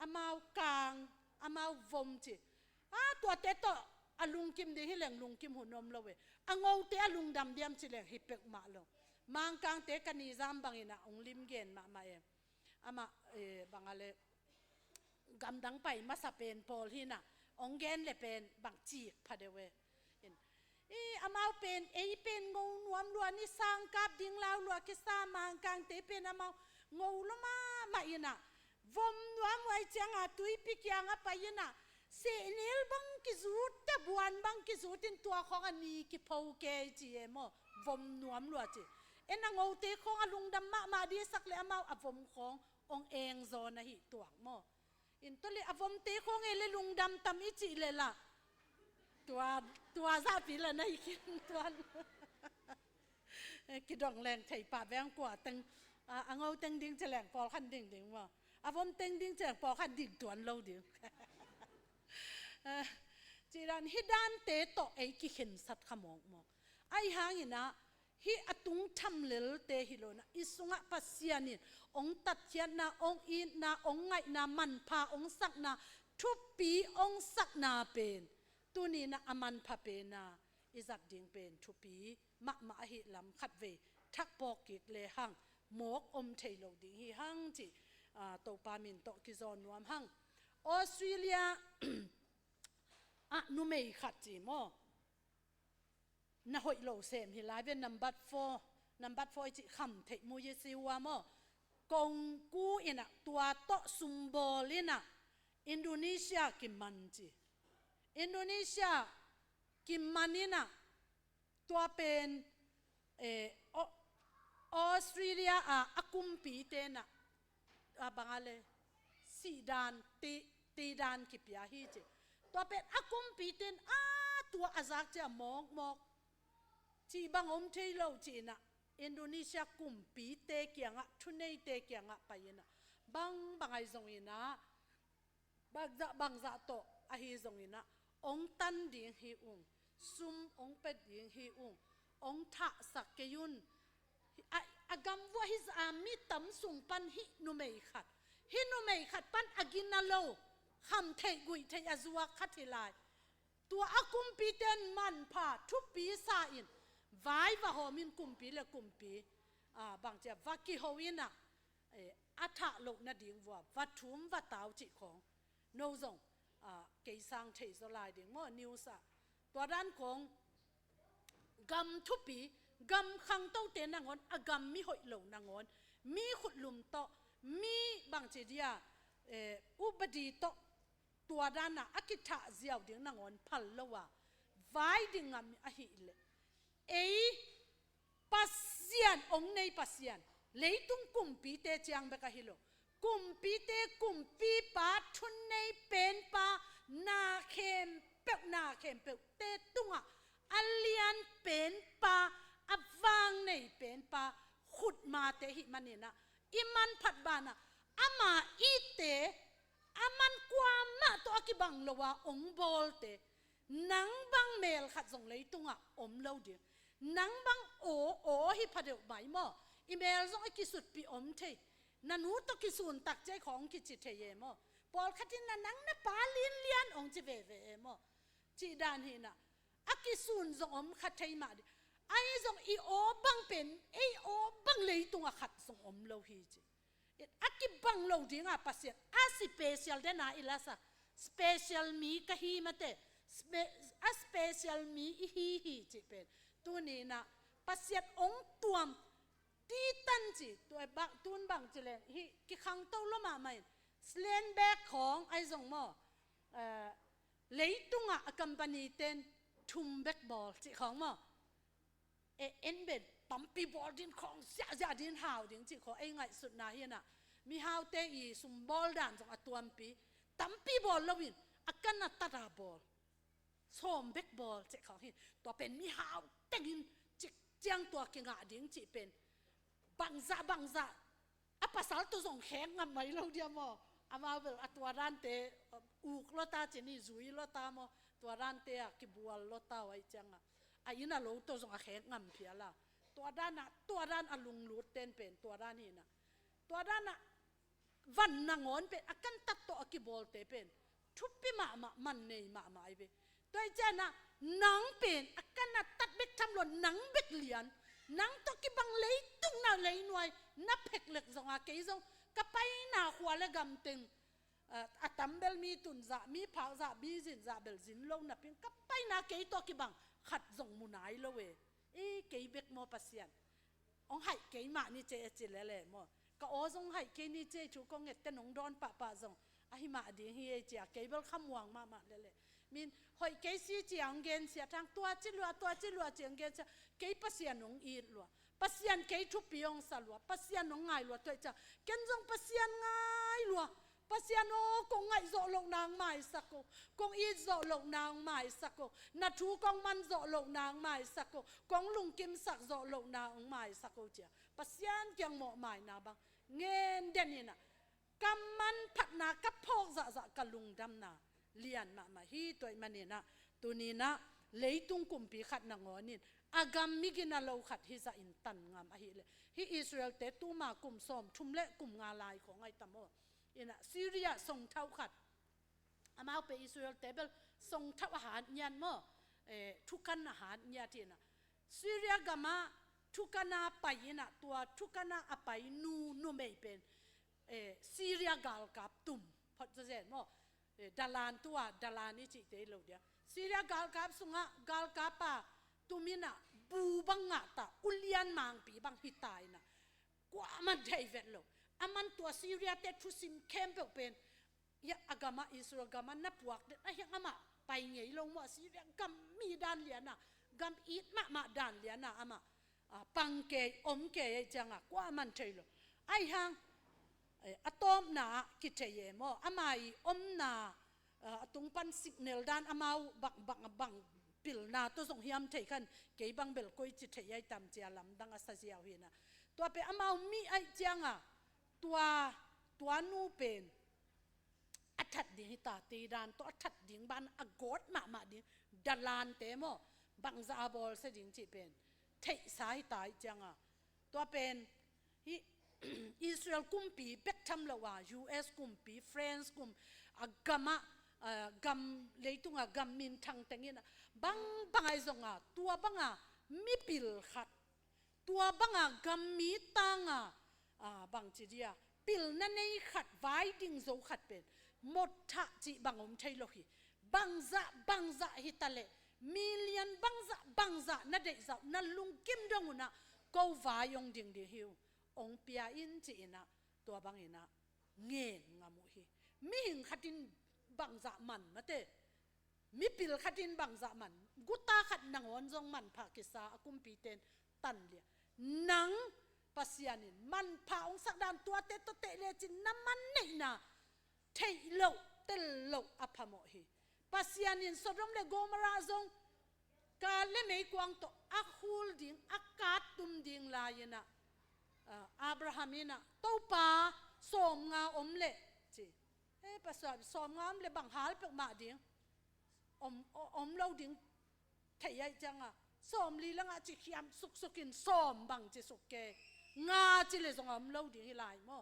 amau kang, amau vom ci. A, tuate tawh a lungkim ding hi leng lungkim hun om lo e. A ngote a lungdam diam ci leng hi peuhmah lo. Mangkangte ka nizam bangina ong limgen mahmah e. Amah, eh, banga le gamdang pai masa pen pawl hina, ong gen le pen bang cik pha deuh e. In, i, amau pen, ei pen ngo nuam lua ni, sangkap ding lau lua kisa, Mangkangte pen amau ngo lo mahmah ina, vom nuam uh ahih cianga tuipi kianga pai ina, sehnel bang kizut, tabuan bang kizut in tua khawng a ni kipho kei ci e maw, vom nuam lua ci. En a ngote khawng a lungdam mahmah ding sak le amau a vom khawng ong eng zaw na hi tuak maw. In tua le a vomte khawng e le lungdam tam i cih le lah, tua, tua zahpi lah na hi khin tuan. Kidong leng thei pah veng kua teng, a, a ngo teng ding ci leng pawlkhat ding ding maw. A vom teng ding ci leng pawlkhat ding tuan lo ding. Ci dan, hih dante tawh ei kikhensat kha mawkmawk. Ahih hangina, hih a tung tham lelte hi lo ina, i sungah Pasian in ong tatkhiatna, ong itna, ong ngaihna, manpha ong sakna, thupi ong sakna pen, tuni ina a manpha pena i zat ding pen thupi mahmah ahi lam khatvei thak pawk kik le hang mawk om thei lo ding hi hang cih, aa, Topa min tawh kizawn nuam hang. Australia ah numei khat ci maw, na hoih lo sem hi lai ve, number four, number four i cih kham theih mu i si ua maw. Kongku in ah tua tawh sumbawl in ah Indonesia kiman ci. Indonesia kiman in ah tua pen, eh, Au-, Australia a, a kumpite in ah, a bang a le, sihdan, ti, tidan kipia hi ci. Tua pen a kumpite in a tua a zak cia mawkmawk. Ci bang om thei lo ci in ah Indonesia kumpite kiangah, thuneite kiangah pai in ah, bang bang ahi zong in ah, bangzah bangzah tawh ahi zong in ah, ong tan ding hi ung, sum ong pia ding hi ung, ong thahsak kei un. A, a gam vuah hi zah a mi tam sung pan hih numei khat, hih numei khat pan a gina lo, kham theih guih theih a zuak khat hi lai. Tua a kumpite in manpha thupi sa in vai va hawm in kumpi le kumpi, a, bang cia va kiho in ah, eh, a thah loh nading vua va thum va tau cih khawng. No zong, ah, kei sang thei zaw lai ding maw, news ah. Tua dan khawng gam thupi, gam khangtote nangawn, a gam mi hoih lo nangawn, mi khutlum tawh, mi bang ci dia, eh, upadi tawh, tua dan ah a kithah ziau ding nangawn phal lo a vai ding ngam ahih leh, ei Pasian ong nei Pasian, leitung kumpite ciang bek ahi lo, kumpite kumpipa, thunei penpa, na khempeuh, na khempeuhte tungah a lian penpa, a vang nei penpa khutmate hih manin ah, i manphat banah ama itte, a man kuamah tawh a kibang lo a ong bawlte, nang bang mel khat zong leitungah om lo ding. Nang bang aw, aw hi phadeuh mai maw? I mel zong a kisutpih om thei. Na nu tawh kisun tak cia khawng kici thei e maw? Pawlkhat in na nang na pa linlian ong ci veve e maw? Cih dan hi in ah, a kisun zong om kha thei mah ding. Ahi zong i aw bang pen, ei aw bang leitungah khat zong om lo hi ci. A kibang lo ding a Pasian a special den a i la sa, special mi ka hi mate, spe-, a special mi i hi hi cih pen. Tuni in ah Pasian ong tuam, ti tan ci, tua bang, tun bang ci leng, hih kikhangto lo mahmah in, slen bek khawng ahi zong maw, eh, leitungah a company ten thum bek bawl cih khawng maw. E, en ben, tampi bawl din khawng, ziahziah din hau ding cih khawng, ei ngaihsutna hi in ah, mihaute i sumbawl dan zong a tuampi, tampi bawl lo in, a kan a tat a bawl. Sawm bek bawl cih khawng hi, tua pen mihau tengin cik ciang tua kingah ding cih pen. Bangzah, bangzah, a pasal tawh zong khek ngam mai lo dia maw? Amau bel a tua dante, uk lo ta ci ni, zui lo ta maw? Tua dante ah kibual lo ta uh ahi ciangah, a inn a lo tawh zong a khek ngam phial a. Tua dan ah, tua dan a lunglut ten pen, tua dan hi in ah. Tua dan ah van nangawn pen, a kan tat tawh a kibawlte pen thupi mahmah, man nei mahmah ahi ve. Tua hi ciangah nang pen a kan a tat bek tham lo, nang bek lian, nang tawh kibang leitung na leinuai, na pheklek zong a kei zong, ka paina khua le gam teng, a, a tam bel mi tun zah, mi phak zah, mi zin zah bel zin lo napi in, ka paina kei tawh kibang khat zong mu nai lo e. I kei bek maw Pasian? Ong haih kei mah ni ce e ci lele maw? Ka aw zong haih kei ni ce, thu kong et ten ong dawn pahpah zong ahi mah ding hi e cia, kei bel khamuang mahmah lele. Min hoih kei si cia ong gensia thang, tua ci lua, tua ci lua cia ong gensia. Kei Pasian ong it lua, Pasian kei thupi ong sa lua, Pasian ong ngai lua, tua hi cia ken zong Pasian ngai lua. Pasian aw, kong ngaih zawh loh nang maisak o, kong it zawh loh nang maisak o, na thu kong man zawh loh nang maisak o, kong lungkimsak zawh loh nang maisak o cia Pasian kiang mawhmaina bang ngen den in ah, ka manphatna ka phawk zahzah ka lungdamna lian mahmah hi. Tua ahih manin ah tuni in ah leitung kumpi khat nangawn in a gam mi gina lo khat hi zah in tan ngam ahih leh, hih Israelte tuma kum sawm thum le kum nga lai khawng ahi tam aw. In ah Syria songthau khat, amau pen Israelte bel songthau a hat ngiat maw? eh, thukan a hat ngiat hi in ah, Syria gamah thukan a pai in ah, tua thukan a a pai nu numei pen, eh, Syria galkap tum phot zawzen maw. Eh, dalan tua, dalan i cihte lo dia. Syria galkap sungah galkap a tum in ah, bu bang ngah ta, ulian mangpi bang hi ta in ah, kuaman thei vet lo. Aman tua Syria-te thusim khempeuh pen, ya, a gamah, Israel gamah na puak den a hiang amah pai ngei lo maw, Syria gam mi dan lian a, gam it mahmah dan lian a amah, ah, pang kei, om kei ahih ciangah kuaman thei lo. Ahih hang, eh, a tawpna ah kithei e maw, ama i omna, ah, a tung pan signal dan amau bang, bang, bang pilna tawh zong hiam thei khan, kei bang bel koici thei ahi tam ci a lamdang a sa ziau hi in ah. Tua pen amau mi ahih ciangah, tua, tua nu pen a that ding hi ta, tei dan tawh a that ding, ban a gawt mahmah ding, dalante maw, bangzah a bawlsia ding cih pen theihsa hi ta ahih ciangah, tua pen hih Israel kumpi bek tham lo a, U S kumpi, France kum, a gamah, ah, gam, leitungah gam minthang teng in ah, bang bang ahi zongah, tua bangah mipil khat, tua bangah gam mi tangah, ah, bangci dia, pilna nei khat, vai ding zo khat pen, mawk thah cih bang om thei lo hi. Bangzah, bangzah hi ta leh, million bangzah, bangzah na deihzah uh, na lunggim dong un ah, ko vai hong ding ding hi uh, hong pia in ci in ah, tua bang in ah ngen ngam uh hi. Mihing khat in bangzah man mate, mipil khat in bangzah man, guta khat nangawn zong manpha kisa, a kumpite'n tan lian. Nang Pasian in manpha hong sak dan, tuate tawh teh lecin na man neihna theih loh, tel loh a phamawh hi. Pasian in Sodom le Gomorrah zong ka le meikuang tawh a khul ding, a kattum ding lai-in ah, ah, Abraham in ah, "Topa, sawmnga om leh," ci. "Eh, Pastor, sawmnga om leh bang hal peuhmah ding? Om, o-, om lo ding thei ahih ciangah, sawmli le nga ci khiam suksuk in, sawm bang ci suk kei, nga ci leh zong a om lo ding hi lai maw?"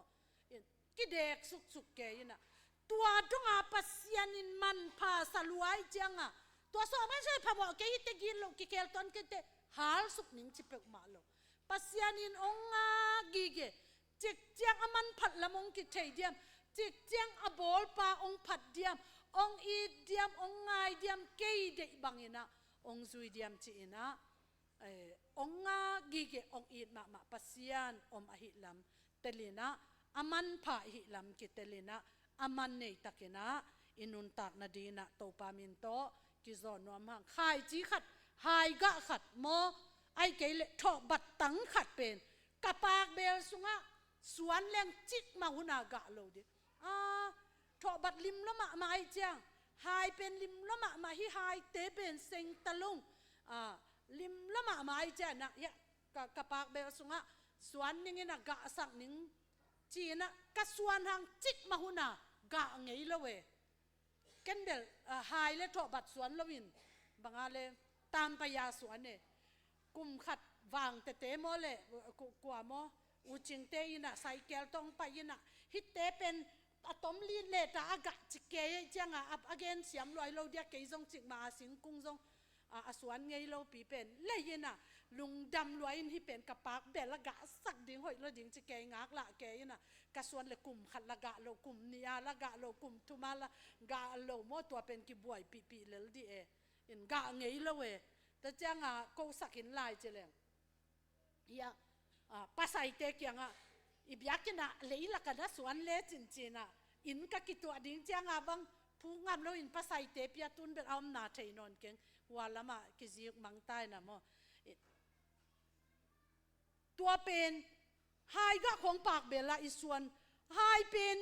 In, kidek suksuk kei in ah, tua dongah Pasian in manpha sa lua ahih ciangah, tua sawm a sawm phamawh kei hi teh, gilo, kikhel tuan kei teh, hal suk ning ci peuhmah lo. Pasian in hong ngak gige, cikciang a manphat lam hong kithei diam, cikciang a bawlpa hong phat diam, hong it diam, hong ngai diam, kei deih bangin ah hong zui diam ci-in ah, eh, hong ngak gige, hong it mahmah Pasian om ahih lam tel in ah, a manpha ahih lam kitel in ah, a man nei takin ah i nuntak nadingin ah Topa min tawh kizawn nuam hang. Khaici khat, haigah khat maw, ahih kei leh thawhbat tang khat pen ka pakbel sungah suan leng cikmah hun a gah lo ding. Ah, thawhbat limlo mahmah ahih ciang, hai pen limlo mahmah, hih haite pen seng ta lo. Ah, limlo mahmah ahih ciang ah, hiah ka, ka pakbel sungah suan ning in ah gahsak ning ci-in ah ka suan hang cikmah hun a gah ngei lo e. Ken bel, ah, hai le thawhbat suan loin, bang a le, Tampaya suan e. Kum khat Vang Tete maw le, ku-, kua maw, U Cingte in ah, saikel tawh hong pai in ah, hihte pen a tom lit leh ta a gah ci kei ahih ciangah, a, a gen siam luai lo dia, kei zong cikmah a singkung zong, a, a suan ngei lopi pen lei in ah, lungdam lua in, hih pen ka pakbel a gahsak ding hoih lo ding ci kei, ngaklah kei in ah, ka suan leh kum khat la gah lo, kum nih a la gah lo, kum thum a la gah lo maw, tua pen kibuaipihpih lel dih e. In gah ngei lo e. Tua ciangah kosak in lai ci leng, hiah, ah, pasaite kiangah, "I biakinn ah leilak ah na suan lecin," ci-in ah, inn ka kituah ding ciangah bang phu ngam loin pasaite pia, tun bel a omna thei nawn keng, hua lamah kizik mang ta in ah maw. Tua pen haigah khawng pakbel ah i suan, hai pen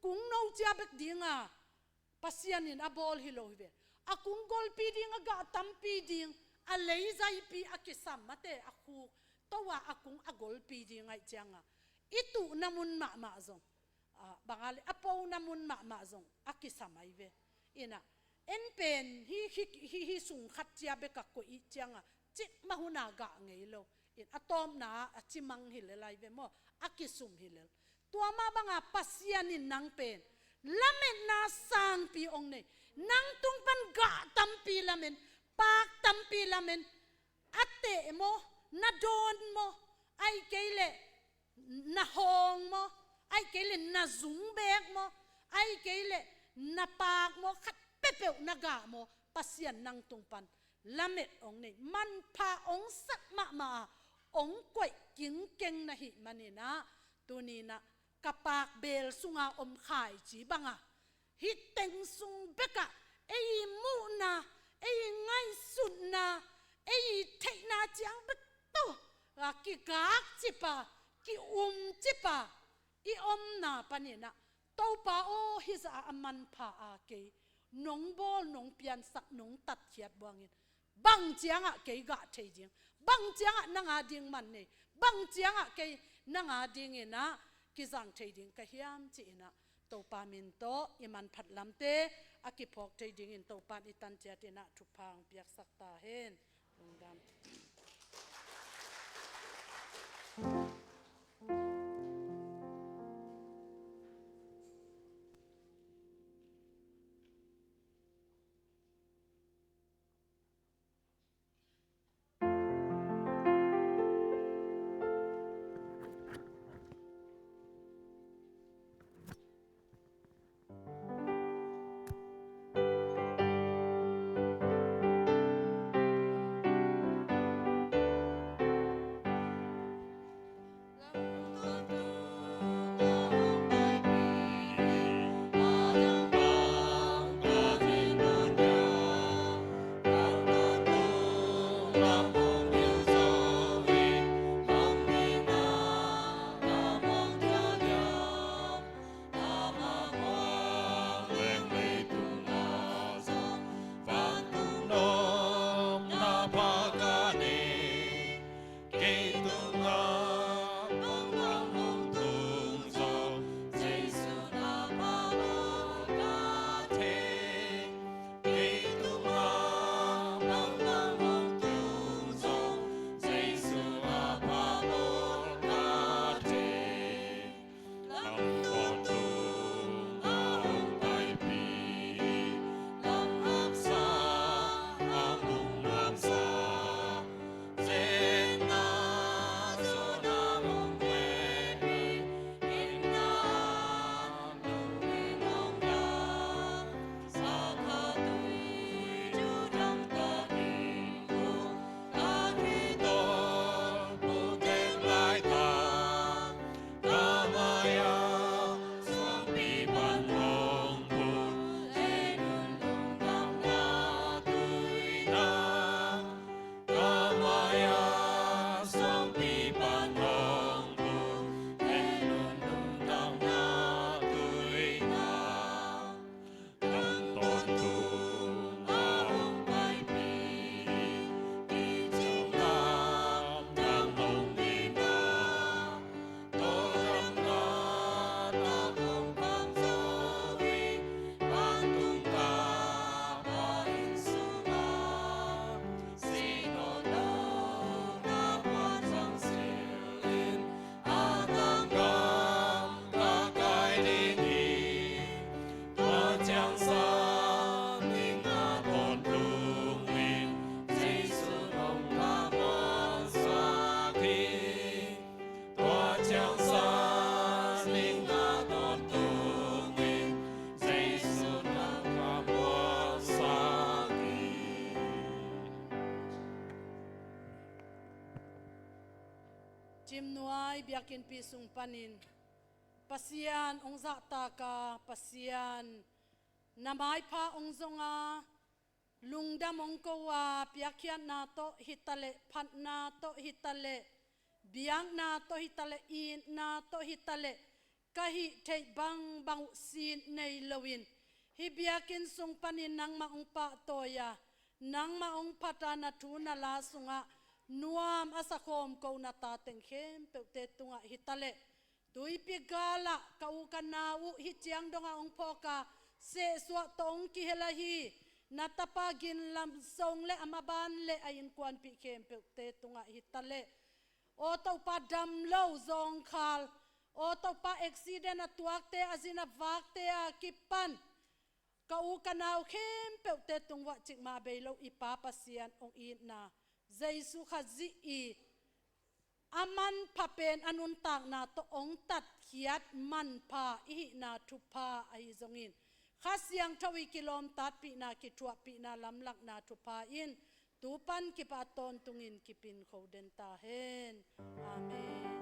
kung no cia bek ding a Pasian in a bawl hi lo hi ve. A kung golpi ding, a gah tampi ding, a leizaipi a kisam, mate, a khuk to a, a kung a golpi ding ahih ciangah i tuhna mun mahmah zong, ah, bang a le, a pona mun mahmah zong a kisam ahi ve. In ah, en pen hih, hih, hih, hih sung khat cia bek a koih ahih ciangah cikmah hun a gah ngei lo. In a tawpna ah a cimang hi lel ahi ve maw, a kisum hi lel. Tua mah bangah Pasian in nang pen lametna sangpi hong nei, nang tung pan gah tampi lamen, paak tampi lamen, a teh maw, na dawn maw, ahih kei leh na hawng maw, ahih kei leh na zung beek maw, ahih kei leh na paak maw, khat peuhpeuh na gah maw, Pasian nang tung pan lamet hong nei, manpha hong sak mahmah a, hong koih kingkeng na hih manin ah, tuni-in ah ka paak beel sunga om khaici bang a, hih teng sung bekah ei muhna, ei ngaihsutna, ei theihna ciang bek tawh a kigak cip a, ki-um cip a i omna panin ah, Topa aw, hih zah a manpha a kei nong bawl, nong piansak, nong tatkhiat buangin, bang ciangah kei gah thei ding, bang ciangah nang a ding man nei, bang ciangah kei nang a dingin ah kizang thei ding ka hiam ci-in ah, Topa min tawh i manphat lamte a kiphawk thei dingin Topa in i tan ciat in ah thupha hong piaksak ta hen. Lungdam. Cimnuai biakinnpi sung panin Pasian hong zahtak a, Pasian na maipha hong zong a, lungdam hong ko a, piakkhiatna tawh hi ta leh, phatna tawh hi ta leh, biakna tawh hi ta leh, itna tawh hi ta leh, ka hih theih bangbang uh sin nei loin, hih biakinn sung panin nangmah hong pahtawi a, nangmah hong phat a, na thu na la sungah nuam a sakhawm ko na ta teng khempeuhte tungah hi ta leh, tuipi galah ka u ka nau uh hih ciang dongah hong phawk a, sehsuah tawh hong kihel ahi na tapa Gin Lam Song le a maban le a innkuanpih khempeuhte tungah hi ta leh, aw Topa, dam lo zawngkhal, aw Topa, accident a tuakte, a zin a vakte a kipan ka u ka nau khempeuhte tungah cikmah bei lo i Pa Pasian hong itna, Jesu Khazih i a manpha pen a nuntakna tawh hong tatkhiat manpha i hihna thupha ahi zongin, Kha Siangtho i kilawmtatpihna, kithuahpihna, lamlahna thupha in tu pan kipan tawntungin kipin kho den ta hen. Amen.